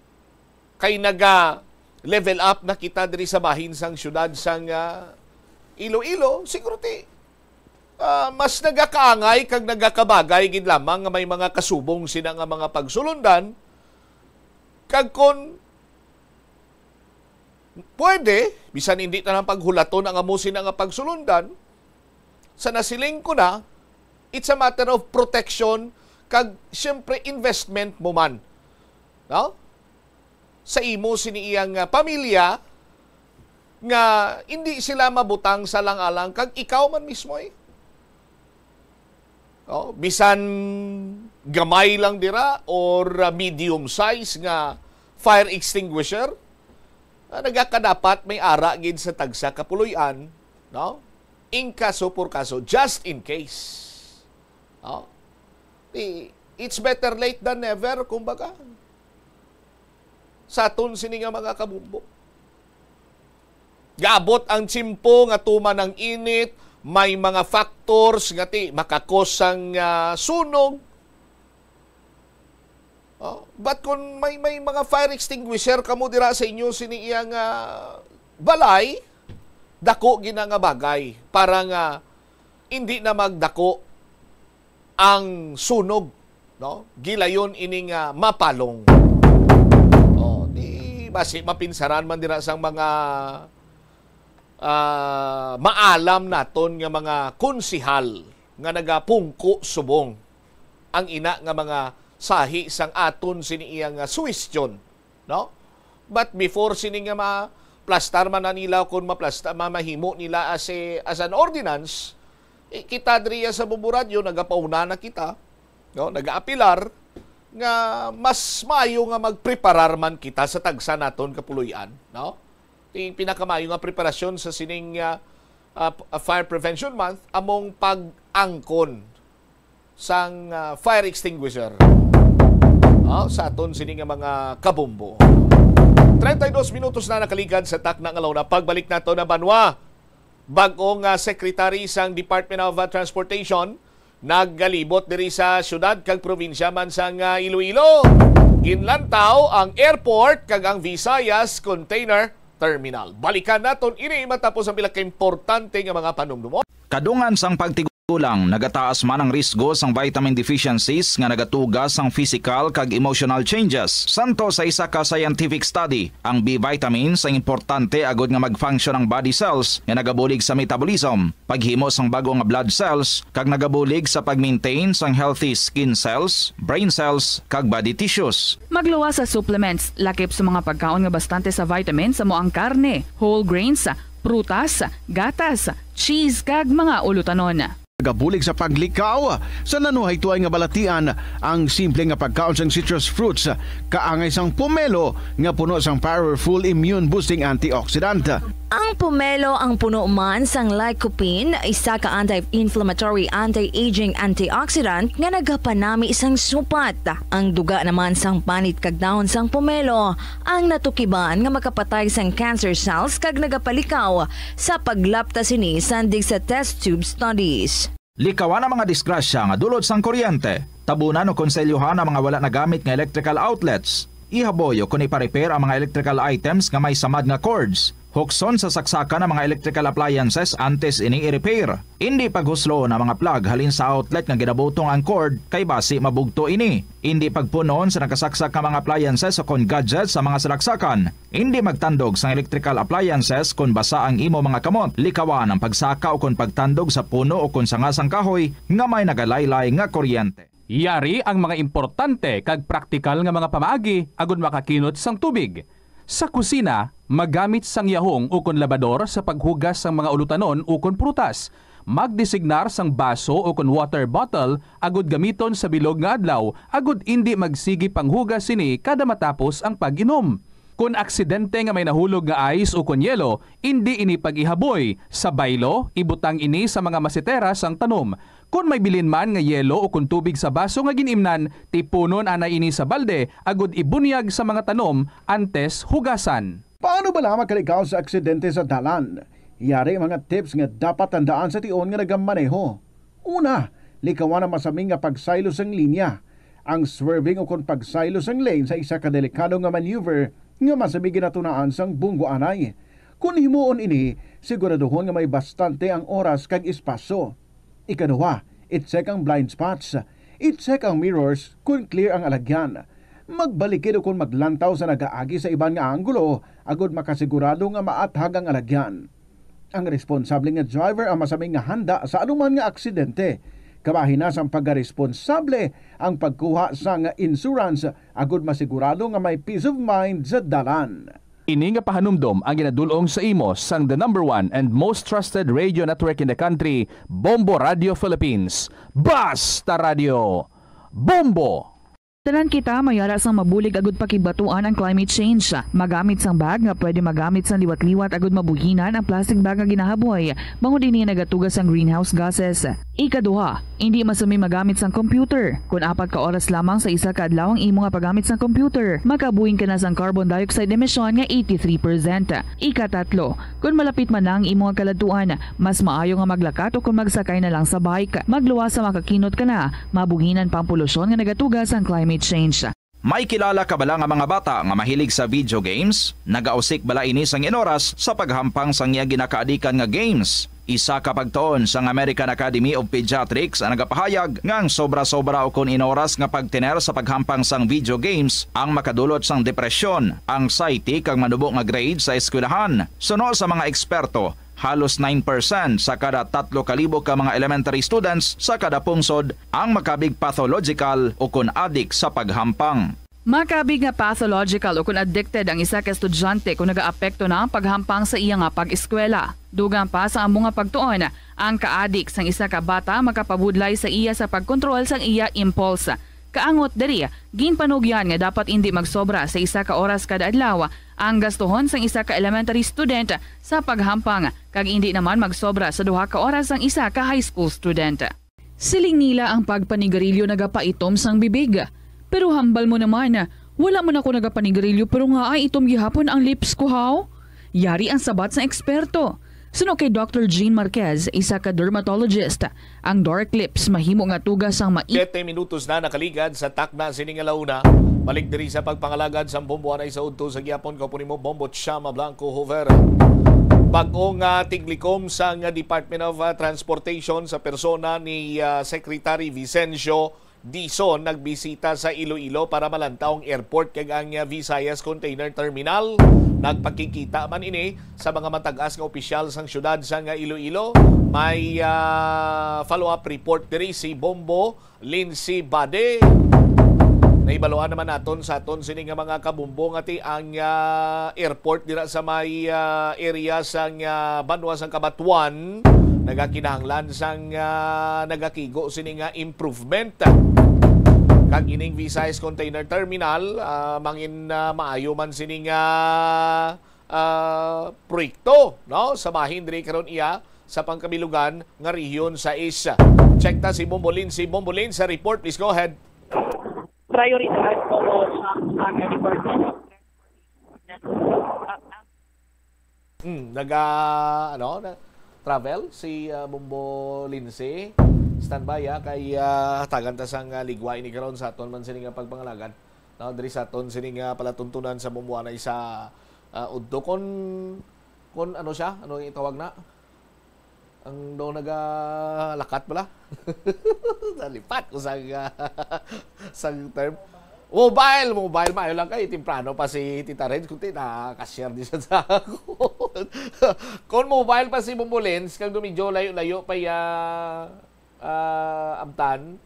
kay naga-level up na kita diri sa bahin sang siyudad sang, ah, Iloilo, siguro ti, ah, mas nagakaangay kag nagakabagay gid lamang nga may mga kasubong sina nga mga pagsulundan, kag kon pwede, bisan indi ta lang paghulaton ang amo sina nga pagsulundan, sa nasiling ko na, it's a matter of protection kag, siyempre, investment mo man. No? sa imo sini iyang, ah, pamilya nga hindi sila mabutang sa lang-alang kag ikaw man mismo, eh. Oh, bisan gamay lang dira or, ah, medium size nga fire extinguisher, ah, nagakadapat may ara gid sa tagsa ka puloy-an, no? In caso por caso, just in case. No? I-, it's better late than never, kumbaga. Sa aton sini nga mga kabumbo. Gaabot ang tiyempo nga tuman ang init, may mga factors nga ti makakos sang, ah, sunog. Oh, but kung may, may mga fire extinguisher kamo dira sa inyo sini iyang, ah, balay, dako gina nga bagay para nga hindi na magdako ang sunog, no? Gilayon ini nga mapalong. Oh, di basi mapinsaran man dira sang mga, ah, maalam naton nga mga konsihal nga nagapungko subong ang ina nga mga sahi sang aton sini iya nga suwestyon, no? But before sini nga maplastar man na nila, kung maplasta-, ma-, mahimo nila as a, as an ordinance, eh, kita diriya sa Bubo Radio, nagapauna na kita, no? Nagaapilar nga mas maayo nga magpreparar man kita sa tagsa naton kapuloy-an, no? Ang pinakamaayo nga preparasyon sa sining, ah, ah, Fire Prevention Month among pag-angkon sang, ah, fire extinguisher. Ah, sa aton sini nga mga kabumbo. Treinta y dos minutos na nakaligad sa takna nga launa. Pagbalik nato na banwa. Bag-o nga secretary sang Department of, ah, Transportation naggalibot diri sa syudad kag probinsya man sang, ah, Iloilo. Ginlantaw ang airport kag ang Visayas Container Terminal. Balikan naton ini matapos ang pila ka importante nga mga panumdumon. Kadungan sang pagtigulang, nagataas man ang risgo sang vitamin deficiencies nga nagatuga sang physical kag emotional changes. Santo sa isa ka scientific study, ang B vitamins ang importante agud nga mag-function ang body cells nga nagabulig sa metabolism, paghimo sang bag-o nga blood cells, kag nagabulig sa pag-maintain sang healthy skin cells, brain cells, kag body tissues. Magluwas sa supplements, lakip sa mga pagkaon nga bastante sa vitamins amo ang karne, whole grains, prutas, gatas, cheese, kag mga ulutanon. Nagabulig sa paglikaw sa nanuhay tuay nga balatian ang simple nga pagkaon sang citrus fruits, kaangay sang pomelo nga puno sang powerful immune boosting antioxidant. Ang pomelo ang puno man sang lycopene, isa ka anti-inflammatory, anti-aging antioxidant nga nagapanami sang supat. Ang duga naman sang panit kag dahon sang pomelo ang natukiban nga makapatay sang cancer cells kag nagapalikaw sa paglapta sini sandig sa test tube studies. Likawan ang mga disgrasya nga dulot sang kuryente. Tabunan o konselyohan ang mga wala nagamit nga electrical outlets. Ihaboy o kon ipa-repair ang mga electrical items nga may samad nga cords. Hukson sa saksakan ang mga electrical appliances antes ini i-repair. Indi paghusloon ang mga plug halin sa outlet nga ginabutong ang cord, kay basi mabugto ini. Indi pagpunon sa nakasaksak nga mga appliances o kon gadgets sa mga salaksakan. Indi magtandog sang electrical appliances kon basa ang imo mga kamot. Likawan ang pagsaka o kon pagtandog sa puno o kon sanga sang kahoy nga may nagalaylay nga kuryente. Yari ang mga importante kag praktikal nga mga pamaagi agud makakinot sang tubig. Sa kusina, magamit sang yahong ukon labador sa paghugas sang mga ulutanon ukon prutas. Magdesignar sang baso ukon water bottle agud gamiton sa bilog nga adlaw agud indi magsigi panghugas sini kada matapos ang pag-inom. Kon aksidente nga may nahulog nga ice ukon yelo, indi ini pag-ihaboy. Sa baylo, ibutang ini sa mga masetera sang tanom. Kon may bilin man nga yelo ukon tubig sa baso nga gin-imnan, tipunon anay ini sa balde agud ibunyag sa mga tanom antes hugasan. Paano bala makalikaw sa aksidente sa dalan? Yari mga tips nga dapat tandaan sa tion nga nagamaneho. Una, likawan ang masami nga pagsaylo sang linya. Ang swerving ukon pagsaylo sang lane sa isa ka delikado nga maneuver nga masami ginatunaan sang bunggo anay. Kon himuon ini, siguraduhon nga may bastante ang oras kag espasyo. Ikaduha, i-check ang blind spots. I-check ang mirrors kon clear ang alagyan. Magbalikid ukon maglantaw sa nagaagi sa iban nga anggulo agud makasigurado nga maathag ang alagyan. Ang responsable nga driver ang masami nga handa sa anuman nga aksidente. Kabahin na sang pagkaresponsable ang pagkuha sang insurance agud masigurado nga may peace of mind sa dalan. Ini nga pahanumdom ang ginadul-ong sa imo sang the number one and most trusted radio network in the country, Bombo Radio Philippines. Basta Radio, Bombo! Tanan kita may ara sang mabulig agud pakigbatuan ang climate change. Magamit sang bag nga pwede magamit sang liwat-liwat agud mabuhinan ang plastic bag nga ginahaboy, bangod ini nagatuga sang greenhouse gases. Ikaduha, indi masami magamit sang computer. Kon apat ka oras lamang sa isa ka adlaw ang imo nga paggamit sang computer, makabuhin ka na sang carbon dioxide emission nga eighty-three percent. Ikatatlo, kon malapit man na ang imo nga kaladtuan, mas maayo nga maglakat o kon magsakay na lang sa bike. Magluwas sa makakinot ka na, mabuhinan pa ang polusyon nga nagatuga sang climate change. May kilala ka bala nga mga bata nga mahilig sa video games? Nagausik bala ini sang inoras sa paghampang sang iya ginakaadikan nga games? Isa ka pagtuon sang American Academy of Pediatrics ang nagapahayag nga ang sobra-sobra o kon inoras nga pagtener sa paghampang sang video games ang makadulot sang depresyon, anxiety, kag manubo nga grade sa eskwelahan. Suno sa mga eksperto, halos nine percent sa kada tatlo ka libo ka mga elementary students sa kada pungsod ang makabig pathological o kon adik sa paghampang. Makabig nga pathological o kon addicted ang isa ka estudyante kon nagaapekto na ang paghampang sa iya nga pag-eskwela. Dugang pa sa amo nga pagtuon, ang kaadik sang isa ka bata makapabudlay sa iya sa pagkontrol sang iya impulse. Kaangot diri, ginpanugyan nga dapat indi magsobra sa isa ka oras kada adlaw ang gastuhon sang isa ka elementary student sa paghampang, kag indi naman magsobra sa duha ka oras ang isa ka high school student. Siling nila ang pagpanigarilyo nagapaitom sang bibig. Pero hambal mo naman, wala man ako nagapanigarilyo pero nga ay itom gihapon ang lips ko, haw? Yari ang sabat sang eksperto. Suno kay Doctor Jean Marquez, isa ka dermatologist, ang dark lips mahimo nga tuga sang mai- Siyete minutos na nakaligad sa takna sini nga launa. Balik diri sa pagpangalagad sang Bombo anay sa udto sa gihapon, kaupod nimo Bombo Chama Blanco Hoover. Bag-o nga tiglikom sang Department of, ah, Transportation sa persona ni, ah, Secretary Vicencio Dizon nagbisita sa Iloilo para malantaw ang airport kag ang, ah, Visayas Container Terminal. Nagpakigkita man ini sa mga matag-as nga opisyal sang siyudad sang Iloilo. May, ah, follow-up report diri si Bombo Lindsay Bade. Nahibaluan naman naton sa aton sini nga mga kabumbo nga ti ang, ah, airport dira sa may, ah, area sang, ah, banwa sang Cabatuan nagakinahanglan sang, ah, nagakigo sini nga improvement. Kag ining Visayas Container Terminal, ah, mangin, ah, maayo man sini nga, ah, proyekto, no? Sa bahin diri karon iya sa pangkabilugan nga rehiyon sa Asia. Check ta si Bombolin. Si Bombolin sa report, please go ahead. Priority po sa mga department. Hmm, naga, ano, na, travel si, ah, Bombo Lindsay. Standby, ah, kay, ah, hatagan ta sang, ah, ligwa ini karon sa aton man sini nga pagpangalagad. No, diri sa aton sini nga palatuntunan sa Bombo anay sa, ah, udto kon, kon ano siya, ano yung itawag na? Ang daw nagalakat pala. Nalipat ko sa, ah, sa term. Mobile, mobile, maayo lang kay temprano pa si Tita Reds, kundi na-cashier di siya sa ako. Kung mobile pa si Bombolins, kag medyo layo-layo pa iya, ah, abtan,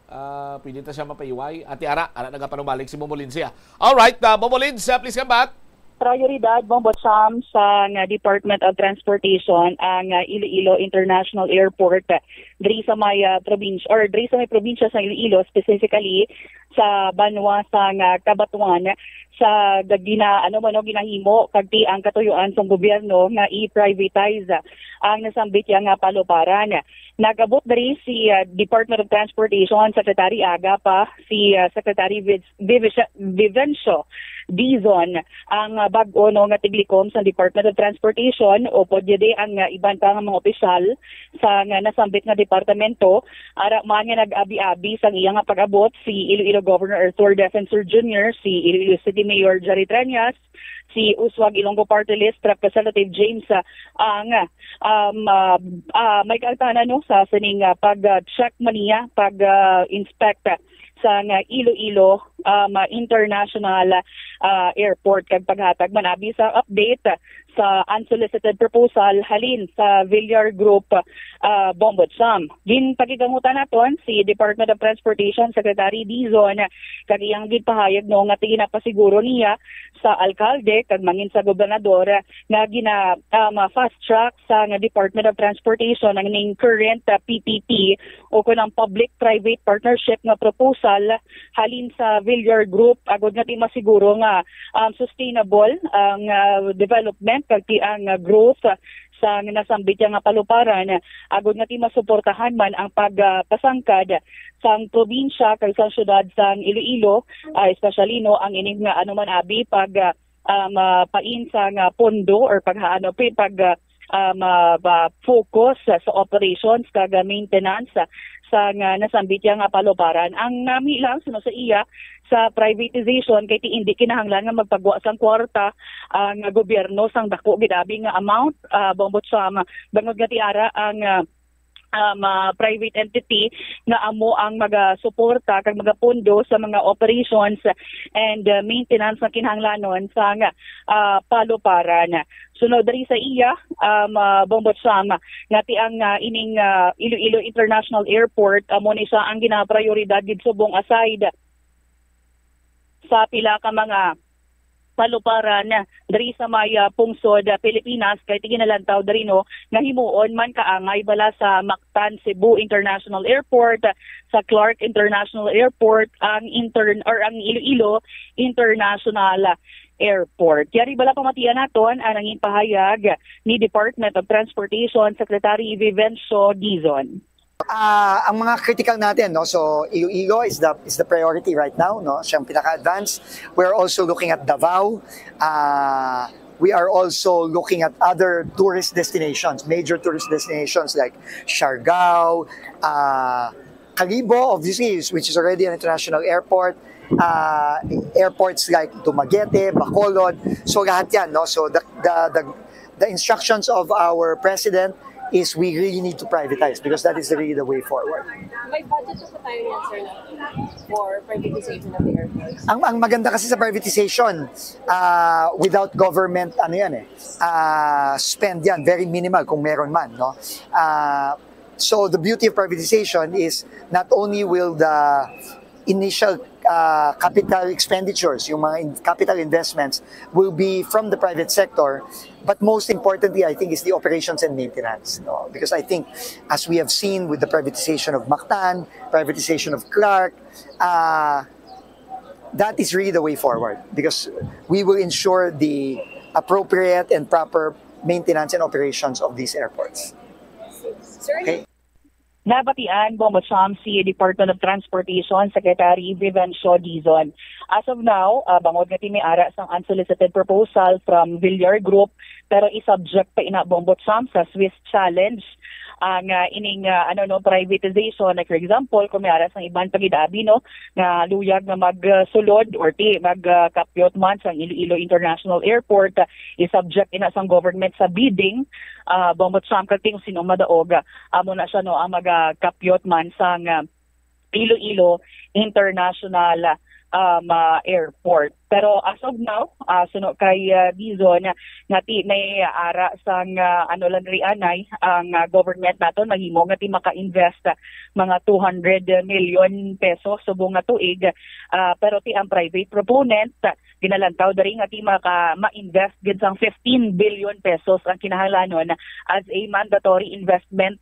ah, pwede ta siya mapaiway. Ati ara, ara nagapanumalik si Bombolins siya. Alright, ah, Bombolins, ah, please come back. Prioridad, Bombo Cham, sa nga Department of Transportation ang, ah, Iloilo International Airport, ah, diri sa may, ah, probinsya, or diri sa may probinsya sa Iloilo, specifically sa banwa sa nga Cabatuan, sa gina, ano man, no, ginahimo kag ti ang katuyuan sang gobyerno nga i-privatize ang nasambit ya nga paluparan. Nag-abot diri si, ah, Department of Transportation Secretary, aga pa si, ah, Secretary Viv-, Vivis-, Vivencio Dizon, ang, ah, bag-o, no, nga tiglikom sa Department of Transportation, upod gid ang, ah, iban pa nga mga opisyal sa nga nasambit nga departamento. Ara man nga nag-abi-abi sang iya nga pag-abot si Iloilo Governor Arthur Defensor Junior, si Iloilo City Mayor Jerry Treñas, si Uswag Ilonggo Party List Representative James, ah, Ang, um, ah, ah, may kaangtanan, no, sa sining, ah, pag, ah, check man niya, pag, ah, inspect, ah, sa nga Iloilo um, ah, International, ah, Airport, kag paghatag man abi sa update sa unsolicited proposal halin sa Villar Group, ah, Bombo Cham. Ginpakigangutan naton si Department of Transportation Secretary Dizon, kag iyang ginpahayag no nga ginapasiguro niya sa alkalde kag mangin sa gobernador nga gina, um, fast track sang Department of Transportation ang ning current, ah, P P P o kun ang public-private partnership nga proposal halin sa Villar Group, agod nga ti masiguro nga, um, sustainable ang, ah, development kag ti ang, ah, growth sang nasambit nga paluparan, agod nga ti masuportahan man ang pagpasangkad sang probinsya kag sang syudad sang Iloilo, ah, especially no ang ining nga ano man abi pag, ah, um, ah, pain sang, ah, pondo or paghaano pi pag, ah, um, ah, ba, focus sa, sa operations kag, ah, maintenance sa, sa nga nasambit nga paluparan. Ang nami lang suno sa iya sa privatization kay ti indi kinahanglan nga magpagwa sang kwarta ang gobyerno sang dako gid abi nga amount, ah, Bombo Cham, bangod nga ti ara ang, ah, um, ah, private entity nga amo ang magasuporta kag magapondo sa mga operations and, ah, maintenance nga kinahanglanon sang, ah, paluparan. Sunod diri sa iya, um, ah, Bombo Cham, nga ti ang, ah, ining, ah, Iloilo International Airport amo ni siya ang ginaprioridad gid subong aside sa pila ka mga paluparan diri sa may, ah, pungsod, ah, Pilipinas, kay ti ginalantaw diri no nga himuon man kaangay bala sa Mactan Cebu International Airport, sa Clark International Airport, ang intern or ang Iloilo International Airport. Yari bala pamatian naton ang nangin pahayag ni Department of Transportation Secretary Vivencio Dizon. Ah, ang mga critical natin, no? So Iloilo is the is the priority right now, no? Siyang pinaka-advance. We're also looking at Davao. Ah, we are also looking at other tourist destinations, major tourist destinations like Siargao, ah, Kalibo, obviously, is- which is already an international airport. Ah, airports like Dumaguete, Bacolod. So lahat 'yan, no? So the the the, the instructions of our president is we really need to privatize because that is really the way forward. May budget pa tayo niyan, sir, na for privatization of the airports? Ang ang maganda kasi sa privatization, ah, without government, ano 'yan eh, ah, spend 'yan, very minimal kung meron man, no? Ah, so the beauty of privatization is not only will the initial, ah, capital expenditures, yung mga in- capital investments, will be from the private sector, but most importantly, I think, is the operations and maintenance, no? Because I think, as we have seen with the privatization of Mactan, privatization of Clark, uh, that is really the way forward because we will ensure the appropriate and proper maintenance and operations of these airports. Sir, Okay. Nabatian, Bombo Cham, si Department of Transportation Secretary Vivencio Dizon. As of now, ah, bangod nga ti may ara sang unsolicited proposal from Villar Group, pero i-subject pa ina, Bombo Cham, sa Swiss challenge ang, ah, ining, ah, ano, no, privatization. Like, for example, kung may ara sang iban pa gid abi, no, nga luyag nga magsulod or ti magkapyot man sang Iloilo International Airport, ah, i-subject ina sang government sa bidding, ah, Bombo Cham, kag ti kung sino madaog, ah, amo na siya, no, ang magakapyot man sang, ah, Iloilo International, um, ah, Airport. Pero as of now, ah, suno kay, ah, Dizon, nga ti may ara sang, ah, ano lang ri anay ang, ah, government naton mahimo nga ti maka-invest, ah, mga two hundred million pesos subong nga tuig. Ah, pero ti ang private proponent, ah, ginalantaw diri nga ti maka ma-invest gid sang fifteen billion pesos ang kinahanglanon as a mandatory investment,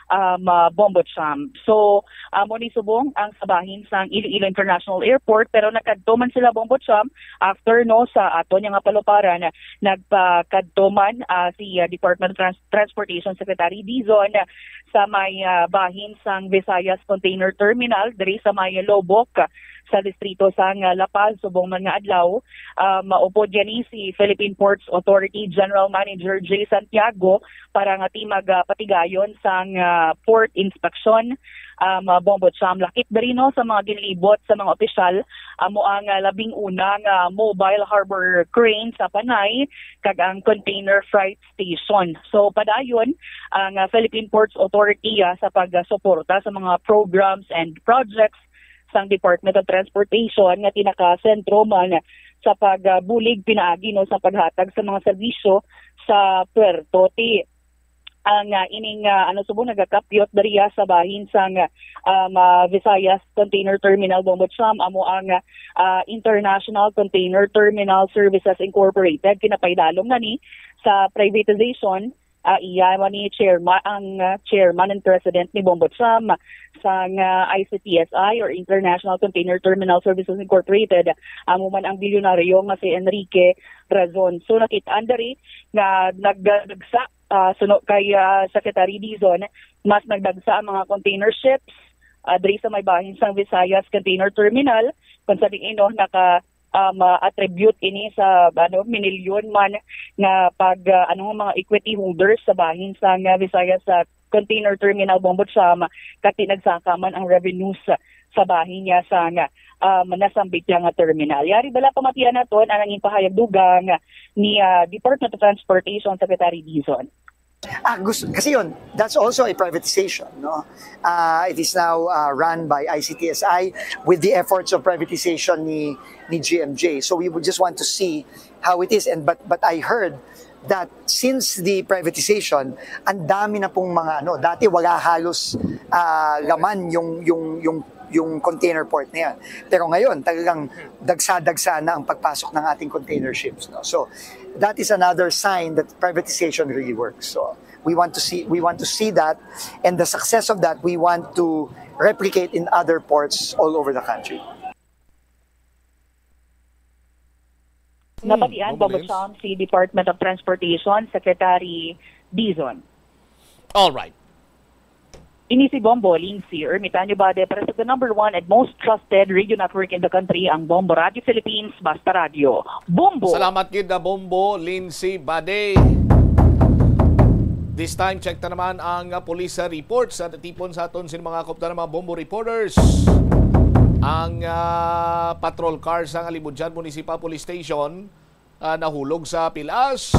um, ah, Bombo Cham. So, amo ni subong ang sa bahin sang Iloilo International Airport, pero nagkadto man sila, Bombo Cham, after, no, sa aton nga paluparan, nagpakadto man, ah, si, ah, Department of Trans- Transportation Secretary Dizon sa may, ah, bahin sang Visayas Container Terminal diri sa may Loboc, sa distrito sang, ah, La Paz, subong man nga adlaw. Ah, maupod gani si Philippine Ports Authority General Manager Jay Santiago para nga ti magpatigayon sang, ah, port inspection. Um, ah, Bombo Cham, lakip diri, no, sa mga ginlibot sa mga opisyal, amo ang, ah, labing una nga mobile harbor crane sa Panay kag ang container freight station. So padayon ang, ah, Philippine Ports Authority, ah, sa pagsuporta sa mga programs and projects sang Department of Transportation nga tinakasentro man sa pagbulig pinaagi, no, sa paghatag sa mga serbisyo sa puerto. Ti ang, ah, ining, ah, ano, subong nagakapyot diriya sa bahin sang, ah, um, ah, Visayas Container Terminal, Bombo Cham, amo ang, ah, International Container Terminal Services Incorporated. Kinapaidalom na ni sa privatization, ah, iya man ni chairman, ang, ah, chairman and president ni Bombo Cham sang, ah, I C T S I or International Container Terminal Services Incorporated, amo man ang bilyonaryo nga si Enrique Razon. So, nakit-an diri nga nagdagsa, ah, suno kay, ah, Secretary Dizon, mas nagdagsa ang mga container ships, ah, diri sa may bahin sang Visayas Container Terminal, kung sa diin, no, naka, um, ah, attribute ini sa, ano, minilyon man nga pag, ah, ano, mga equity holders sa bahin sang, ah, Visayas, ah, Container Terminal, Bombo Cham, kati nagsaka man ang revenues sa, sa bahin niya sang, um, nasambit niya nga terminal. Yari bala pamatian naton ang nangin pahayag dugang ni, ah, Department of Transportation Secretary Dizon. Ah, gusto, kasi yun, that's also a privatization, no? Uh, it is now uh, run by I C T S I with the efforts of privatization ni, ni G M J. So we would just want to see how it is. And but but I heard that since the privatization, ang dami na pong mga, ano, dati wala halos uh, laman yung yung yung yung container port na yan. Pero ngayon, talagang dagsa-dagsa na ang pagpasok ng ating container ships, no? So that is another sign that privatization really works. So we want to see we want to see that, and the success of that we want to replicate in other ports all over the country. Napatian, Bombo Cham, si Department of Transportation Secretary Dizon. All right. Ini si Bombo Lindsay Ermitanio Bade para sa the number one and most trusted radio network in the country, ang Bombo Radio Philippines, Basta Radio. Bombo! Salamat gid, Bombo Lindsay Bade. This time, check ta naman ang uh, police uh, report sa tipon sa aton sin mga kopta ng mga Bombo reporters. Ang uh, patrol car sa Halibudyan Municipal Police Station uh, nahulog sa pilas.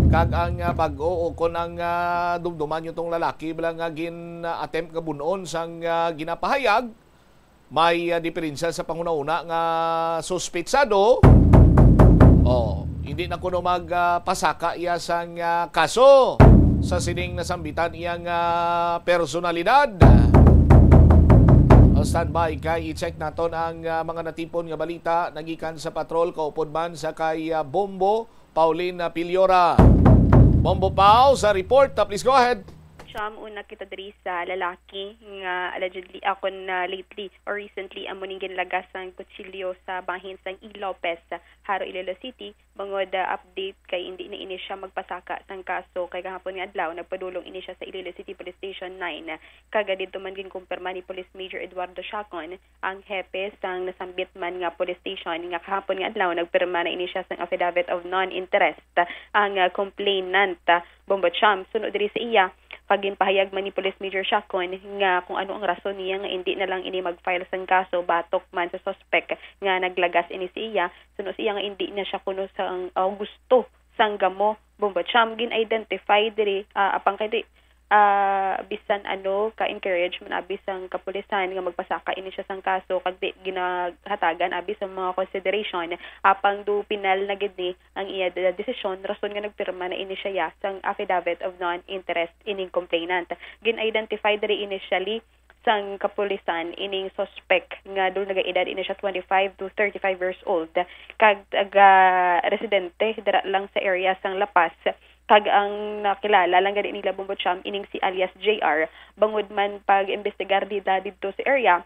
Kag ang uh, bag-o o kon ang uh, dumduman yung tong lalaki bala nga gin-attempt nga bunon sang uh, ginapahayag, may uh, diferensya sa panghunahuna nga suspetsado. Oh, hindi na kuno magpasaka uh, iya sang uh, kaso sa sining nasambitan iyang uh, personalidad. Oh, standby kay i-check naton ang uh, mga natipon nga balita nagikan sa patrol kaupod man sa kay uh, Bombo Pauline Piliora. Bombo Pao sa report. Uh, please go ahead. Cham, una kita diri sa lalaki nga allegedly, ako na lately or recently, amo ning ginlagas sang kutsilyo sa bahin sang E. Lopez, Jaro, Iloilo City. Bangod uh, update kay hindi na ini siya magpasaka sang kaso kay gahapon nga adlaw nagpadulong ini siya sa Iloilo City Police Station nine. Kag didto man ginkumpirma ni Police Major Eduardo Chacon, ang hepe sang nasambit man nga police station nga kahapon nga adlaw nagpirma na ini siya sang affidavit of non-interest ang uh, complainant, uh, Bombo Cham. Suno diri sa iya, pag ginpahayag man ni Police Major Chacon nga kung ano ang rason niya nga indi na lang ini mag-file sang kaso batok man sa suspek nga naglagas ini sa iya. Suno sa iya nga indi na siya kuno sang uh, gusto sang gamo, Bombo Cham. Gin-identify diri uh, apang kay uh, bisan ano ka-encourage man abi sang kapulisan nga magpasaka ini siya sang kaso kag di ginahatagan abi sang mga consideration, apang do penal na gid ni ang iya desisyon, rason nga nagpirma na ini siya sang affidavit of non-interest ining complainant. Gin-identify diri initially sang kapulisan ining suspect nga dul nagaedad ini siya twenty-five to thirty-five years old kag taga residente dira lang sa area sang La Paz. Kag ang nakilala lang gani nila, Bombo Cham, ining si alias J R. Bangod man pag-imbestigar nila didto sa area,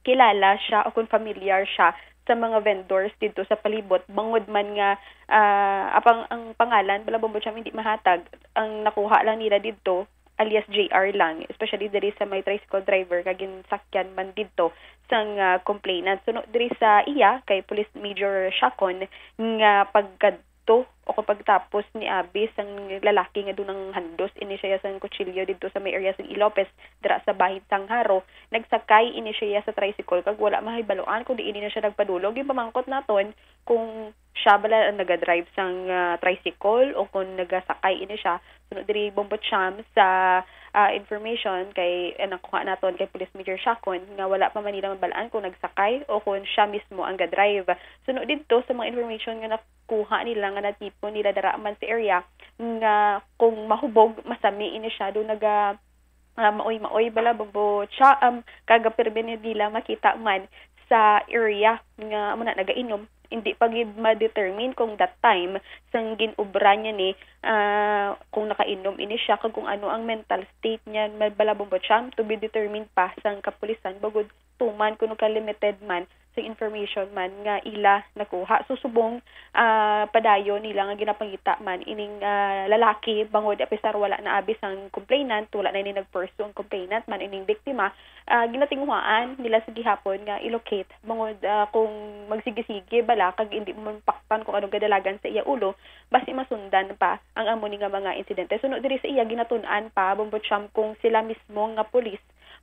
kilala siya o kung familiar siya sa mga vendors didto sa palibot, bangod man nga uh, apang ang pangalan bala, Bombo Cham, hindi mahatag. Ang nakuha lang nila didto alias J R lang, especially diri sa may tricycle driver nga ginsakyan man didto sang uh, complainant. Suno diri sa iya kay Police Major Chacon nga pagkad to o kung pagtapos ni abi sang lalaki nga dunang handos ini siya sang kutsilyo didto sa may area sang Ilopez dira sa bahin sang Jaro, nagsakay ini siya sa tricycle kag wala mahibaluan kung diin ini siya nagpadulong. Ginpamangkot naton kung siya bala ang nagadrive sang uh, tricycle o kung nagasakay ini siya. Suno diri, Bombo Cham, sa ah, information kay, eh, nakuha naton kay Police Major Shacon nga wala pa man nila mabalaan kung nagsakay o kung siya mismo ang ga-drive. Suno didto sa mga information nga nakuha nila nga natipon nila dara man sa area nga kung mahubog, masami ini siya, do naga, ah, maoy-maoy bala, bambo, siya, um, kaga pirmi ni nila makita man sa area nga amo na nagainom. Hindi pa gid ma-determine kung that time sang gin-obra niya ni, ah, kung nakainom ini siya kag kung ano ang mental state niya, ma-, bala, bambo, siya, to be determined pa sang kapulisan, bangod tuman kuno ka limited man sa information man nga ila nakuha. So, subong, ah, padayon nila nga ginapangita man ining, ah, lalaki, bangod apisar wala na abi sang complainant, wala na ini nag-pursue ang complainant man ining biktima, ah, ginatinguhaan nila sa gihapon nga i-locate, bangod, ah, kung magsige-sige bala kag hindi mo mapaktan kung anong kadalagan sa iya ulo, basi masundan pa ang amo ni nga mga insidente. Suno diri sa iya, ginatun-an pa, bambo, siya, kung sila mismo nga pulis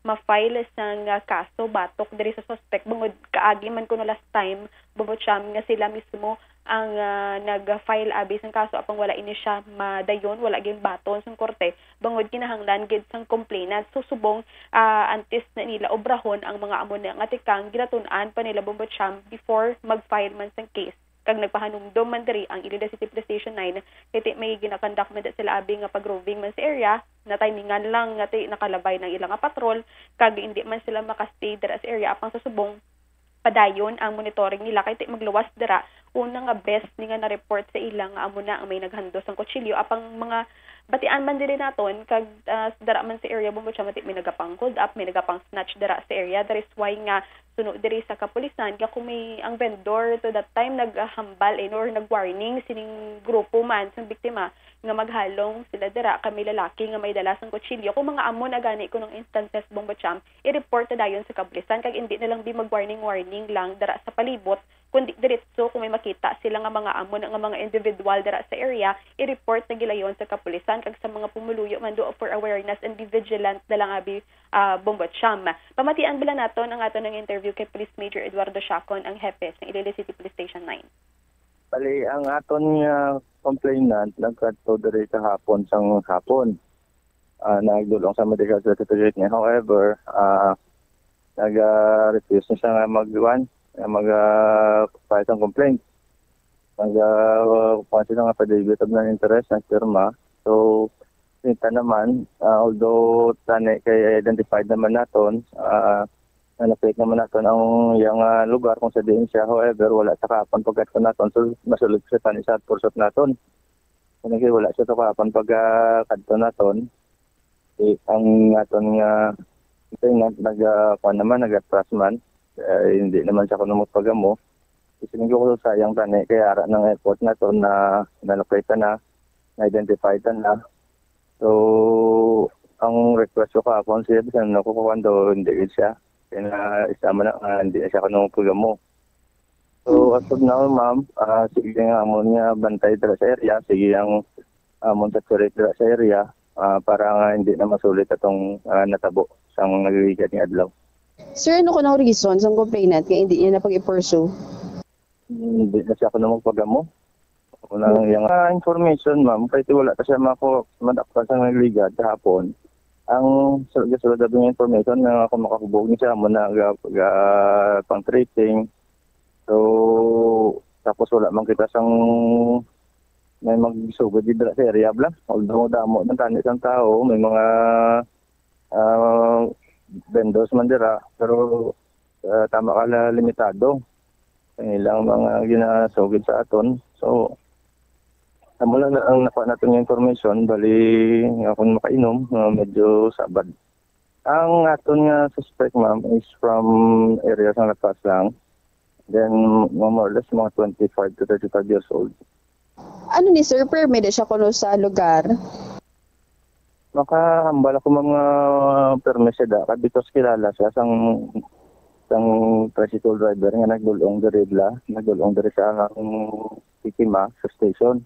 ma-file sang, ah, kaso batok diri sa suspect, bangod kaagi man kuno last time, bambo, siya, nga sila mismo ang, ah, nag-file abi sang kaso, apang wala ini siya madayon, wala ginbaton sang korte, bangod kinahanglan gid sang complainant. So, subong, ah, antes na nila obrahon ang mga amo na nga tikang, ginatun-an pa nila, bambo, siya, before mag-file man sang case. Kag nagpahanumdom man diri ang Iloilo City Police Station nine, kay ti may ginakandak man da sila abi nga pag-roving man sa area, natimingan lang nga ti nakalabay ng ila nga patrol, kag hindi man sila makastay dira sa area, apang sa subong padayon ang monitoring nila kay ti magluwas dira una nga bes ni nga na-report sa ila nga amo na ang may naghandos sang kutsilyo, apang mga batian man diri naton kag, ah, dara man sa area, bumbo, siya, mati may nagapang hold up, may nagapang snatch dira sa area. That is why nga suno diri sa kapulisan nga kung may ang vendor to that time naghambal, eh, or nag-warning sining grupo man sang biktima nga maghalong sila dira kay may lalaki nga may dala sang kutsilyo. Kung mga amo na gani kunong instances, bumbo, siya, i-report na dayon sa kapulisan kag hindi na lang bi mag-warning-warning lang dira sa palibot, kundi diretso kung may makita sila nga mga amo na nga mga individual dira sa area, i-report na gilayon sa kapulisan kag sa mga pumuluyo man do for awareness and be vigilant na lang abi, ah, bumbo, siya. Pamatian bala naton ang aton nga interview kay Police Major Eduardo Shacon, ang hepe sa Iloilo City Police Station nine. Bali, ang aton nga complainant nagkadto diri kahapon sang hapon. Ah, nagdulong sa medical certificate niya. However, ah, nag, ah, refuse na siya nga mag-, kuwan, nga mag, ah, file sang complaint. Nag, ah, kuwan sila nga affidavit of non-interest, nagpirma. So, kita naman, ah, although tani kay identified naman naton, ah, na-locate naman naton ang iyang, ah, lugar kung sa diin siya. However, wala siya kahapon pagkadto naton. So, masulit siya tani sa pursuit naton. Kung wala siya sa kahapon pagkadto naton, eh, ang aton nga, ito yung nag, nag, ah, kuwan naman, nag-atras man. Eh, hindi naman siya kuno magpagamo. Kasi ko sayang tani, kaya ara ng effort naton na na-locate na, na-identify na. So, ang request ko kahapon siya, bisan ano ko kuwan daw, hindi gid siya. Kaya na, isa man na, ah, hindi na siya kuno magpagamo. So, as of now, ma'am, ah, sige nga amon nga bantay dira sa area, sige ang amon sa security dira sa area, ah, para nga hindi na masulit atong, ah, natabo sang nagligad nga adlaw. Sir, ano kuno ang reason sang complainant nga hindi niya na pag-i-pursue? Hindi na siya kuno magpagamo. Unang iyang, ah, information, ma'am, kay wala pa siya mako-, madakpan sa nagligad kahapon. Ang sul-, gasulod abi nga information nga kung makahubog ni siya, amo na ga-, ga-, pang tracing. So, tapos wala man kita sang may magsugod dira sa area bala. Although damo na tani sang tao, may mga, ah, vendors man dira, pero, ah, tama ka la limitado ang ilang mga ginasugid sa aton. So, amo lang na ang nakuha naton nga information, bali, nga kung makainom, nga medyo sabad. Ang aton nga suspect, ma'am, is from area sa Lapas lang. Then, mga more or less, mga twenty-five to thirty-five years old. Ano ni, sir, permi na siya kuno sa lugar? Makahambal ako, ma'am, nga permi siya da. Kay because kilala siya sang, sang tricycle driver nga nagdulong diri bala, nagdulong diri sa ang Tikima sa station.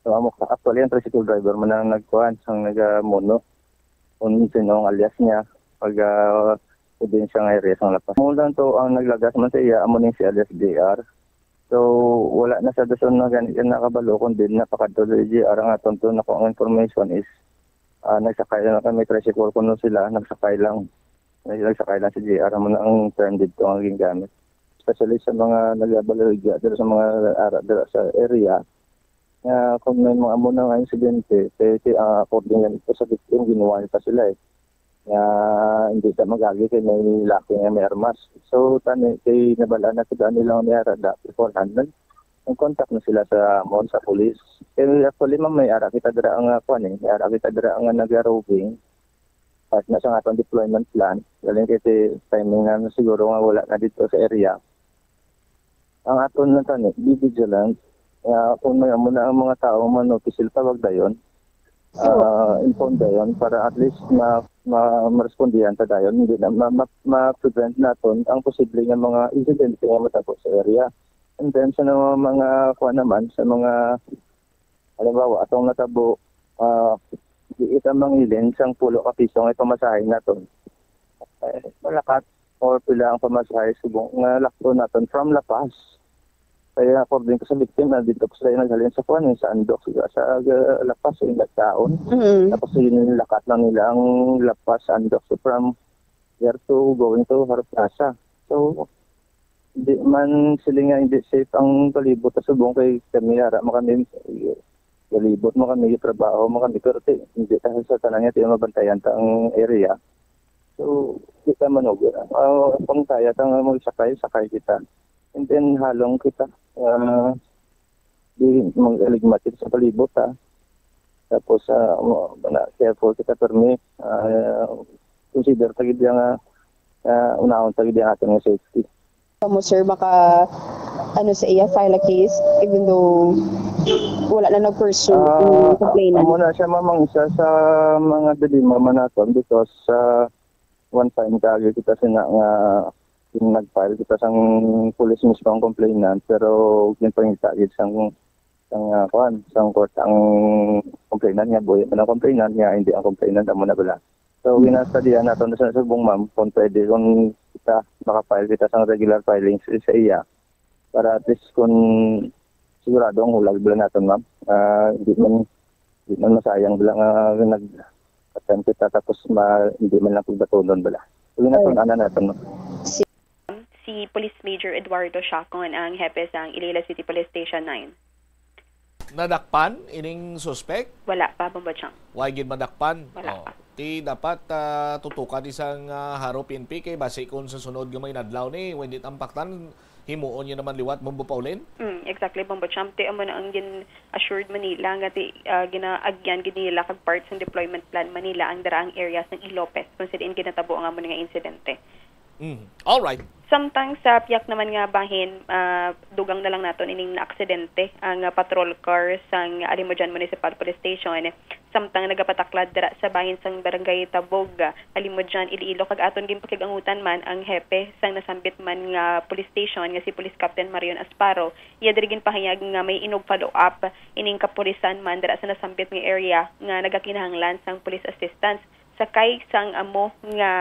So, amo, actually, ang tricycle driver man ang nagkuhan, sang nagamuno. Kung sino ang alias niya, pag, ah, probinsya nga area sang Lapas. Mo lang to ang naglagas man sa iya, amo ning si alias J R. So, wala na sa dason na gani nakabalo, kundi napakadto sa J R ang aton to. Nako, ang information is Ah, nagsakay lang kami tricycle kuno sila, nagsakay lang. Nagsakay lang sa J R, amo na ang term didto nga gingamit. Especially sa mga nagabaligya dira sa mga ara dira sa area, nga kung may mga amo na nga insidente, kay, kay, ah, according yan ito sa victim, ginuway pa sila, eh. Nga hindi ta magagi kay may laki nga may armas. So, tani, kay nabal-an na kita nila nga may ara da beforehand, nag-, nag-contact na sila sa amon, sa police. Kay actually, ma'am, may ara kita dira nga, kuwan, eh, may ara kita dira nga naga-roving. Part na sa atong deployment plan. Galing kay si timing na siguro nga wala na dito sa area. Ang aton lang tani, be vigilant. Nga kung may amo na ang mga tao man, no, kisil tawag dayon, ah, inform dayon para at least ma-, ma-, marespondihan ta dayon. Hindi na ma-, ma-, ma-prevent naton ang posible nga mga insidente nga matabo sa area. And then sa mga, mga kuwan naman, sa mga, halimbawa, atong natabo, ah, di kita mangilin sang pulo ka piso nga ipamasahe naton. Eh, malakat or pila ang pamasahe subong nga lakton naton from La Paz. Kaya according ko sa victim, na dito ko sila naghalin sa kuwan, eh, sa Andoc, sa, sa, uh, La Paz, yung nagkaon. Mm. Tapos yung lakat lang nila ang La Paz, Andoc. So from there to going to Harap Plaza. So, di man sila nga hindi safe ang palibot sa subong kay kami ara man kami, palibot man kami, trabaho man kami, pero ti-, hindi ta sa tanan nga ti mabantayan ta ang area. So, kita man og, ah, pangtaya ta nga magsakay, sakay kita. And then, halong kita. Ah, di mag-aligmat kita sa palibot, ha. Tapos, ah, mo-, na, careful kita, permi. Ah, consider ta gid nga, ah, unahon ta gid ang aton nga safety. Kamo, sir, maka, ano, sa iya, file a case, even though wala na nag-pursue ang Ah, complainant? Amo na siya, ma'am, ang isa sa mga dilemma man naton because, ah, one time kaagi kita sina nga yung nag-file kita sang pulis mismo ang complainant, pero ginpangita gid sang, sang, ah, kuwan, sang court ang complainant nga buhi man ang complainant nga hindi ang complainant amo na bala. So, ginastadihan nato na sa subong, ma'am, kung pwede kung kita maka-file kita sang regular filings sa iya para at least kung sigurado ang hulag bala naton, ma'am. Ah, di man, di man masayang bala nga nag-attempt kita tapos ma-, hindi man lang pagbatunon bala. Sige na, Ay. Tun-, ana naton, ma'am. Si, si Police Major Eduardo Siacon ang hepe sang Iloilo City Police Station nine. Nadakpan ining suspek? Wala pa, Bombo Chang. Wa gid madakpan? Wala Oh. pa. Ti dapat, ah, tutukan ni sang, ah, Jaro P N P kay basi kung sa sunod nga may nadlaw ni, when di tampaktan, himuon niya naman liwat, Bombo Pauline? Mm, exactly, Bombo Chang. Ti amo na ang gin-assured man nila nga ti, ah, ginaagyan gid nila kag part sa deployment plan man nila ang daraang area sang Ilopez kung sa diin ginatabo ang amo nga insidente. Mm. All right. Samtang sa piyak naman nga bahin, ah, dugang na lang naton ining naaksidente ang, ah, patrol car sang Alimodian Municipal Police Station. Samtang nagapataklad dira sa bahin sang Barangay Tabog, ah, Alimodian, Iloilo, kag aton ginpakig-angutan man ang hepe sang nasambit man nga police station nga si Police Captain Marion Asparo. Iya diri ginpahayag nga may inog follow-up ining kapulisan man dira sa nasambit nga area nga nagakinahanglan sang police assistance. Sakay sang amo nga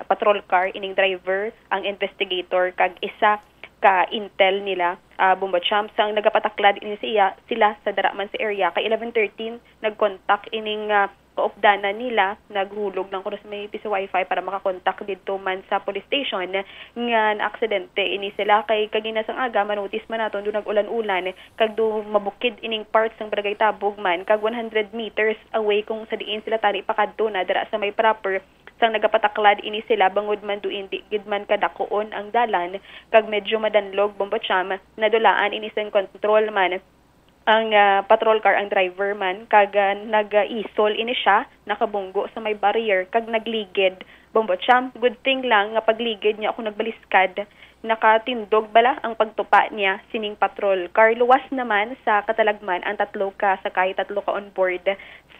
patrol car ining driver, ang investigator, kag isa ka intel nila, ah, Bombo Cham. Sang nagapataklad ini sa iya, sila sa dara man sa area, kay eleven thirteen nag-contact ining, ah, kaupdanan nila, naghulog lang kuno sa may piso wifi para makakontak didto man sa police station nga naaksidente ini sila. Kay kagina sang aga, manotis man naton do nag-ulan-ulan, kag do mabukid ining part sang Barangay Tabog man, kag one hundred meters away kung sa diin sila tani pakadto na dira sa may proper sang nagapataklad ini sila, bangod man do indi gid man kadakuon ang dalan, kag medyo madanlog, Bombo Cham, nadulaan ini sang control man ang, ah, patrol car ang driver man, kag, ah, nag-isol ini siya, nakabunggo sa may barrier, kag nagligid, Bombo Cham. Good thing lang nga pagligid niya ako nagbaliskad, nakatindog bala ang pagtupa niya sining patrol car. Luwas naman sa katalagman ang tatlo ka sakay, tatlo ka on board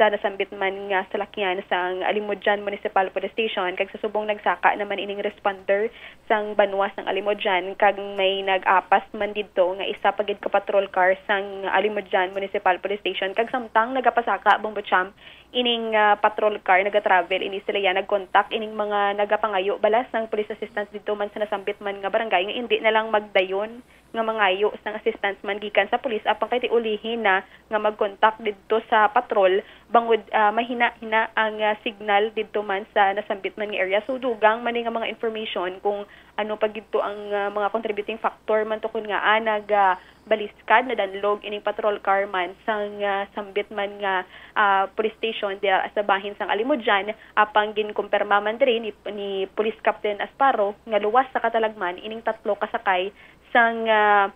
sa nasambit man nga salakyan sang Alimodian Municipal Police Station, kag sa subong nagsaka naman ining responder sang banwa sang Alimodian, kag may nag-apas man didto nga isa pa gid ka patrol car sang Alimodian Municipal Police Station, kag samtang nagapasaka, Bombo Cham, ining, ah, patrol car, nagatravel ini sila ya, nag-contact ining mga nagapangayo bala sang police assistance didto man sa nasambit man nga barangay nga indi na lang magdayon nga mangayo sang assistance man gikan sa pulis, apang kay ti ulihi na nga mag-contact didto sa patrol bangod, ah, mahina-hina ang, ah, signal didto man sa nasambit man nga area. So, dugang man ni nga mga information kung ano pa gid to ang, ah, mga contributing factor man to kun ngaa nag, ah, baliskad, nadanlog ining patrol car man sang, ah, sambit man nga, ah, police station diya sa bahin sang Alimodian. Apang ginkumpirma man diri ni, ni Police Captain Asparo nga luwas sa katalagman ining tatlo ka sakay sang, ah,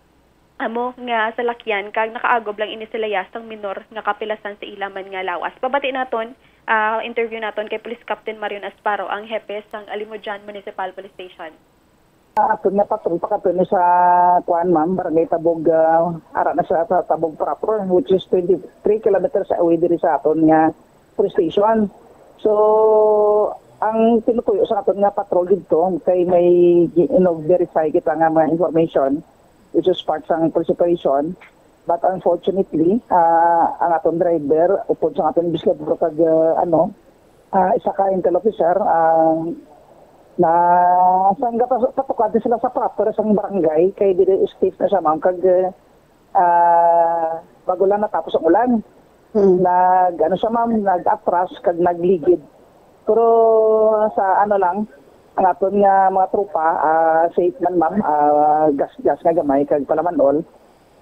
amo nga salakyan kag nakaagob lang ini sila ya sang minor nga kapilasan sa ila man nga lawas. Pabati naton, ah, interview naton kay Police Captain Marion Asparo, ang hepe sang Alimodian Municipal Police Station. Aton nga patrol pakadto ni sa, kuan, ma'am, Barangay Tabog, ah, ara na sa, sa Tabog proper, which is twenty-three kilometers away diri sa aton nga police station. So, ang tinutuyo sa aton nga patrol didto kay may gi-, you know, verify kita nga mga information which is part sang police operation. But unfortunately, ah, ang aton driver, upod sa aton investigador kag, ah, ano, ah, isa ka intel officer, ah, na sang gapas-, patukad sila sa proper sang barangay, kay dili safe na siya, ma'am, kag, ah, bago lang natapos ang ulan. Mm. Nag, ano siya, ma'am, nag-atras kag nagligid. Pero sa ano lang, ang aton nga mga tropa, ah, safe man, ma'am, ah, gas-gas nga gamay kag palamanol.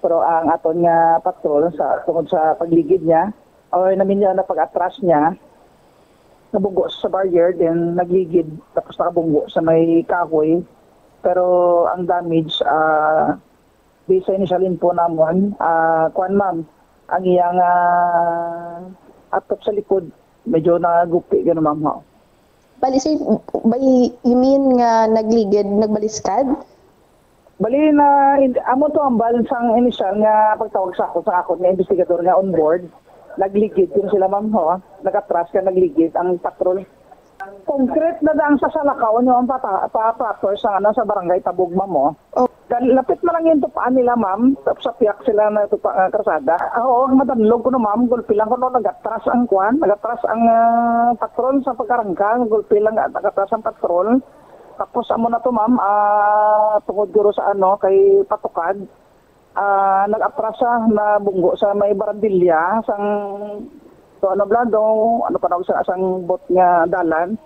Pero ang aton nga patrol sa, tungod sa pagligid niya, or namin niya na pag-atras niya, nabunggo sa barrier, then nagligid, tapos nakabunggo sa may kahoy. Pero ang damage, ah, based sa initial info namon, ah, kuwan, ma'am, ang iyang, ah, atop sa likod, medyo nagupi, gano'n, ma'am, ho. Bali, sir, by, you mean nga nagligid, nagbaliskad? Bali na, in-, amo to ang bal sang initial nga pagtawag sa ako, sa akon nga investigador nga on board. Nagligid yun sila, ma'am, ho. Nag-atras ka, nagligid ang patrol. Concrete na daan sa salakaw nyo ang pata-, pa-, proper sa, ano, sa barangay Tabugma mo. Oh. Dal-, lapit man lang yung tupaan nila, ma'am. Sa piyak sila na tupa, ah, karsada. Ah, oo, ang madanlog ko na, ma'am. Gulpi lang ko, no, nag-atras ang kwan. Nag-atras ang, ah, patrol sa pagkarangka. Gulpi lang, ah, nag-atras ang patrol. Tapos amo na to, ma'am, ah, tungod guro sa ano, kay patukad, ah, nag-atras siya, nabunggo sa may barandilya, sang, so, ano, blado, ano pa na sa, sang bot nga dalan.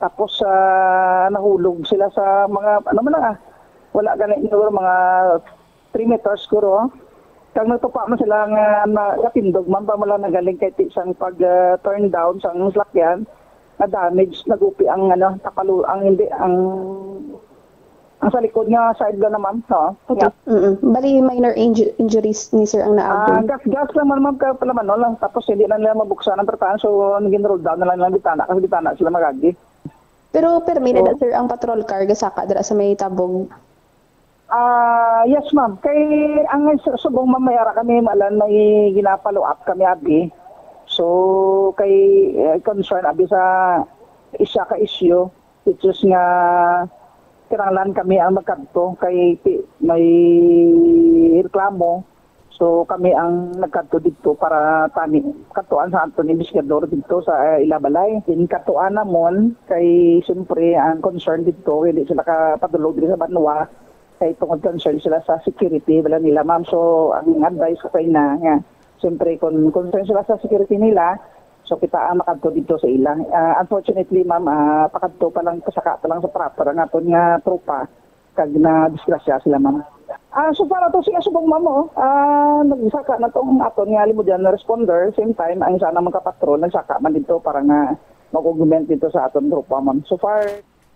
Tapos, ah, nahulog sila sa mga, ano man lang, ah, wala gani, siguro mga three meters siguro. Kag nagtupa man sila nga na-, nakatindog man pa mula nagaling kay ti-, sang pag, ah, turn down sang salakyan, na-damage, nagupi ang, ano, tapalu-, ang hindi, ang, ang sa likod nga side lang naman, no? Okay. Yeah. Mm-mm. Bali, minor inju-, injuries ni sir ang Ah, naabot? Gas-gas lang man, ma'am, ka pala man, no, lang. Tapos hindi na nila mabuksan ang tratahan, so, naging roll down na lang nilang bitana, kasi bitana sila magagi. Pero permi na So, da, sir, ang patrol car gasaka dira sa may Tabog? Ah, yes, ma'am. Kay ang su-, subong, ma'am, may ara kami, malan, may gina-follow up kami, abi. So, kay, eh, concern, abi, sa isa ka issue, which is nga kinahanglan kami ang magkadto kay ti-, may reklamo. So, kami ang nagkadto didto para tani, kadtuan sa aton investigador didto sa, eh, ila balay. Din kadtuan namon kay, siyempre, ang concern didto, hindi sila kapadulog diri sa banwa kay tungod concern sila sa security bala nila, ma'am. So, ang advice ko kay na nga, siyempre, kung concern sila sa security nila, so kita ang makadto didto sa ila. Ah, unfortunately, ma'am, ah, pakadto pa lang, pasaka pa lang sa proper ang aton nga tropa. Kag nadisgrasya sila, ma'am. Ah, so far ato sila subong, ma'am, oh. Ah, nagsaka na tong aton nga Alimodian na responder. Same time, ang isa namang kapatrol, nagsaka man dito para nga mag-augment dito sa aton grupo, ma'am. So far,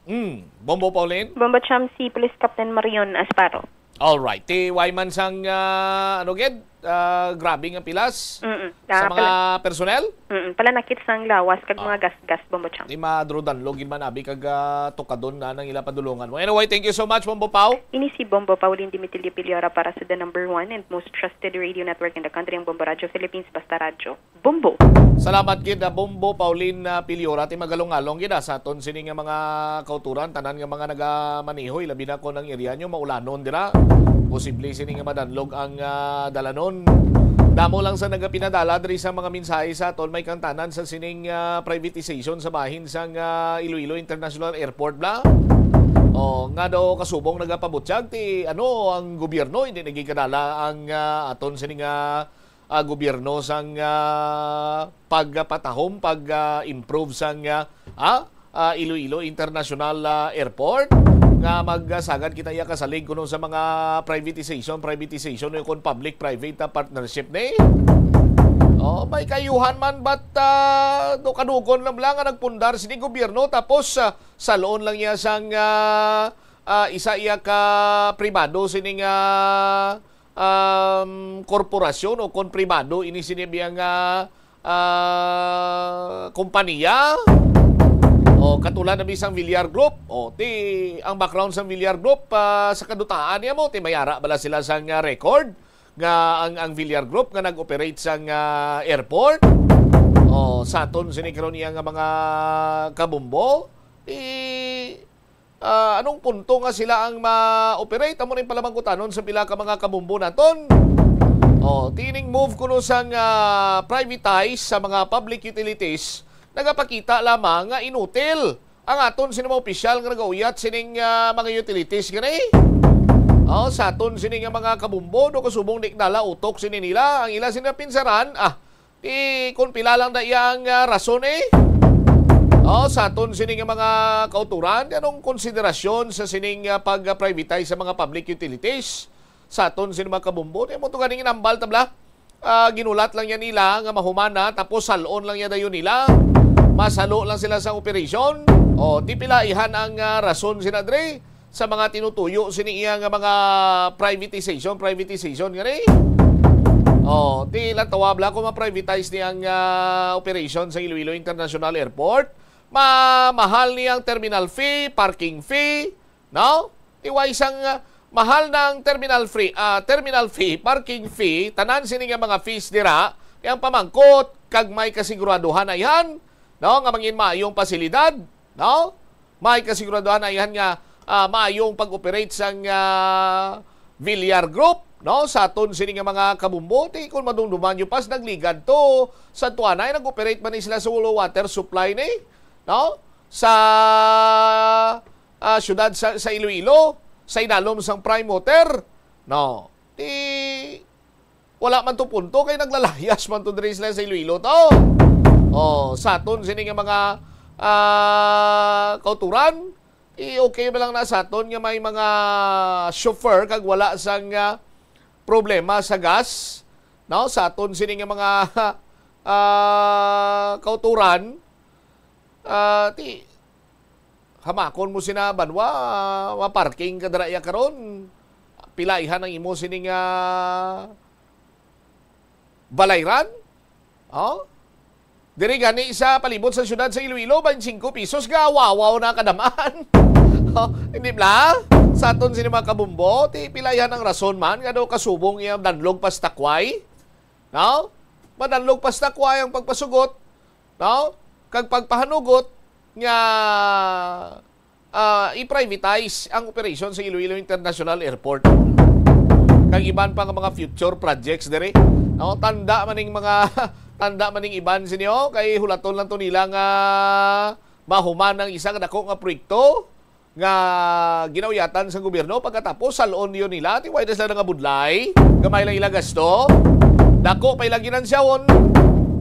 Mm. Bombo Pauline? Bombo Cham, si Police Captain Marion Asparo. All right. Ti way man sang, ah, ano gid? Ah, grabe nga pilas Mm-mm. sa Ah, mga pala- personnel? Mm-mm. Palanakit sang lawas kag Ah. mga gasgas, Bombo Cham. Di madrudan, login man abi kag, ah, tukadon na nang ila padulungan mo. Anyway, thank you so much, Bombo Pau. Ini si Bombo Pauline Dimitilio Piliora para sa the number one and most trusted radio network in the country, ang Bombo Radio Philippines, Basta Radyo. Bombo. Salamat gid, ah, Bombo Pauline, ah, Piliora. Ti magalong-along gid, ah, sa aton sini nga mga kauturan, tanan nga mga nagamaneho, ilabi na kon ang area nyo maulanon dira. Posible sini nga madanlog ang, ah, dalanon. Damo lang sa nagapinadala diri sa mga mensahe sa aton may kangtanan sa sining, ah, privatization sa bahin sang, ah, Iloilo International Airport, bla. Oh, nga daw kasubong nagapabutyag ti, ano, ang gobyerno hindi nagikadala ang, ah, aton sini nga ah, gobyerno sang, ah, pagpatahom, pag, ah, improve sang, ah, ah, ah, Iloilo International, ah, Airport, nga magsagad kita iya kasalig kuno sa mga privatization, privatization o kon public-private, ah, partnership ni. Oh, may kaayuhan man, but, ah, do kadugon lang lang nga nagpundar sini gobyerno, tapos, ah, salon lang niya sang, ah, ah, isa iya ka pribado sining, ah, um, korporasyon o kon pribado ini sini biya nga, ah, kompanya. O, katulad na bisang Villar Group. O, ti, ang background sang Villar Group, ah, sa kadutaan niya mo, ti may ara bala sila sang, ah, record nga ang, ang Villar Group nga nag-operate sang, ah, airport. O, saton sini karon iya nga mga kabumbo. Ti, ah, anong punto nga sila ang ma-operate? Amo ning palamangkutanon sa pila ka mga kabumbo naton. O, tining move kuno sang, ah, privatize sa mga public utilities, nagapakita lamang nga inutil ang aton sini mga opisyal nga nagauyat sining, ah, mga utilities gani. O, sa aton sini nga mga kabumbo, do kasubong di dala utok sini nila, ang ila sini pinsaran, ah, ti kon pila lang na iya ang, ah, rason, eh. O, sa aton sini nga mga kauturan, anong konsiderasyon sa sining, ah, pag-privatize sa mga public utilities? Sa aton sini mga kabumbo, ti mo to ganing inambal tabla. Ah, ginulat lang niya nila nga mahuman na, tapos salon lang niya dayon nila. Masalo lang sila sa operasyon. O, ti pila ihan ang, ah, rason sina dre sa mga tinutuyo sini iya nga mga privatization, privatization nga ni. O, ti lang tawab lang kung ma-privatize ni ang, ah, operation sa Iloilo International Airport. Ma-, mahal ni ang terminal fee, parking fee, no? Ti way sang, ah, mahal ng terminal fee, ah, terminal fee, parking fee, tanan sini nga mga fees dira, ti ang pamangkot kag may kasiguraduhan ayhan, no, nga mangin maayong pasilidad, no? May kasiguraduhan ayhan nga, ah, maayong pag-operate sang, ah, Villar Group, no? Sa aton sini nga mga kabumbo, ti kung madumduman nyo pas nagligad to sa tuanay, nag-operate man ni sila sa water supply ni, no? Sa, ah, syudad sa, sa Iloilo, sa idalom sang Prime Water, no? Ti wala man to punto kay naglalayas man to diri sila sa Iloilo to. Oh, sa aton sini nga mga, ah, kauturan, i-okay ba lang na sa aton nga may mga chauffeur kag wala sang, ah, problema sa gas, no? Sa aton sini nga mga, ah, kauturan, ah, ti hamakon mo sina banwa, maparking ka dira iya karon. Pilaihan ang imo sini nga balayran. Oh? Diri gani sa palibot sa syudad sa Iloilo, twenty-five pesos nga wawaw na kadaman. Oh, hindi bla? Sa aton sini mga kabumbo, ti pilaihan ang rason man nga daw kasubong iya danlog pastakway. No? Madanlog pastakway ang pagpasugot, no? Kag pagpahanugot nga, ah, i-privatize ang operation sa Iloilo International Airport. Kag iban pa nga mga future projects diri. No? Tanda man ning mga, tanda man ning iban sinyo, kay hulaton lang to nila nga mahuman ang isa ka dako nga proyekto nga ginauyatan sa gobyerno, pagkatapos salon yun nila, ti wala sila nga budlay, gamay lang ila gasto, dako pa ila ginansyahon.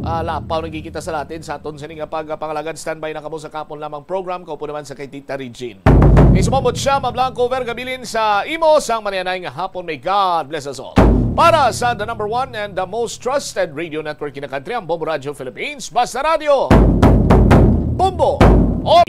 Ah, lapaw nagkikita sa latin sa aton sini nga pagpangalagad. Standby na kamo sa kapon lamang program. Kaupo naman sa kay Tita Regine. Isumambot siya, mablang cover gabilin sa imo sang manianay nga hapon. May God bless us all. Para sa the number one and the most trusted radio network in the country, ang Bombo Radio Philippines. Basta Radio. Bombo.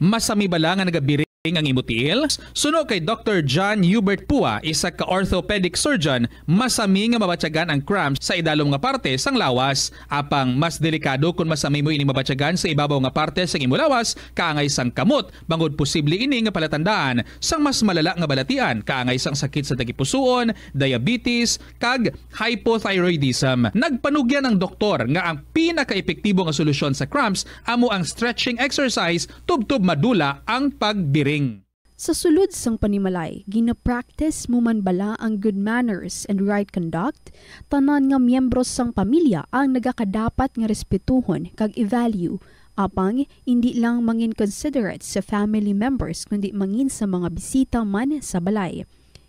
Masami bala nga nagabiring ang imo tiil? Suno kay Doctor John Hubert Pua, isa ka orthopedic surgeon, masami nga mabatyagan ang cramps sa idalom nga parte sang lawas. Apang mas delikado kon masami mo ini mabatyagan sa ibabaw nga parte sang imo lawas, kaangay sang kamot, bangod posible ini nga palatandaan sang mas malala nga balatian, kaangay sang sakit sa tagipusoon, diabetes, kag hypothyroidism. Nagpanugyan ang doktor nga ang pinakaepektibo nga solusyon sa cramps amo ang stretching exercise tubtob madula ang pagbiring. Sa sulod sang panimalay, gina-practice mo man bala ang good manners and right conduct? Tanan nga miyembro sang pamilya ang nagakadapat nga respetuhon kag i-value. Apang, indi lang mangin considerate sa family members, kundi mangin sa mga bisita man sa balay.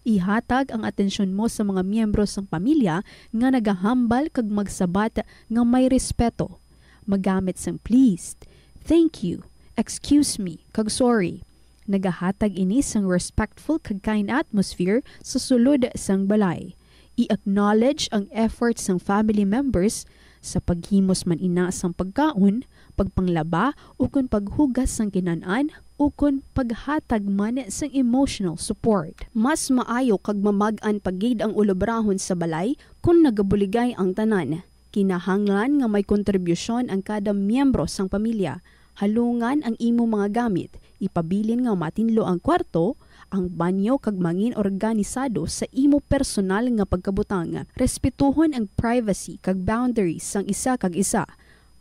Ihatag ang atensyon mo sa mga miyembro sang pamilya nga nagahambal kag magsabat nga may respeto. Magamit sang please, thank you, excuse me, kag sorry. Nagahatag ini sang respectful kag kind atmosphere sa sulod sang balay. I-acknowledge ang effort sang family members sa paghimos man ina sang pagkaon, pagpanglaba, ukon paghugas sang kinan-an, ukon paghatag man sang emotional support. Mas maayo kag mamag-an pa gid ang ulobrahon sa balay kon nagabuligay ang tanan. Kinahanglan nga may kontribusyon ang kada miyembro sang pamilya. Halungan ang imo mga gamit. Ipabilin nga matinlo ang kwarto, ang banyo, kag mangin organisado sa imo personal nga pagkabutang. Respetuhon ang privacy kag boundaries sang isa kag isa.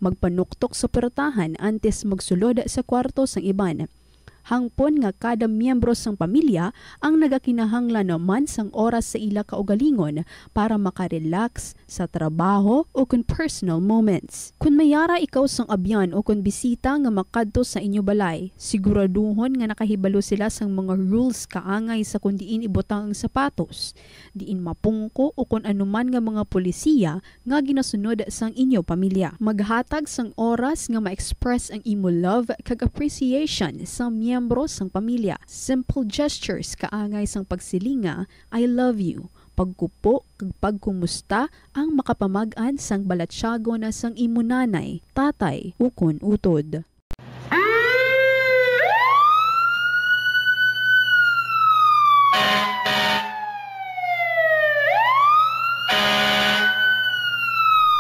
Magpanuktok sa puwertahan antes magsulod sa kwarto sang iban. Hangpon nga kada miyembro sang pamilya ang nagakinahanglan naman sang oras sa ila kaugalingon para makarelax sa trabaho o kon personal moments. Kon may yara ikaw sang abyan o kon bisita nga makadto sa inyo balay, siguraduhon nga nakahibalo sila sang mga rules kaangay sa kon diin ibutang ang sapatos, diin mapungko o kon anuman nga mga polisiya nga ginasunod sang inyo pamilya. Maghatag sang oras nga ma-express ang imo love kag appreciation sa miyembro sang pamilya. Simple gestures kaangay sang pagsiling nga, "I love you," pagkupo kag pagkumusta ang makapamag-an sang balatyagon sang imo nanay, tatay, ukon utod.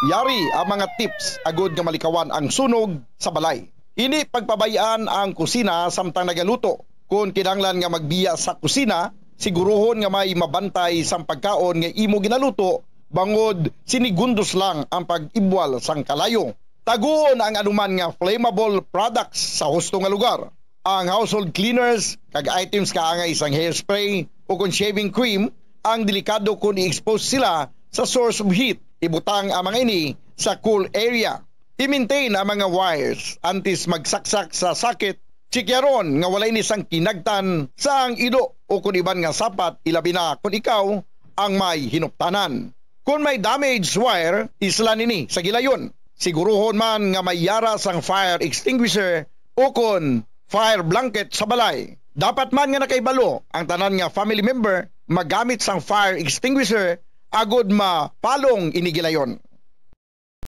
Yari ang mga tips agud nga malikawan ang sunog sa balay. Hindi pagpabay-an ang kusina samtang nagaluto. Kon kinahanglan nga magbiya sa kusina, siguruhon nga may mabantay sang pagkaon nga imo ginaluto, bangod sinigundos lang ang pag-ibwal sang kalayo. Taguon ang anuman nga flammable products sa husto nga lugar. Ang household cleaners kag items kaangay sang hairspray o kon shaving cream ang delikado kon i-expose sila sa source of heat. Ibutang ang mga ini sa cool area. I-maintain ang mga wires antes magsaksak sa socket. Chikyaron nga wala ini sang kinagtan sang ido o kon iban nga sapat, ilabi na kon ikaw ang may hinuptanan. Kon may damaged wire, islan ini sa gilayon. Siguruhon man nga may yara sang fire extinguisher o kon fire blanket sa balay. Dapat man nga nakahibalo ang tanan nga family member magamit sang fire extinguisher agud mapalong ini gilayon.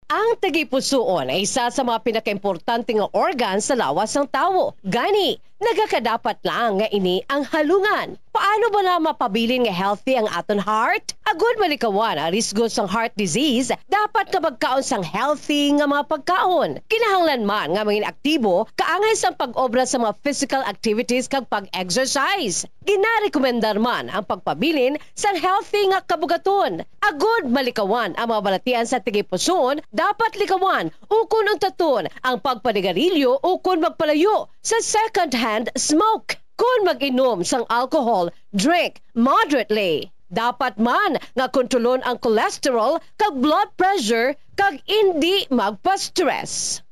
Ang tagipusoon ay isa sa mga pinakaimportante nga organ sa lawas sang tawo. Gani, nagakadapat lang nga ini ang halungan. Paano bala mapabilin nga healthy ang aton heart? Agud malikawan ang risgo sang heart disease, dapat nga magkaon sang healthy nga mga pagkaon. Kinahanglan man nga mangin aktibo kaangay sang pag-obra sa mga physical activities kag pag-exercise. Ginarekomendar man ang pagpabilin sang healthy nga kabugaton. Agud malikawan ang mga balatian sa tagipusoon, dapat likawan ukon untaton ang pagpanigarilyo ukon magpalayo sa second-hand smoke. Kon mag-inom sang alcohol, drink moderately. Dapat man nga kontrolon ang cholesterol kag blood pressure kag indi magpa-stress.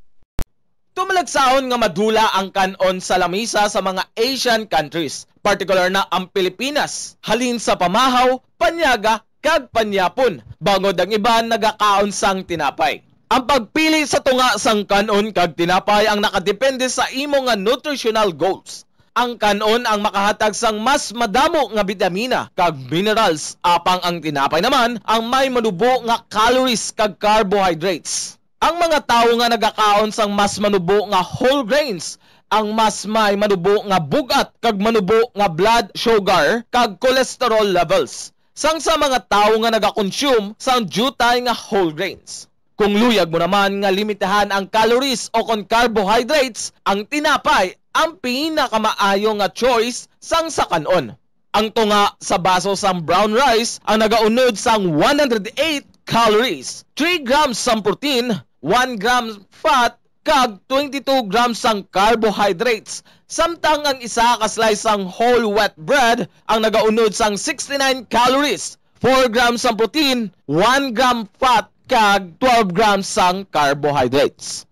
Tumalagsahon nga madula ang kan-on sa lamisa sa mga Asian countries, partikular na ang Pilipinas, halin sa pamahaw, panyaga, kag panyapon, bangod ang iban nagakaon sang tinapay. Ang pagpili sa tunga sang kan-on kag tinapay ang nakadepende sa imo nga nutritional goals. Ang kan-on ang makahatag sang mas madamo nga bitamina kag minerals, apang ang tinapay naman ang may manubo nga calories kag carbohydrates. Ang mga tawo nga nagakaon sang mas manubo nga whole grains ang mas may manubo nga bug-at kag manubo nga blood sugar kag cholesterol levels sang sa mga tawo nga nagakonsume sang diutay nga whole grains. Kung luyag mo naman nga limitahan ang calories o kon carbohydrates, ang tinapay ang pinakamaayo nga choice sang sa kan-on. Ang tunga sa baso sang brown rice ang nagaunod sang one hundred eight calories, three grams sang protein, one gram fat, kag twenty-two grams sang carbohydrates, samtang ang isa ka slice sang whole wheat bread ang nagaunod sang sixty-nine calories, four grams sang protein, one gram fat, kag twelve grams sang carbohydrates.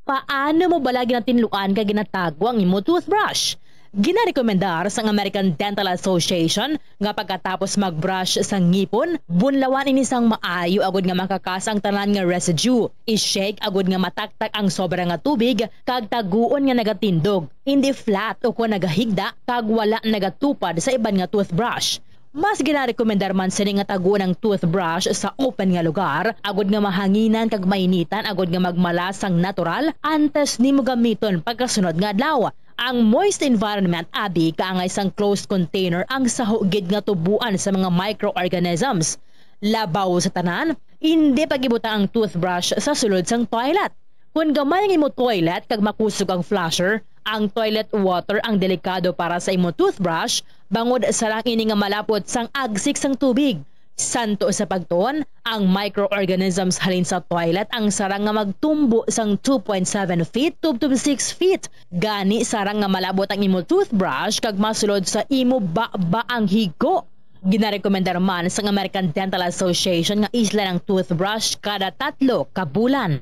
Paano mo bala ginatinluan kag ginatago ang imo toothbrush? Ginarekomendar sang American Dental Association nga pagkatapos mag-brush sa ngipon, bunlawan ini sang maayo agud nga makakas ang tanan nga residue. I-shake agud nga mataktak ang sobra nga tubig kag taguon nga nagatindog, hindi flat o kon nagahigda kag wala nagatupad sa iban nga toothbrush. Mas ginarekomendar man sini nga taguon ang toothbrush sa open nga lugar, agud nga mahanginan kag mainitan agud nga magmala sang natural antes nimo gamiton pagkasunod nga adlaw. Ang moist environment abi kaangay sang closed container ang saho gid nga tubuan sa mga microorganisms. Labaw sa tanan, indi pag-ibutang ang toothbrush sa sulod sang toilet. Kon gamay ang imo toilet kag makusog ang flusher, ang toilet water ang delikado para sa imo toothbrush, bangod sarang ini nga malapot sang agsik sang tubig. Santo sa pagtuon, ang microorganisms halin sa toilet ang sarang nga magtumbo sang two point seven feet tubtob six feet. Gani, sarang nga malabot ang imo toothbrush kag masulod sa imo baba ang higo. Ginarekomendar man sang American Dental Association nga islan ang toothbrush kada tatlo ka bulan.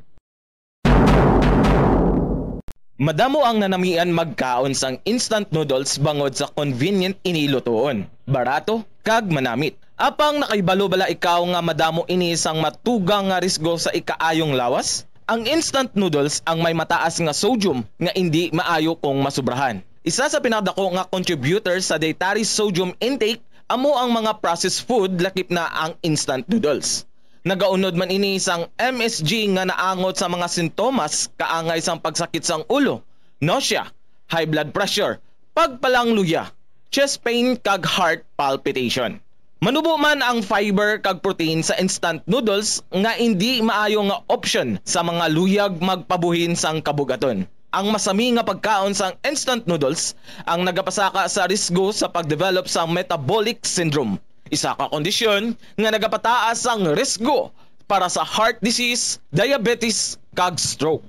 Madamo ang nanamian magkaon sang instant noodles bangod sa convenient ini lutuon, barato, kag manamit. Apang nakahibalo bala ikaw nga madamo ini sang matugang nga risgo sa ikaayong lawas? Ang instant noodles ang may mataas nga sodium nga indi maayo kung masubrahan. Isa sa pinakadako nga contributor sa dietary sodium intake amo ang mga processed food, lakip na ang instant noodles. Nagaunod man ini sang M S G nga naangot sa mga sintomas kaangay sang pagsakit sang ulo, nausea, high blood pressure, pagpalangluya, chest pain, kag heart palpitation. Manubo man ang fiber kag protein sa instant noodles nga indi maayo nga opsyon sa mga luyag magpabuhin sang kabugaton. Ang masami nga pagkaon sang instant noodles ang nagapasaka sa risgo sa pag-develop sang metabolic syndrome, isa ka kondisyon nga nagapataas sang risgo para sa heart disease, diabetes, kag stroke.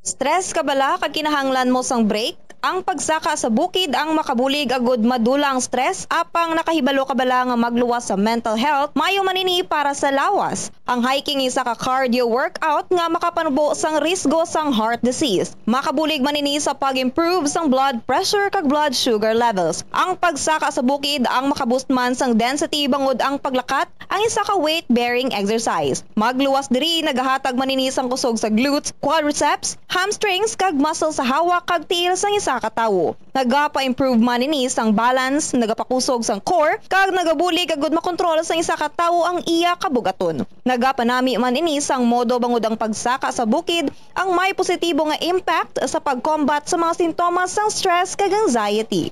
Stress ka bala kag kinahanglan mo sang break? Ang pagsaka sa bukid ang makabulig agud madula ang stress, apang nakahibalo ka bala nga magluwas sa mental health? Maayo man ini para sa lawas. Ang hiking isa ka cardio workout nga makapanubo sang risgo sang heart disease. Makabulig man ini sa pag-improve sang blood pressure kag blood sugar levels. Ang pagsaka sa bukid ang makaboost man sang density bangod ang paglakat ang isa ka weight-bearing exercise. Magluwas diri nagahatag man ini sang kusog sa glutes, quadriceps, hamstrings, kag muscle sa hawak kag tiil sang isa ka tawo. Nagapa-improve man ini sang balance, nagapakusog sang core, kag nagabulig agud makontrol sang isa ka tawo ang iya kabugaton. Nagapanami man ini sang modo bangod ang pagsaka sa bukid ang may positibo nga impact sa pag-combat sa mga sintomas sang stress kag anxiety.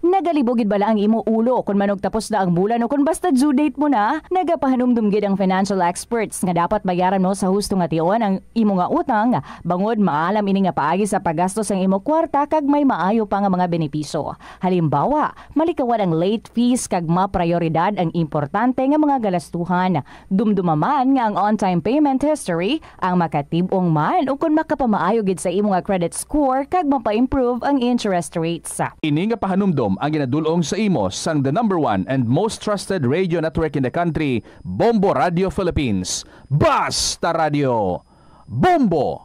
Nagalibog gid bala ang imo ulo kon manugtapos na ang bulan o kon basta due date mo na? Nagapahanumdom gid ang financial experts nga dapat bayaran mo sa husto nga tion ang imo nga utang, bangod maalam ini nga paagi sa paggasto sang imo kwarta kag may maayo pa nga mga benepisyo. Halimbawa, malikawan ang late fees kag maprayoridad ang importante nga mga galastuhan. Dumduma man nga ang on-time payment history ang makatib-ong man ukon makapamaayo gid sa imo nga credit score kag mapa-improve ang interest rates. Ini nga pahanumdom ang ginadul-ong sa imo sang the number one and most trusted radio network in the country, Bombo Radio Philippines. Basta Radio, Bombo!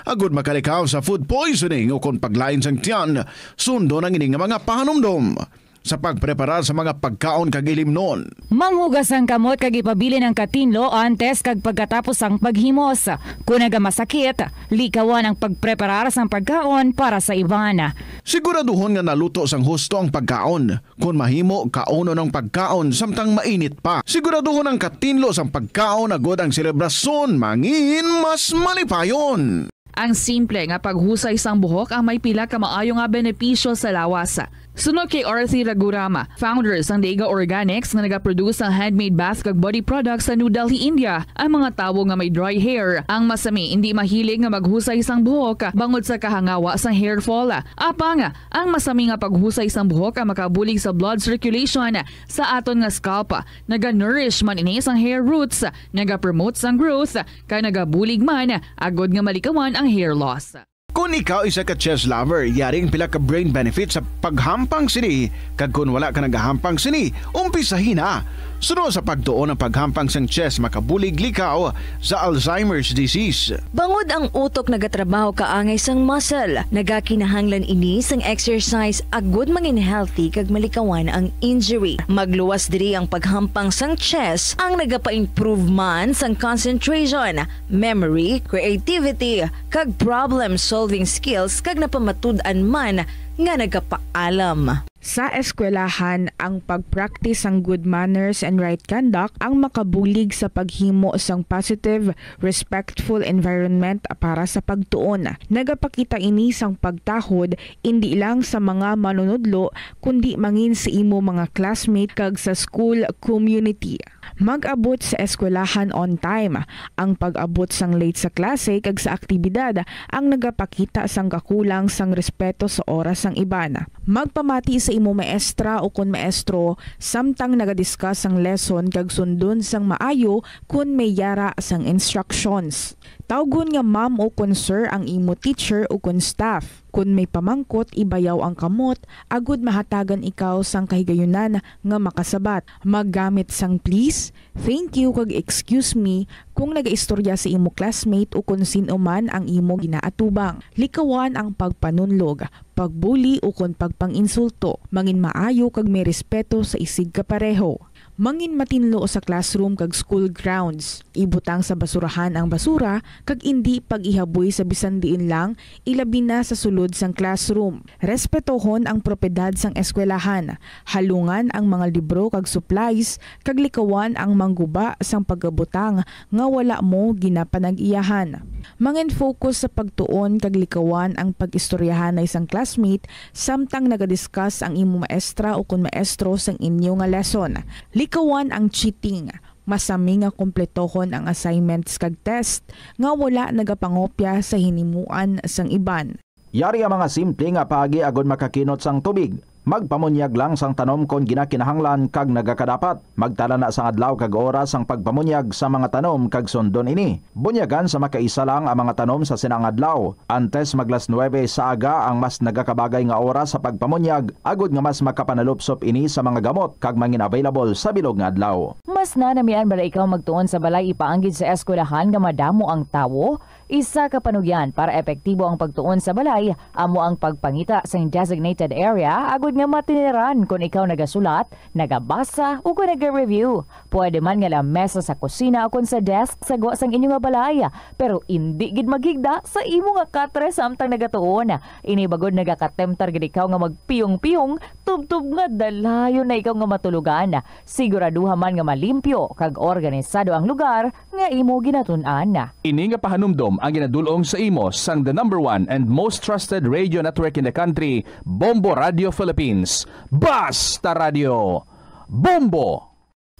Agud makalikaw sa food poisoning ukon paglain sang tiyan, sundon ang ini nga mga pahanumdom sa pagpreparar sa mga pagkaon kag ilimnon. Manghugas ang kamot kag ipabilin ang katinlo antes kag pagkatapos sang paghimos. Kon nagamasakit, likawan ang pagpreparar sang pagkaon para sa iban. Siguraduhon nga naluto sang husto ang pagkaon. Kon mahimo, kaunon ang pagkaon samtang mainit pa. Siguraduhon ang katinlo sang pagkaon agud ang selebrasyon mangin mas malipayon. Ang simple nga paghusay sang buhok ang may pila ka maayo nga benepisyo sa lawas. Suno kay Arthi Raghuram, founder sang Dega Organics nga nagaproduce sang handmade bath kag body products sa New Delhi, India, ang mga tawo nga may dry hair ang masami indi mahilig nga maghusay sang buhok bangod sa kahangawa sang hair fall. Apang, ang masami nga paghusay sang buhok ang makabulig sa blood circulation sa aton nga scalp. Naga-nourish man ini sang hair roots, nagapromote sang growth, kag nagabulig man agud nga malikawan ang hair loss. Kung ikaw isa ka chess lover, yari ang pila ka brain benefits sa paghampang sini, kag kung wala ka nagahampang sini, umpisahi na. Suno sa pagtuon ang paghampang sang chess makabulig likaw sa Alzheimer's disease. Bangod ang utok nagatrabaho kaangay sang muscle, nagakinahanglan ini sang exercise agud mangin healthy kag malikawan ang injury. Magluwas diri ang paghampang sang chess ang nagapa-improve man sang concentration, memory, creativity, kag problem-solving skills kag napamatud-an man nga nagapaalam. Sa eskwelahan, ang pag-practice sang good manners and right conduct ang makabulig sa paghimo sang positive, respectful environment para sa pagtuon. Nagapakita ini sang pagtahod indi lang sa mga manunudlo, kundi mangin sa imo mga classmate kag sa school community. Mag-abot sa eskwelahan on time. Ang pag-abot sang late sa klase kag sa aktibidad ang nagapakita sang kakulang sang respeto sa oras sang iban. Magpamati sa imo maestra o kon maestro samtang nagadiscuss ang lesson kag sundon sang maayo kon may yara sang instructions. Tawgon nga ma'am o kon sir ang imo teacher o kon staff. Kon may pamangkot, ibayaw ang kamot agud mahatagan ikaw sang kahigayunan nga makasabat. Maggamit sang please, thank you, kag excuse me kung nagaistorya sa imo classmate o kon sin-o man ang imo ginaatubang. Likawan ang pagpanunlog, pagbuli, o kon pagpang-insulto. Mangin maayo kag may respeto sa isigkapareho. Mangin matinlo sa classroom kag school grounds. Ibutang sa basurahan ang basura kag indi pag-ihaboy sa bisan diin lang, ilabi na sa sulod sang classroom. Respetohon ang propiedad sang eskwelahan. Halungan ang mga libro kag supplies, kag likawan ang mangguba sang pagabutang nga wala mo ginapanag-iyahan. Mangin-focus sa pagtuon kag likawan ang pag-istoryahanay sang classmate samtang nagadiscuss ang imo maestra o kon maestro sang inyo nga lesson. Likawan ang cheating. Masami nga kumpletohon ang assignments kag test nga wala nagapangopya sa hinimuan sang iban. Yari ang mga simple nga paagi agud makakinot sang tubig. Magpamunyag lang sang tanom kon ginakinahanglan kag nagakadapat. Magtala na sang adlaw kag oras sang pagpamunyag sa mga tanom kag sundon ini. Bunyagan sa makaisa lang ang mga tanom sa sina nga adlaw. Antes mag las nuebe sa aga ang mas nagakabagay nga oras sa pagpamunyag, agud nga mas makapanalupsop ini sa mga gamot kag mangin-available sa bilog nga adlaw. Mas nanamian bala ikaw magtuon sa balay ipaanggid sa eskwelahan nga madamo ang tawo? Isa ka panugyan para epektibo ang pagtuon sa balay amo ang pagpangita sing designated area agud nga matiniran kon ikaw nagasulat, nagabasa, o kon naga-review. Pwede man nga lamesa sa kusina o kon sa desk sa gwa sang inyo nga balay, pero indi gid maghigda sa imo nga katre samtang nagatuon. Ini bagod nagakatemptar gid ikaw nga magpiyong-piyong tubtob nga dalayon na ikaw nga matulogan. Siguraduha man nga malimpyo kag organisado ang lugar nga imo ginatun-an. Ini nga pahanumdom ang ginadul-ong sa imo sang the number one and most trusted radio network in the country, Bombo Radio Philippines. Basta Radio, Bombo!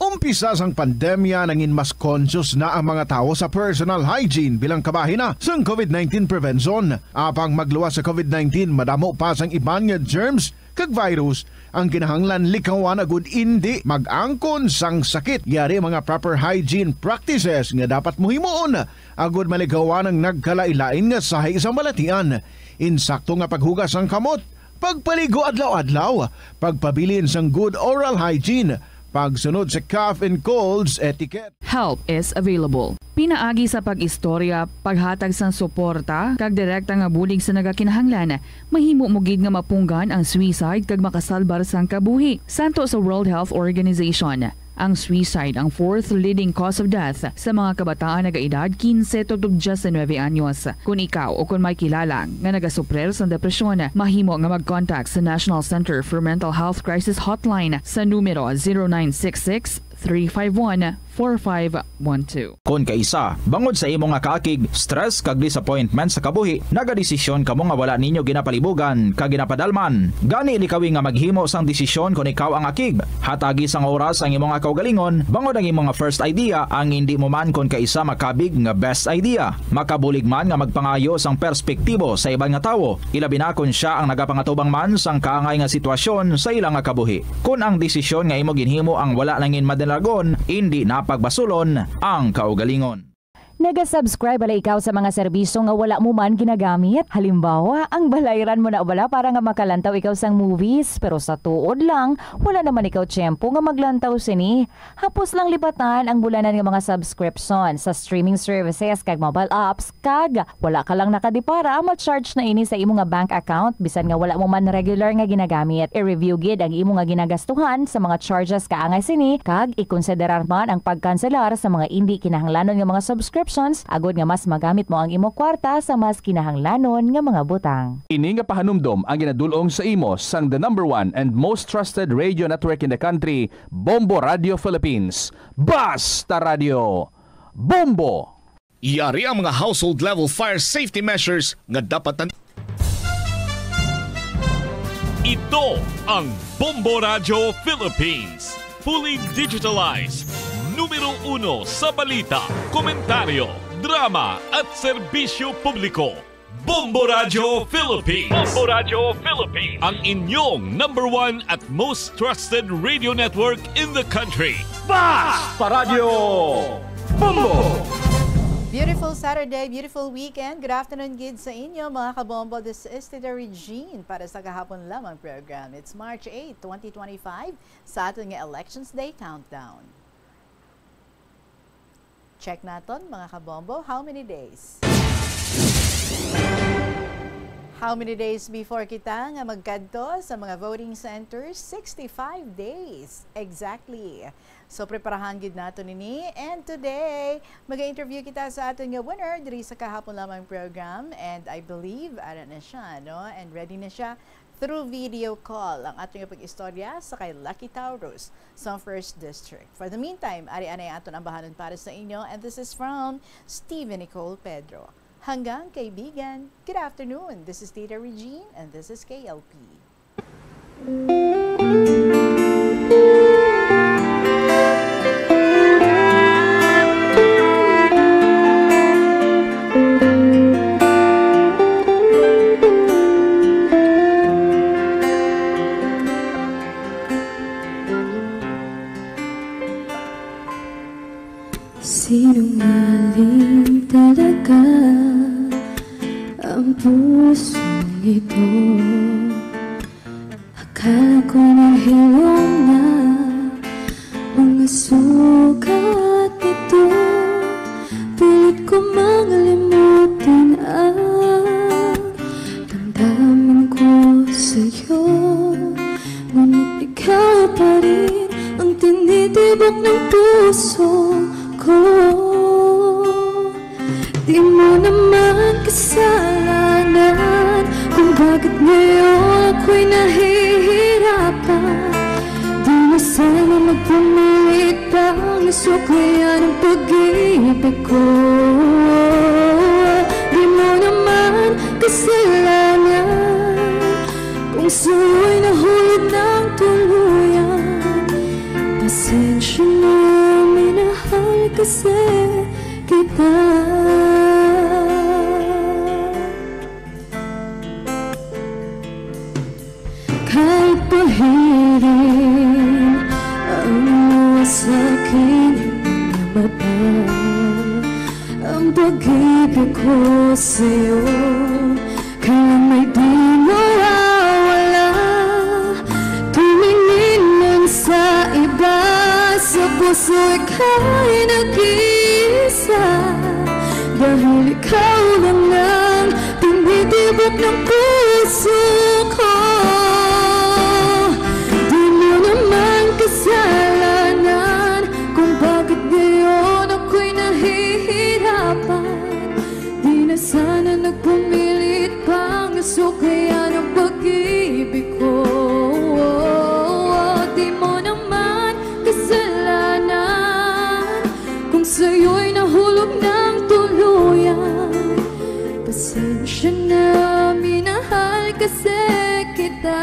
Umpisa sang pandemya, nangin mas conscious na ang mga tawo sa personal hygiene bilang kabahin na sang covid nineteen prevention. Apang magluwas sa covid nineteen, madamo pa sang iban nga germs kag virus ang kinahanglan likawan agud indi mag-angkon sang sakit. Yari ang mga proper hygiene practices nga dapat mo himuon agud malikawan ang nagkalain-lain nga sahi sang balatian. Insakto nga paghugas sang kamot, pagpaligo adlaw-adlaw, pagpabilin sang good oral hygiene, pagsunod sa cough and colds etiquette. Help is available. Pinaagi sa pag-istorya, paghatag sang suporta, kag direkta nga bulig sa nagakinahanglan, mahimo mo gid nga mapunggan ang suicide kag makasalbar sang kabuhi. Santo sa World Health Organization, ang suicide ang fourth leading cause of death sa mga kabataan nagaedad kinse tubtob diyes nuebe anyos. Kon ikaw o kon may kilala nga nagasuprir sang depresyon, mahimo nga mag-contact sa National Center for Mental Health Crisis Hotline sa numero zero nine six six, three five one, four five one two. Kon kaisa, bangod sa imo nga kaakig, stress kag disappointment sa kabuhi, nagadesisyon kamo nga wala ninyo ginapalibugan kag ginapadalman. Gani, likawi nga maghimo sang desisyon kon ikaw ang akig. Hatagi sang oras ang imo nga kaugalingon, bangod ang imo nga first idea ang indi mo man kon kaisa makabig nga best idea. Makabulig man nga magpangayo sang perspektibo sa iban nga tawo, ilabi na kon sia ang nagapangatubang man sang kaangay nga sitwasyon sa ila nga kabuhi. Kon ang desisyon nga imo ginhimo ang wala nangin madalagon, indi na pagbasulon ang kaugalingon. Naga-subscribe bala ikaw sa mga serbisyo nga wala mo man ginagamit? Halimbawa, ang balayran mo na bala para nga makalantaw ikaw sang movies, pero sa tuod lang, wala naman ikaw tiyempo nga maglantaw sini. Hapos lang libatan ang bulanan nga mga subscription sa streaming services kag mobile apps, kag wala ka lang nakadipara, ma-charge na ini sa imo nga bank account bisan nga wala mo man regular nga ginagamit. I-review gid ang imo nga ginagastuhan sa mga charges kaangay sini, kag ikonsiderar man ang pagkanselar sa mga indi kinahanglanon nga mga subscriptions agod nga mas magamit mo ang imo kwarta sa mas kinahanglanon nga mga butang. Ini nga pahanumdom ang ginadul-ong sa imo sang the number one and most trusted radio network in the country, Bombo Radio Philippines. Basta Radio, Bombo! Yari ang mga household level fire safety measures nga dapat na Ito ang Bombo Radyo Philippines. Fully digitalized. Numero uno sa balita, komentaryo, drama, at serbisyo publiko. Bombo Radyo Philippines. Bombo Radyo Philippines. Ang inyong number one at most trusted radio network in the country. Basta Radyo Bombo! Beautiful Saturday, beautiful weekend. Good afternoon gid sa inyo, mga kabombo. This is Tita Regine para sa Kahapon Lamang program. It's March eight, twenty twenty-five, sa aton nga Elections Day Countdown. Check naton, mga kabombo, how many days? How many days before kita nga magkadto sa mga voting centers? Sixty-five days. Exactly. So, preparahan gid nato nini. And today, mag-interview kita sa aton nga winner diri sa Kahapon Lamang program. And I believe, ara na siya, no? And ready na siya through video call ang aton nga pag-istorya sa kay Lucky Taurus sa First District. For the meantime, ari anay aton ambahanon para sa inyo. And this is from Steven Nicole Pedro. Hanggang kaibigan, good afternoon. This is Tita Regine and this is K L P. Sinungaling talaga ang pusong ito. Akala ko nahilom na mga sugat nito. Pilit ko mang limutin ang damdamin ko sa'yo. Ngunit ikaw pa rin ang tinitibok ng puso ko. Di mo naman kasalanan kung bakit ngayon ako'y nahihirapan. Di na sana magpumilit pang suklayan ang pag-ibig ko. Di mo naman kasalanan kung sa'yo'y nahulog ng tuluyan. Pasensya na, minahal kasi kita. Kahit pahirin ang luha sa aking mga mata, ang pag-ibig ko sa'yo, kailan may di mawawala. Tumingin man sa iba, sa puso ika'y nag-iisa. Dahil ikaw lang ang tinitibok ng puso ko. Di mo naman kasalanan kung bakit ngayon ako'y nahihirapan. Di na sana nagpumilit pang suklayan ang pag-ibig ko. Di mo naman kasalanan kung sa'yo'y nahulog ng tuluyan. Pasensya na, minahal kasi kita.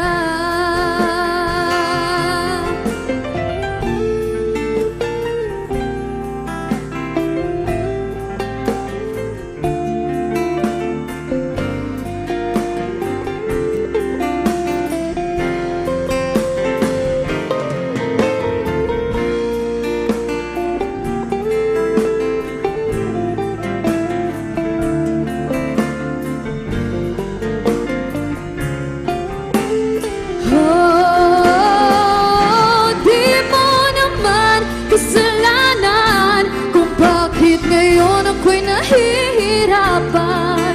kahirapan.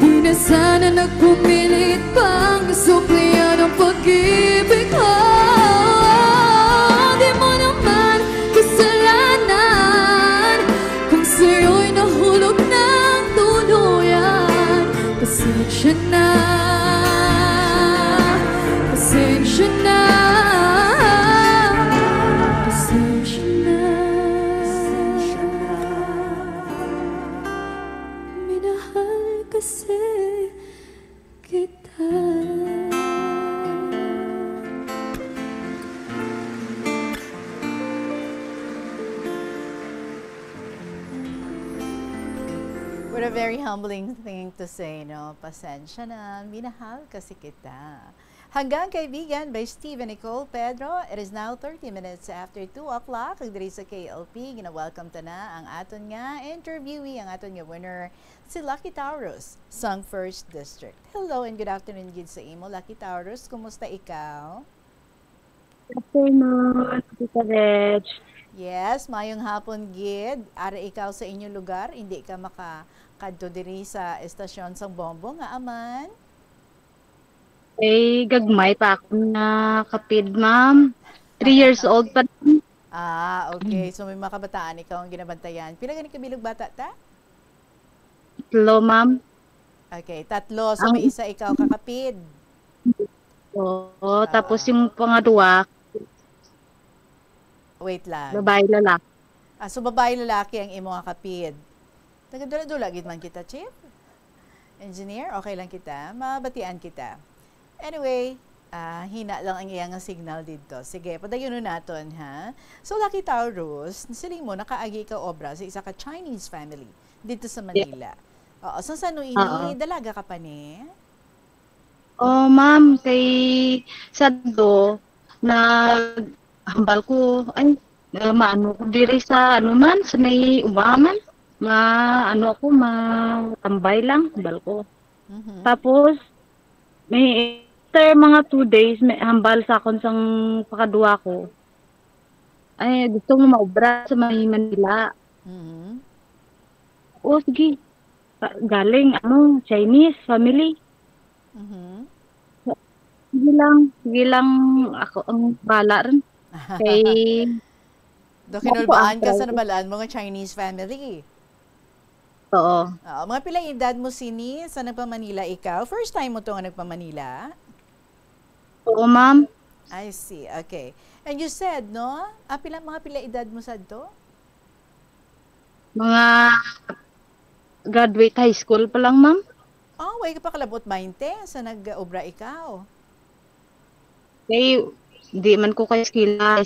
Di na sana nagpumilit pang suklian ang pag-ibig ko. Di mo naman kasalanan kung sa'yo'y nahulog ng tuluyan. Pasensya na, pasensya na, pasensya na. Minahal kasi kita. What a very humbling thing to say, no? Pasensya na, minahal kasi kita. Hanggang Kaibigan by Steve and Nicole Pedro. It is now thirty minutes after two o'clock. Kag diri sa K L P, gina-welcome ta na ang aton nga interviewee, ang aton nga winner, si Lucky Taurus sang First District. Hello and good afternoon gid sa imo, Lucky Taurus. Kumusta ikaw? Afternoon, Tita Reg. Yes, mayong hapon gid. Ari ikaw sa inyo lugar, hindi ka makakadto diri sa estasyon sang Bombo nga aman? Eh, gagmay pa ako nga kapid, ma'am. Three years old pa lang. Ah, okay. So, may mga kabataan ikaw ang ginabantayan. Pila gani ka bilog bata ta? Tatlo, ma'am. Okay, tatlo. So, Ang may isa ikaw kakapid. Oo, Ah. tapos yung pangadwa, Wait lang. Babae, lalaki. Ah, so babae, lalaki ang imo nga kapid. Nagadula-dula gid man kita, Chief. Engineer, okay lang kita. Mabatian kita. Anyway, ah, hina lang ang iya nga signal didto. Sige, padayunon naton, ha? So, Lucky Taurus, siling mo, nakaagi ka obra sa isa ka Chinese family dito sa Manila. Oo, sang sano ini? Oo. Dalaga ka pa ni? Oh, ma'am, kay sadto, naghambal ko, ay, ah, maano ko diri sa, ano man, sa may uma man. Ma-, ano ako, matambay lang, hambal ko. Mhm. Tapos, may, after mga two days, may hambal sa akon sang pakadwa ko. Ay, gusto mo maobra sa may Manila? Mhm. Oh, sige. Pa-, galing, ano, Chinese family. Mhm. Sige lang, sige lang, ako ang bahala ron. Kay Do, kinulbaan ka sa nabalaan mo nga Chinese family. Oo. Oo. Mga pila edad mo sini sa nagpa-Manila ikaw? First time mo to nga nagpa-Manila? Oo, ma'am. I see. Okay. And you said, no? Ah, pila, mga pila edad mo sadto? Mga graduate high school pa lang, ma'am. Oh, way ka pa kalabot baynte sa nag-obra ikaw? Kay, di man ko kay eskila.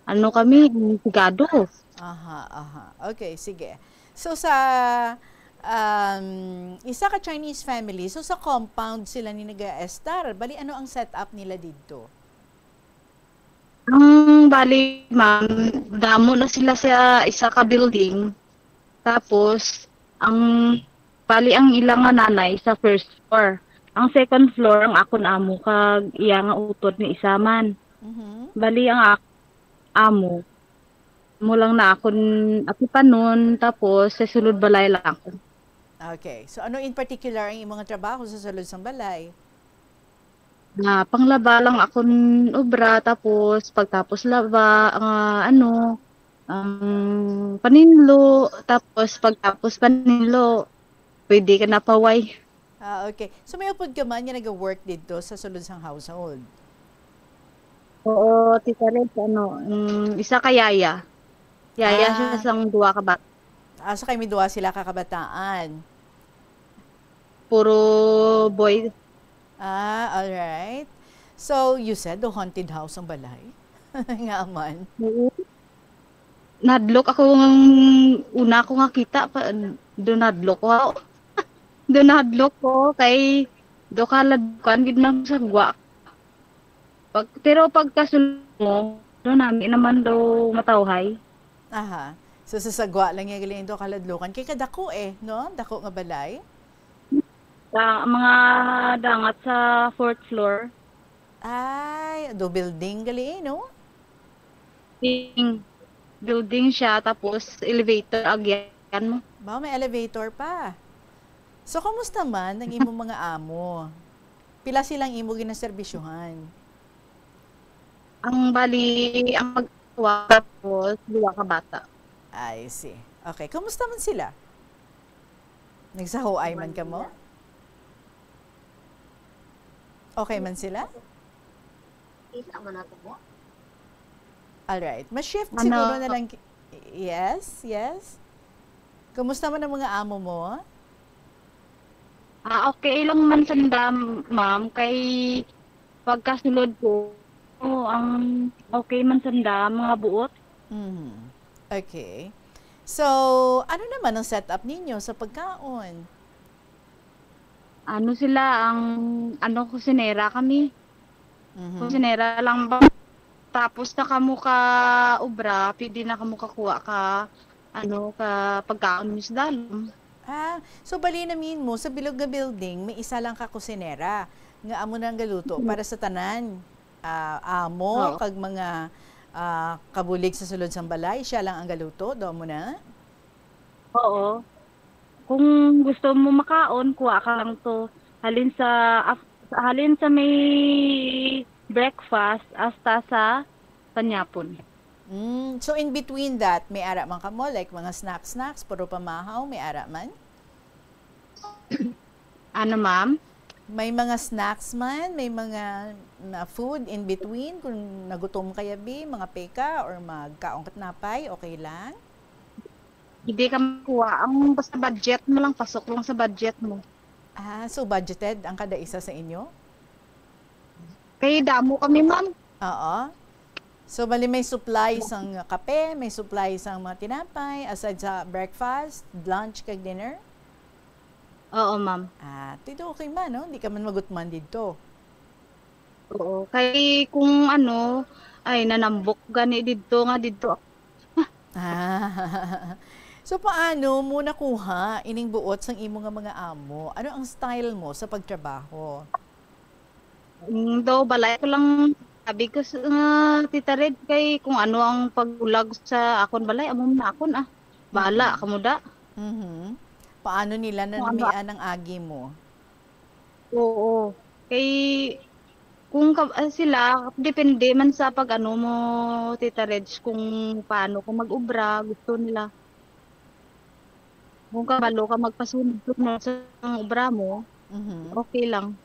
Ano kami, sigado. Aha, aha. Okay, sige. So, sa, um, isa ka Chinese family, so sa compound sila ni nag-estar. Bali, ano ang setup nila didto? Ang bali, ma'am, damo na sila sa isa ka building. Tapos, ang, bali, ang ila nga nanay sa first floor. Ang second floor, ang akon amo, kag iya nga utod ni isa man. Mhm. Bali, ang ak-, amo, mo lang na akon atipanon, tapos sa sulod balay lang ako. Okay. So, ano in particular ang imong trabaho sa sulod sang balay? Na panglaba lang akon obra, tapos pagtapos laba, ang, ah, ano, ang paninlo, tapos pagtapos paninlo, pwede ka na paway. Ah, okay. So, may upod ka man nga nag-work didto sa sulod sang household? Oo, Tita Reg, ano, mm, isa ka yaya. Yaya siya Ah. sang duwa ka bata. Ah, so kay may duwa sila ka kabataan? Puro boy. Ah, all right. So, you said the haunted house ang balay? Nga man. Oo. Nahadlok ako ng una ko nga kita, pa, do nahadlok ko. Do nahadlok ko kay do ka ladlukan gid man sa gwa. Pag, pero pagkasulod mo, do nami naman do matawhay. Aha. So, sa sagwa lang niya gali do ka ladlukan. Kay kadako eh, no? Dako nga balay. Sa mga dangat sa fourth floor. Ay, do building gali eh, no? Building. Building siya, tapos elevator agyan. Kan mo? Ba, may elevator pa. So, kumusta man ang imong mga amo? Pila silang imo ginaserbisyuhan? Ang bali, ang mag-asawa, tapos duwa ka bata. I see. Okay. Kumusta man sila? Nagsahuay man kamo? Okay man sila? Kita man nato mo. Alright. Ma-shift Ano? siguro na lang ki-, yes, yes. Kumusta man ang mga amo mo? Ah, okay lang man sanda, ma'am. Kay pagkasulod ko, oh, ang okay man sanda, mga buot. Mhm. Okay. So, ano naman ang setup ninyo sa pagkaon? Ano sila, ang, ano, kusinera kami. Mhm. Kusinera lang ba? Tapos na kamo ka obra, pwede na kamo kakuha ka, ano, ka pagkaon mis dalom. Ah, so bali na mean mo, sa bilog nga building, may isa lang ka kusinera nga amo na ang galuto Mhm. para sa tanan. Ah, amo Oo. kag mga, ah, kabulig sa sulod sang balay, siya lang ang galuto, do mo na? Oo. Kung gusto mo makaon, kuha ka lang to. Halin sa af-, halin sa may breakfast hasta sa panyapon. Mm, so in between that, may ara man kamo, like mga snack-snacks, puro pamahaw, may ara man? Ano, ma'am? May mga snacks man, may mga, na food in between, kung nagutom ka, yabi, mga peka or magkaon ka tinapay, okay lang? Hindi ka makuha. Ang basta budget mo lang, pasok lang sa budget mo. Ah, so budgeted ang kada isa sa inyo? Kay damo kami, ma'am. Oo. So, bali may supply sang kape, may supply sang mga tinapay, aside sa breakfast, lunch, kag dinner? Oo, ma'am. Ah, dito okay man, no? Hindi ka man magutman dito. Oo. Kay kung ano, ay, nanambok gani didto nga didto. Ah. So, paano mo nakuha ining buot sang imo nga mga amo? Ano ang style mo sa pagtrabaho? Mm, daw, balay ko lang, sabi ko sa, nga, Tita Red, kay kung ano ang pagbulag sa akon balay, amo na akon, ah. Bahala Mm. kamo da. Mhm. Paano nila Kung ano nanamian ang agi mo? Oo. Kay, kung ka-, ah, sila, depende man sa pag-ano mo, Tita Reg, kung paano ka mag-obra, gusto nila. Kung kabalo ka magpasunod-sunod sa obra mo, Mhm. okay lang.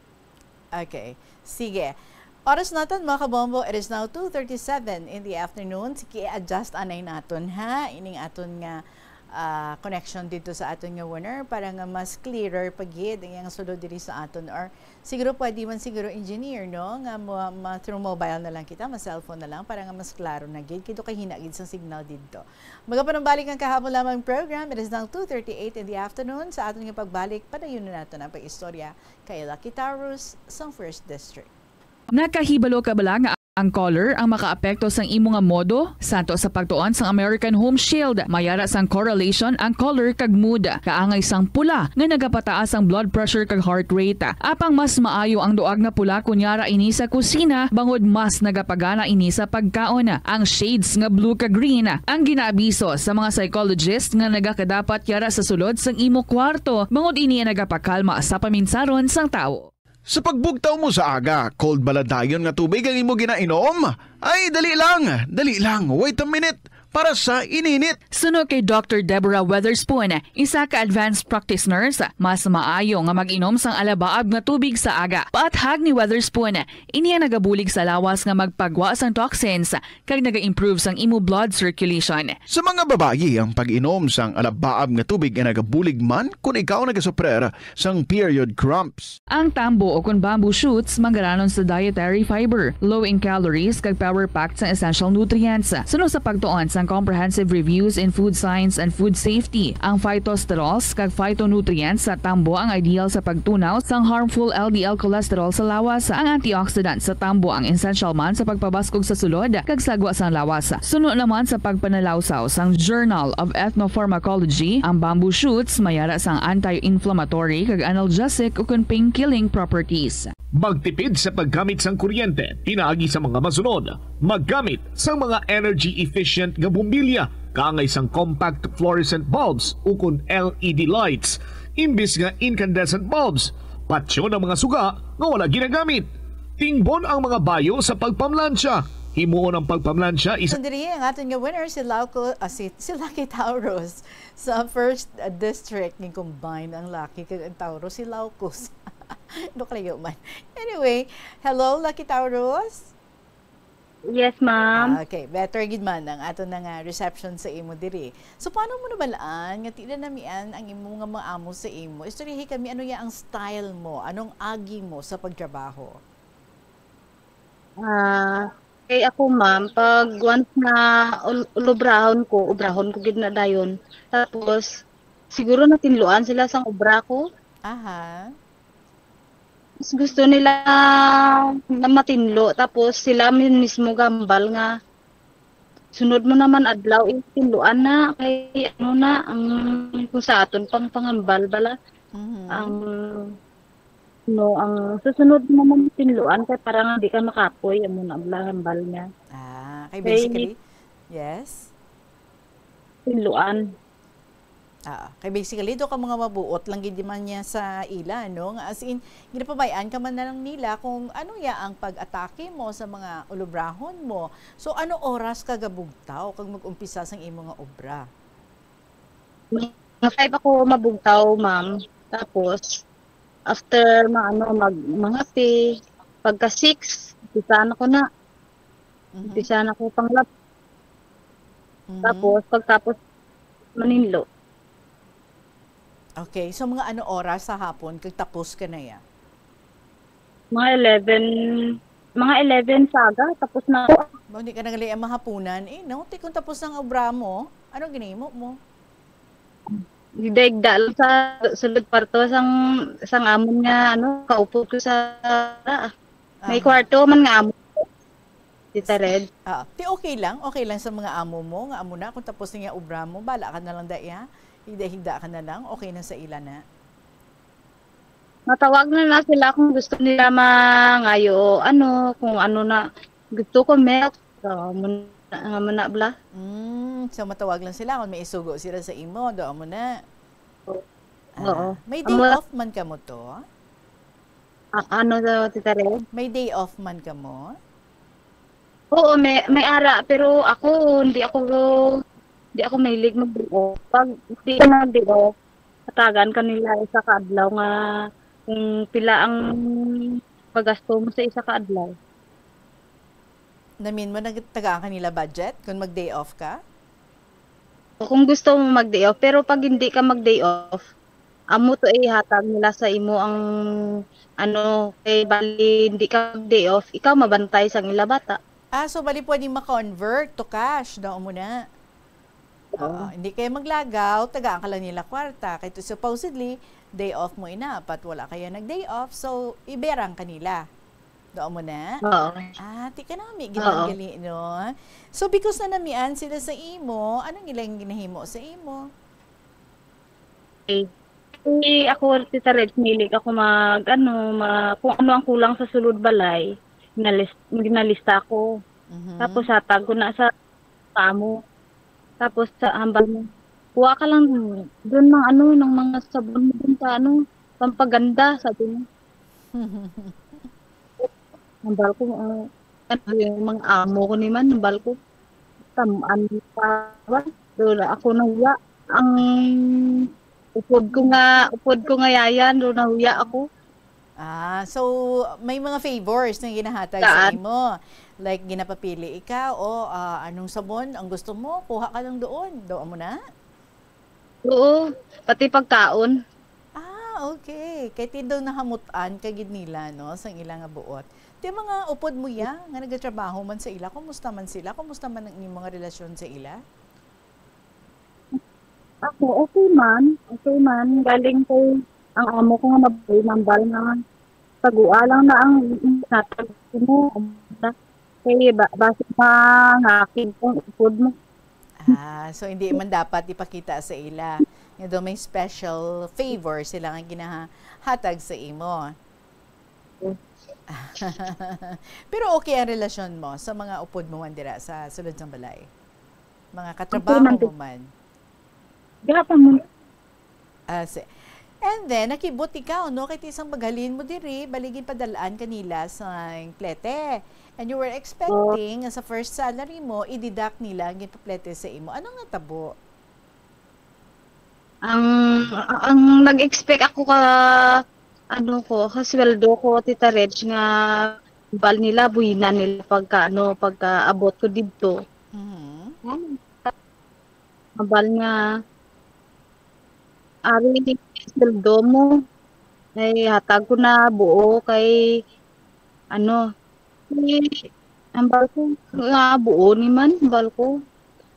Okay. Sige. Oras naton, mga kabombo, it is now two thirty-seven in the afternoon. Sige, adjust anay naton, ha? Ining aton nga, ah, connection dito sa aton nga winner para nga mas clearer pa gid ang iyang sulod diri sa aton. Or siguro pwede man siguro, engineer, no? Nga mo, ma-, through mobile na lang kita, ma-cellphone na lang para nga mas klaro na gid. Kay daw kahina gid sang signal didto. Magapanumbalik ang kahapon lamang program. It is now two thirty-eight in the afternoon. Sa aton nga pagbalik, padayon na naton ang pag-istorya kay Lucky Taurus sang First District. Nakahibalo ka bala nga ang color ang makaapekto sang imo nga modo? Santo sa pagtuon sang American Home Shield, may ara sang correlation ang color kag mood. Kaangay sang pula nga nagapataas ang blood pressure kag heart rate. Apang mas maayo ang duag nga pula kon yara ini sa kusina, bangod mas nagapagana ini sa pagkaon. Ang shades nga blue kag green ang ginaabiso sa mga psychologist nga nagakadapat yara sa sulod sang imo kwarto, bangod ini ang nagapakalma sa paminsaron sang tawo. Sa pagbugtaw mo sa aga, cold bala dayon nga tubig ang imo ginainom? Ay, dali lang, dali lang, wait a minute, para sa ininit. Suno kay Doctor Deborah Weatherspoon, isa ka advanced practice nurse, mas maayo nga mag-inom sang alabaab nga tubig sa aga. Paathag ni Weatherspoon, ini ang nagabulig sa lawas nga magpagwa sang toxins kag naga-improve sang imo blood circulation. Sa mga babayi, ang pag-inom sang alabaab nga tubig ay nagabulig man kon ikaw nagasuprer sang period cramps. Ang tambo o kon bamboo shoots manggaranon sa dietary fiber, low in calories, kag power-packed sang essential nutrients. Suno sa pagtuon sang Comprehensive Reviews in Food Science and Food Safety, ang phytosterols kag phytonutrients sa tambo ang ideal sa pagtunaw sang harmful L D L cholesterol sa lawas. Ang antioxidant sa tambo ang essential man sa pagpabaskog sa sulod kag sagwa sang lawas. Suno naman sa pagpanalawsaw sang Journal of Ethnopharmacology, ang bamboo shoots may ara sang anti-inflammatory kag analgesic ukon pain-killing properties. Magtipid sa paggamit sang kuryente pinaagi sa mga masunod. Maggamit sang mga energy efficient nga bombilya kaangay sang compact fluorescent bulbs ukon L E D lights imbis nga incandescent bulbs. Patyon ang mga suga nga wala ginagamit. Tingbon ang mga bayo sa pagpamlansya. Himuon ang pagpamlansya isa Diri ang aton nga winner, si Lauco, ah, si, si Lucky Taurus. Sa first, ah, district, ni-combine ang Lucky kag ang Taurus, si Laucos. Ano kalayo man? Anyway, hello, Lucky Taurus. Yes, ma'am. Ah, okay, better gid man ang ato na nga reception sa imo diri. So, paano mo nabalaan nga tila namian ang imo nga mga amo sa imo? Istoryahi kami, ano ya ang style mo? Anong agi mo sa pagtrabaho? Ah, kay ako, ma'am, pag once na ul-, ulubrahon ko, ubrahon ko gid na dayon. Tapos, siguro natinluan sila sang obra ko. Aha. Mas gusto nila na matinlo, tapos sila mi-, mismo gambal nga, "Sunod mo naman adlaw, eh, tinluan na, kay ano na, ang kung sa aton pang pangambal bala, Mhm. ang, no, ang susunod mo naman tinluan, kay para nga di ka makapoy," amo na ang gambal niya. Ah, kay Kay basically, yes? Tinluan. Ah, kay basically, do ka mga mabuot lang gid man niya sa ila, no? Nga as in, ginapabay-an ka man na lang nila kung ano ya ang pag-atake mo sa mga ulubrahon mo. So, ano oras ka gabugtaw kag mag-umpisa sang imo nga obra? Mga five ako mabugtaw, ma'am. Tapos, after ma-, ano, mag-, mangape, pagka six, umpisa na ko na. Mhm. Umpisa na ko panglab-, Mhm. Tapos, pagtapos, maninlo. Okay. So, mga ano oras sa hapon kag tapos ka na ya? Mga eleven, mga eleven sa aga, tapos na ako. Ba, hindi ka na gali ang mahapunan, eh, no? Ti kung tapos ang obra mo, ano ginahimo mo? Higda-higda lang sa sulod kwarto sang, sang amon nga, ano, kaupod ko sa, ah, may Ah. kwarto man nga amon, Tita Red. Ah, ti okay lang, okay lang sa mga amo mo, nga amo na, kung tapos na niya obra mo, bala ka na lang da iya. Higda-higda ka na lang, okay na sa ila na. Matawag na na sila kung gusto nila mangayo o ano, kung ano na gusto ko, milk. So, amo na, amo na bala. Mm, so matawag lang sila kung may isugo sila sa imo, do amo na. Oo. Ah, may day Amo na. off man kamo to? A-, ano daw, Tita Red? May day off man kamo? Oo, may, may ara, pero ako, hindi ako, hindi ako mahilig mag-day off. Pag hindi ka mag-day off, hatagan ka nila isa ka adlaw nga kung pila ang pagasto mo sa isa ka adlaw. Namin mo, nagtagaan ka nila budget kung mag-day off ka? Kung gusto mo mag-day off, pero pag hindi ka mag-day off, amo to ihatag nila sa imo ang, ano, kay bali hindi ka mag-day off, ikaw mabantay sang ila bata. Ah, so bali pwede ma-convert to cash, do amo na. Oo. Oo, hindi kayo maglagaw, tagaan ka lang nila kwarta. Kay to supposedly, day off mo ina, but wala kayo nag-day off, so iberang ka nila. Do amo na? Oo. Ah, ti ka nami, Oo. Gali, no? So, because na namian sila sa imo, anong ilang ginahimo sa imo? Okay. Kasi ako, Tita Reg, mahilig ako mag, ano, ma-, kung ano ang kulang sa sulod balay, ginalis-, ginalista ko. Mhm. Tapos hatag ko na sa amo. Tapos sa hambal mo, "Kuha ka lang dun ng ano, ng mga sabon mo dun sa ano, pampaganda," sabi niya. Hambal ko, ah, ano, yung mga amo ko ni man, hambal ko, "Tam-an pa ba?" Wala ako nahuya. Ang upod ko nga, upod ko nga yayan, do nahuya ako. Ah, so may mga favors nga ginahatag sa Saan? imo. Like, ginapapili ikaw, o, ah, anong sabon ang gusto mo, kuha ka lang doon. Do amo na? Oo, pati pagkaon. Ah, okay. Kay ti daw nahamutan ka gid nila, no, sang ila nga buot. Ti mga upod mo ya, nga nagatrabaho man sa ila, kumusta man sila? Kumusta man ang inyong mga relasyon sa ila? Ako, okay man. Okay man. Galing kay ang amo ko nga mabuhay nambal nga pagua lang na ang natag mo. Kay ba, basi mangakig ang upod mo. Ah, so hindi man dapat ipakita sa ila nga daw may special favor sila nga ginahatag sa imo. Pero okay ang relasyon mo sa mga upod mo man dira sa sulod sang balay? Mga katrabaho mo man? Gihapon mo. Ah, si-, and then, nakibot ikaw, no? Kay ti isang paghalin mo diri, baligi padal-an kanila sa plete. And you were expecting nga sa first salary mo, i-deduct nila ang ginpaplete sa imo. Ano nga tabo? Ang, ang nag-expect ako ka, ano ko, ka sweldo ko, Tita Reg, nga bal nila, buhina nila pagka, ano, pagka abot ko didto. Mhm. Mabal nga, ari ni sweldo mo, ay hatag ko na buo kay, ano, si, ang bal ko, nga buo ni man, bal ko.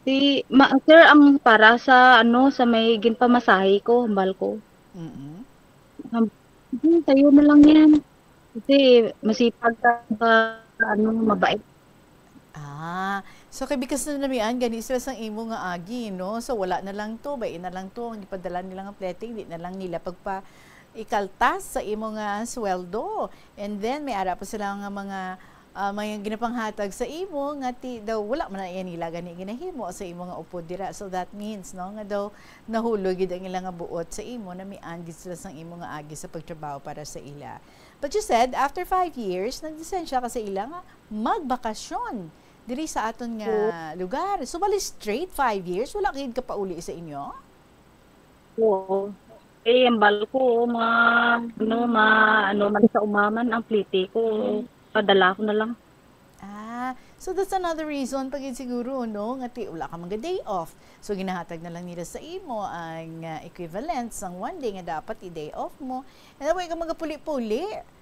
Si, ma-, sir, ang para sa, ano, sa may ginpamasahe ko, ang bal ko. Mm-mm. Ang, "Hmm, tayo na lang yan." Kasi masipag ka ba, ano, mabait. Ah, so kay bikas na namian gani sila sang imo nga agi, no? So wala na lang to, bay na lang to ang ipadala nila nga plete, di na lang nila pagpa ikaltas sa imo nga sweldo. And then may ara pa sila nga mga, ah, mga ginapanghatag sa imo nga ti daw wala man na iya nila gani ginahimo sa imo nga upod dira. So that means, no, nga daw nahulog gid ang ila nga buot sa imo, namian gid sila sang imo nga agi sa pagtrabaho para sa ila. But you said, after five years, nagdesisyon ka sa ila nga magbakasyon diri sa aton nga lugar. So, bali straight five years, wala ka gid kapauli sa inyo? Oo. Eh, ang bal ko, ma-, ano, ma-, ano man sa umaman ang plete ko, padala ko na lang. Ah, so that's another reason pa gid siguro, no, nga ti-, wala ka mga day off. So, ginahatag na lang nila sa imo ang, ah, equivalent sang one day nga dapat i-day off mo. And then, wala ka magapuli-puli.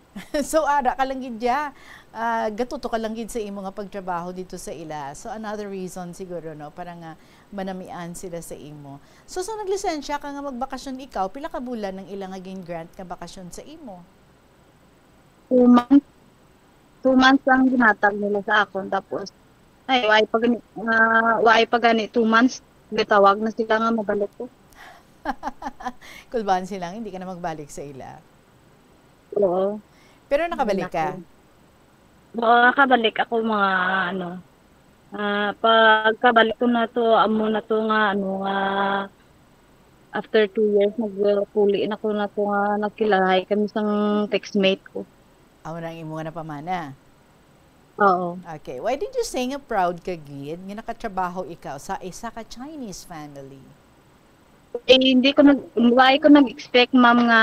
So, ara ka lang gid diya. Ah, gatuto ka lang gid sa imo nga pagtrabaho dito sa ila. So, another reason siguro, no, para nga manamian sila sa imo. So, so naglisensya ka nga magbakasyon ikaw, pila ka bulan ang ila nga gin-grant nga bakasyon sa imo? Two months. Two months ang ginhatag nila sa akon. Tapos, ay, waay pa gani, ah, waay pa gani two months, gitawag na sila nga mabalik ko. Kulbaan sila nga hindi ka na magbalik sa ila. Oo. Pero nakabalik ka? Wala ko. Oo, nakabalik ako mga, ano, ah, pagkabalik ko na to, amo na to nga, ano, nga, after two years, nagpuli na ko na to nga nagkilalahi kami sang textmate ko. Amo na ang imo nga napamana? Oo. Okay. Why did you say nga proud ka gid nga nakatrabaho ikaw sa isa ka Chinese family? Eh, hindi ko nag-, why ko nag-expect, ma'am, nga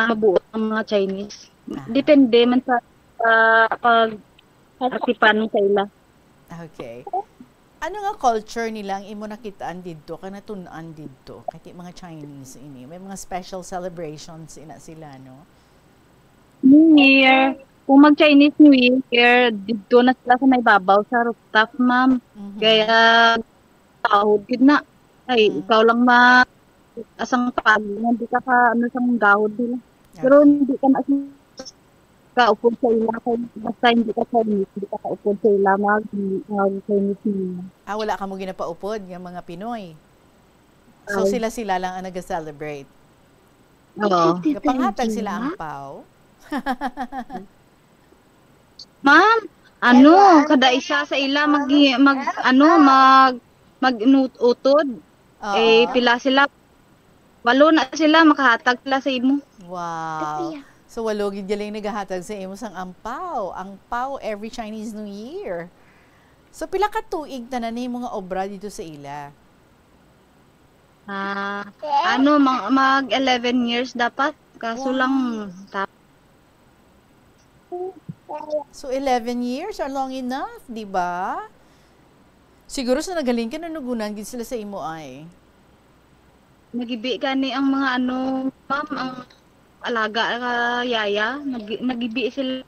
mabuot ang mga Chinese. Aha. Depende man sa, sa pag-atipan mo sa ila. Okay. Ano nga culture nila ang imo nakitaan didto, kag natun-an didto? Kay ti mga Chinese ini. May mga special celebrations ina sila, no? New Year. Kung mag-Chinese New Year, didto na sila sa may babaw sa rooftop, ma'am. Mhm. Kaya, tahod gid na. Ay, Mm. ikaw lang ma-, asang pag-, hindi ka ka, ano, sang gahod nila. Pero Okay. hindi ka na kaupod sa ila, kay basta hindi ka Chinese, hindi ka kaupod sa ila, mag-, mag-Chinese New Year. Ah, wala ka mo ginapaupod nga mga Pinoy? So, Ay. sila-sila lang ang nag-celebrate? Oo. Gapanghatag sila ang pao? Ma'am, ano, kada isa sa ila mag-, mag-, ano, mag-, mag-inut-, utod. Oo. Eh, pila sila? Walo na sila, makahatag sila sa imo. Wow. So, walo gid galing nagahatag sa imo sang ampaw. Ampaw every Chinese New Year. So, pila ka tuig tanan ni mga obra dito sa ila? Ah, ano, mag, mag eleven years dapat. Kaso Wow. lang, ta- So, eleven years are long enough, di ba? Siguro sa naghalin ka, nanugunan gid sila sa imo ay. Nagibi gani ang mga ano, ma'am, ang alaga ka yaya, nag-, nagibi sila.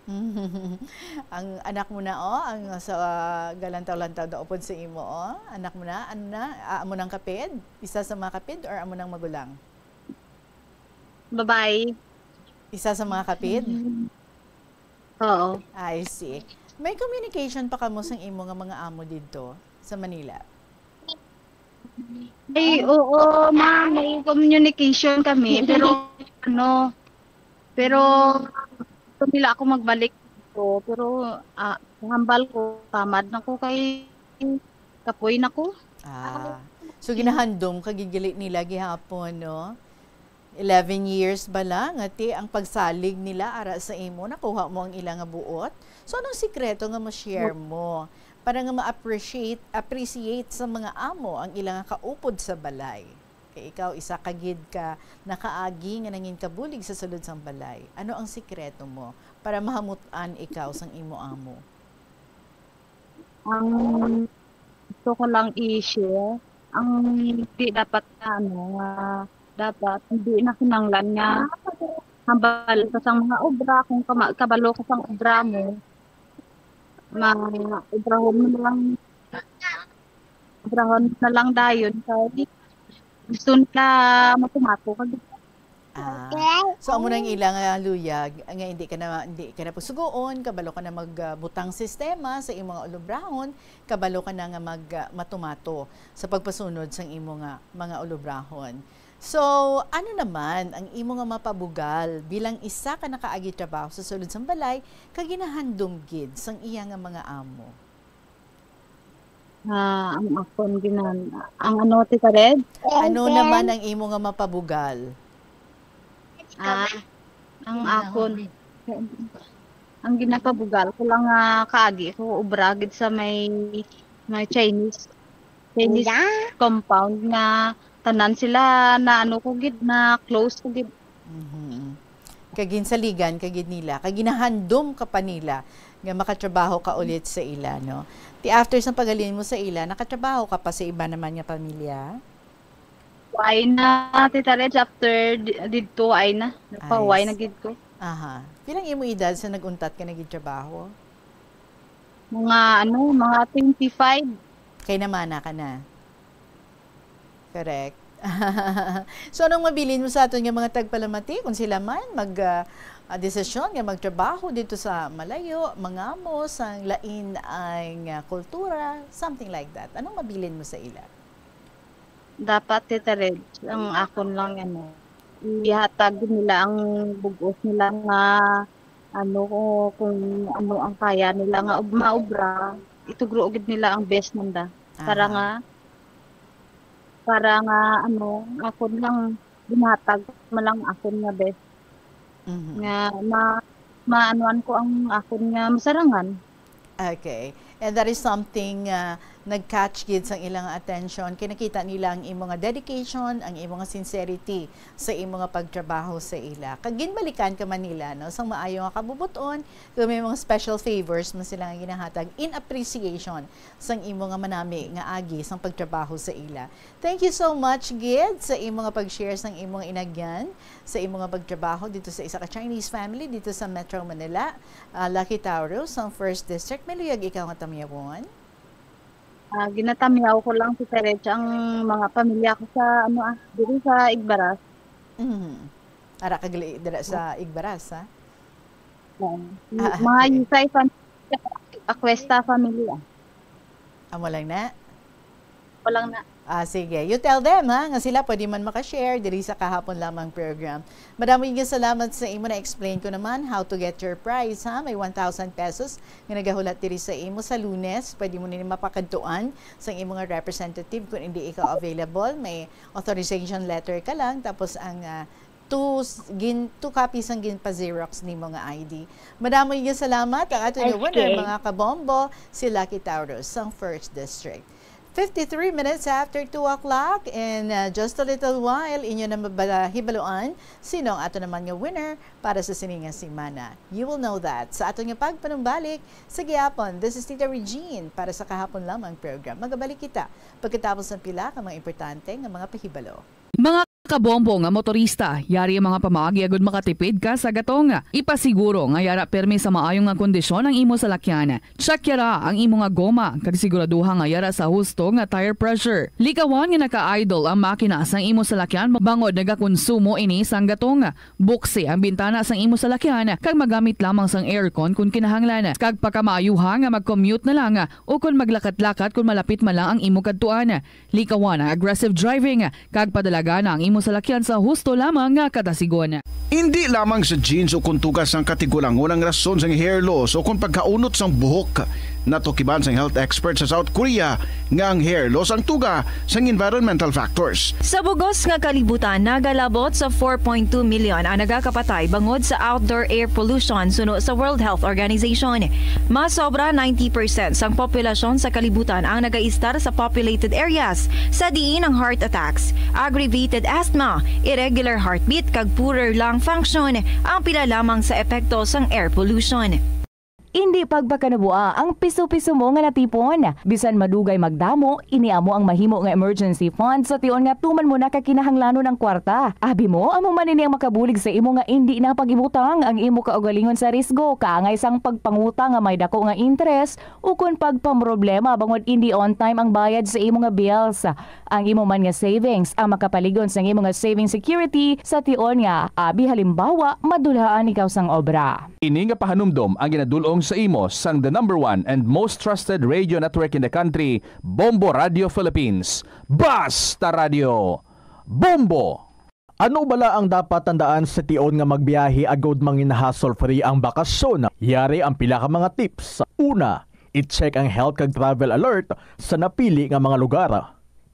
Mhm. Ang anak mo na, oh, ang sa, ah, galantaw-lantaw daw upod sa imo, oh. Anak mo na, ano na, ah, amo nang kapid? Isa sa mga kapid or amo nang magulang? Babae. Isa sa mga kapid? Mm. Oo. I see. May communication pa kamo sang imo nga mga amo didto sa Manila? Ay, oo, ma'am, may communication kami, pero ano, Pero gusto nila ako magbalik dito. Pero, ah, hambal ko, tamad na ko kay kapoy na ko. Ah, so ginahandom ka gid gali nila gihapon, no? Eleven years bala nga ti ang pagsalig nila ara sa imo, nakuha mo ang ila nga buot. So anong sikreto nga ma-share mo para nga ma-appreciate, appreciate sa mga amo ang ila nga kaupod sa balay? Kay ikaw, isa ka gid ka nakaagi nga nangin kabulig sa sulod sang balay. Ano ang sikreto mo para mahamut-an ikaw sang imo amo? Ang gusto ko lang i-share, ang di dapat na, ano, nga dapat hindi na kinahanglan nga hambal ka sang mga obra, kung kama-, kabalo ka sang obra mo, ma-, obrahon mo na lang, obrahon mo na lang dayon kay gusto nila matumato ka gid. Ah, so amo na ang ila nga luyag nga hindi ka na, hindi ka na pasugoon, kabalo ka na mag, ah, butang sistema sa imong mga ulubrahon, kabalo ka na nga mag, ah, matumato sa pagpasunod sang imo nga mga ulubrahon. So, ano naman ang imo nga mapabugal bilang isa ka nakaagi trabaho sa sulod sang balay kag ginahandom gid sang iya nga mga amo? Ah, ang akon ginan-, ang ano, Tita Red? Ano naman ang imo nga mapabugal? Ah, ang akon, ang ginapabugal ko lang nga kaagi ko, obra gid sa may, may Chinese, Chinese compound nga tanan sila na ano ko gid, na close ko gid. Mhm. Kag ginsaligan ka gid nila, kag ginahandom ka pa nila nga makatrabaho ka ulit sa ila, no? Ti after sang paghalin mo sa ila, nakatrabaho ka pa sa iba naman nga pamilya? Wala na, Tita Reg, after di-, didto, wala na. Nagpahuway na gid ko. Aha. Pila ang imo edad sa nag-untat ka nagtrabaho? Mga, ano, mga twenty-five. Kay namana ka na? Correct. So, anong mabilin mo sa aton nga mga tagpalamati kung sila man mag, ah, ah, desisyon nga magtrabaho dito sa malayo, mangamo sang lain ang, ah, kultura, something like that? Anong mabilin mo sa ila? Dapat, Tita Reg, ang akon lang, ano, ihatag nila ang bug-os nila nga, ano, kung, kung ano ang kaya nila nga ub-, maobra, itugro gid nila ang best nanda. Para Aha. nga, para nga, ano, akon lang, ginhatag mo lang akon nga best. Mhm. Nga ma-, maanuan ko ang akon nga masarangan. Okay. And that is something, ah, nag-catch gid sang ilang attention. Kay nakita nila ang imo nga dedication, ang imo nga sincerity sa imo nga pagtrabaho sa ila. Kag ginbalikan ka man nila, no, sang maayo nga kabubot-on, kung may mga special favors man sila nga ginahatag in appreciation sang imo nga manami nga agi sang pagtrabaho sa ila. Thank you so much gid sa imo nga pag-share sang imo nga inagyan, sa imo nga pagtrabaho dito sa isa ka Chinese family dito sa Metro Manila. Ah, Lucky Taurus, ang First District, may luyag ikaw nga tamyawon? Ah, ginatamyaw ko lang, Tita Reg, ang mga pamilya ko sa, ano, ah, diri sa Igbaras. Mhm. Ara ka gali dira sa Igbaras, ha? Oo. Ah, Mga okay. Yusay fam-, Acuesta family, ah. Amo lang na? Amo lang na. Ah, sige. You tell them, ha, nga sila pwede man makashare diri sa Kahapon Lamang program. Madamo nga salamat sa imo. Na-explain ko naman how to get your prize, ha? May one thousand pesos nga nagahulat diri sa imo sa Lunes. Pwede mo nini mapakadtuan sa imo nga representative kung hindi ikaw available. May authorization letter ka lang, tapos ang, ah, two s-, gin-, two copies ang ginpa-xerox nimo nga I D. Madamo nga salamat. Ang ato nga winner, mga kabombo, si Lucky Taurus sang First District. Fifty-three minutes after two o'clock, and, uh, just a little while, inyo na mabahibaluan sino ang ato naman nga winner para sa sini nga semana. You will know that sa ato nga pagpanumbalik sa gihapon. This is Tita Regine para sa Kahapon Lamang program. Magabalik kita pagkatapos ng pila ka mga importante nga mga pahibalo. Mga kabombo nga motorista, yari ang mga pamaagi agud makatipid ka sa gatong. Ipasiguro nga yara pirmi sa maayo nga kondisyon ang imo salakyan. Check yara ang imo nga goma, kag siguraduha nga yara sa husto nga tire pressure. Likawan nga naka-idle ang makina sang imo salakyan bangod nagakonsumo ini sang gatong. Buksi ang bintana sang imo salakyan kag magamit lamang sang aircon kon kinahanglan. Kag pakamaayuha nga mag-commute na lang o kon maglakat-lakat kon malapit man lang ang imo kadtuan. Likawan ang aggressive driving kag padalagana ang imo salakyan sa husto lamang nga katasigon. Indi lamang sa genes o kon tuga sang katigulangon ang rason sang hair loss o kon pagkaunot sang buhok. Natukiban sang health expert sa South Korea nga ang hair loss ang tuga sang environmental factors. Sa bugos nga kalibutan, nagalabot sa four point two million ang nagakapatay bangod sa outdoor air pollution suno sa World Health Organization. Mas sobra ninety percent sang populasyon sa kalibutan ang nagaistar sa populated areas, sa diin ang heart attacks, aggravated asthma, irregular heartbeat, kag poorer lung function ang pila lamang sa epekto sang air pollution. Indi pagpakanabua ang piso-piso mo nga natipon. Bisan madugay magdamo, ini amo ang mahimo nga emergency fund sa tion nga tuman mo na ka kinahanglanon ang kwarta. Abi mo, amo man ini ang makabulig sa imo nga indi na pag-ibutang ang imo kaugalingon sa risgo, kaangay sang pagpangutang nga may dako nga interes, ukon pagpamroblema bangod indi on time ang bayad sa imo nga bills. Ang imo man nga savings ang makapalig-on sang imo nga saving security sa tion nga, abi halimbawa, madulhaan ikaw sang obra. Ini nga pahanumdom ang ginadul-ong sa imo sang the number one and most trusted radio network in the country, Bombo Radio Philippines. Basta Radio, Bombo! Ano bala ang dapat tandaan sa tion nga magbiyahe agod mangin hassle-free ang bakasyon? Yari ang pila ka mga tips. Una, i-check ang health kag travel alert sa napili nga mga lugar.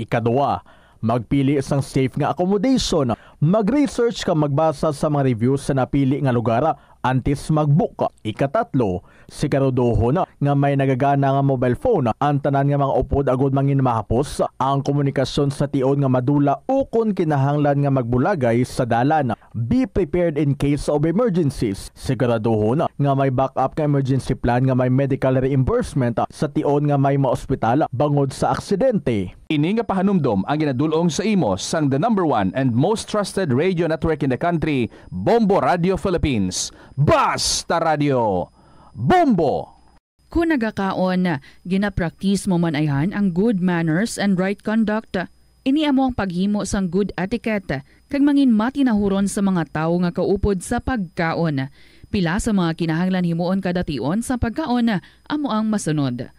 Ikaduha, magpili sang safe nga accommodation. Mag-research kag magbasa sa mga reviews sa napili nga lugar antes mag-book. Ikatatlo, siguraduhon nga may nagagana nga mobile phone ang tanan nga mga upod agod mangin mahapos ang komunikasyon sa tion nga madula ukon kinahanglan nga magbulagay sa dalan. Be prepared in case of emergencies. Siguraduhon nga may backup nga emergency plan nga may medical reimbursement sa tion nga may maospital bangod sa aksidente. Ini nga pahanumdom ang ginadul-ong sa imo sang the number one and most trusted radio network in the country, Bombo Radio Philippines. Basta Radio, Bombo! Kon nagakaon, ginapraktis mo man ayhan ang good manners and right conduct. Ini amo ang paghimo sang good etiquette kag mangin matinahuron sa mga tawo nga kaupod sa pagkaon. Pila sa mga kinahanglan himuon kada tion sa pagkaon amo ang masunod.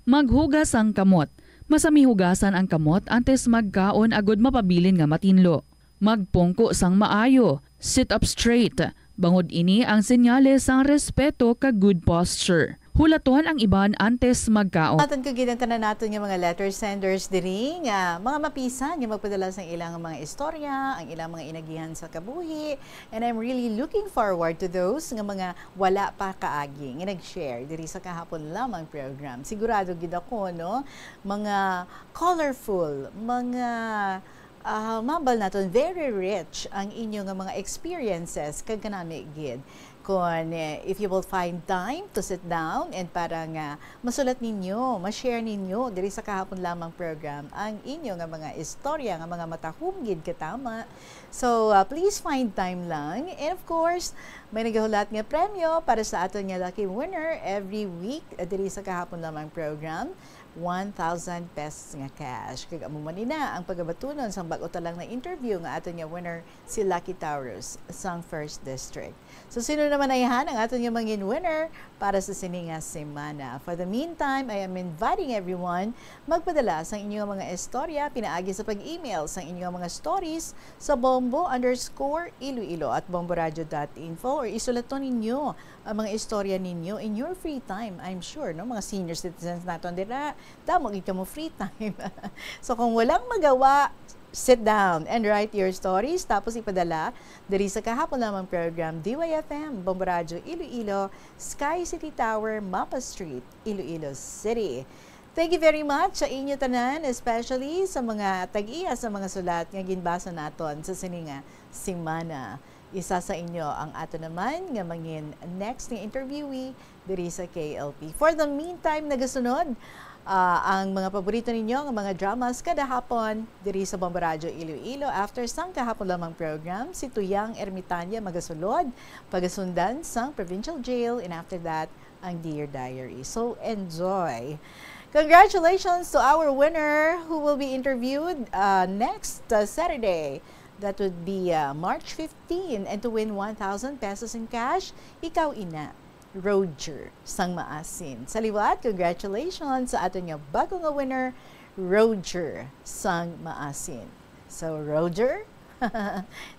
Maghugas sang kamot. Masami hugasan ang kamot antes magkaon agud mapabilin nga matinlo. Magpungko sang maayo, sit up straight, bangod ini ang senyales sang respeto kag good posture. Hulaton ang iban antes magkaon. Aton ko gid ang tanan naton nga mga letter senders diri nga mga mapisan nga magpadala sang ilang mga istorya, ang ilang mga inagihan sa kabuhi. And I'm really looking forward to those nga mga wala pa kaagi nga nag-share diri sa kahapon lamang program. Sigurado gid ako, no, mga colorful, mga, ah, mambal naton, very rich ang inyo nga mga experiences kag kanami gid. Kon, eh, if you will find time to sit down and para nga masulat ninyo, ma-share ninyo diri sa kahapon lamang program ang inyo nga mga istorya nga mga matahom gid katama. So, ah, please find time lang. And of course, may nagahulat nga premyo para sa aton nga lucky winner every week, ah, diri sa kahapon lamang program, one thousand pesos nga cash. Kag amo man ina ang pagabatunon sang bag-o ta lang na interview nga aton nga winner, si Lucky Taurus sang First District. So, sino naman ayhan ang aton nga mangin winner para sa sini nga semana? For the meantime, I am inviting everyone magpadala sang inyo mga istorya pinaagi sa pag-email sang inyo mga stories sa bombo underscore iloilo at bomboradio dot info, or isulaton ninyo ang mga istorya ninyo in your free time. I'm sure, no, mga senior citizens naton dira, damo gid kamo free time. So, kung walang magawa, sit down and write your stories, tapos ipadala diri sa kahapon lamang program, D Y F M, Bombo Radyo Iloilo, Sky City Tower, Mapa Street, Iloilo City. Thank you very much sa inyo tanan, especially sa mga tag-iya sa mga sulat nga ginbasa naton sa sini nga semana. Isa sa inyo ang ato naman nga mangin next nga interviewee diri sa K L P. For the meantime, nagasunod, ah, ang mga paborito ninyo nga mga dramas kada hapon diri sa Bombo Radyo Iloilo. After sang kahapon lamang program, si Tuyang Ermitania magasulod, pagasundan sang Provincial Jail, and after that, ang Dear Diary. So, enjoy! Congratulations to our winner who will be interviewed, uh, next, uh, Saturday. That would be, uh, March fifteen. And to win one thousand pesos in cash, ikaw ina, Roger sang Maasin. Sa liwat, congratulations sa aton nga bago nga winner, Roger sang Maasin. So, Roger,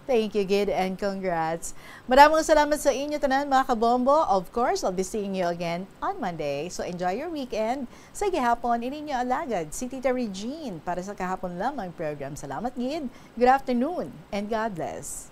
Thank you, gid, and congrats. Maraming salamat sa inyo tanan, mga kabombo. Of course, I'll be seeing you again on Monday. So enjoy your weekend. Sa gihapon, ini inyo alagad, si Tita Regine, para sa kahapon lamang program. Salamat, gid. Good afternoon, and God bless.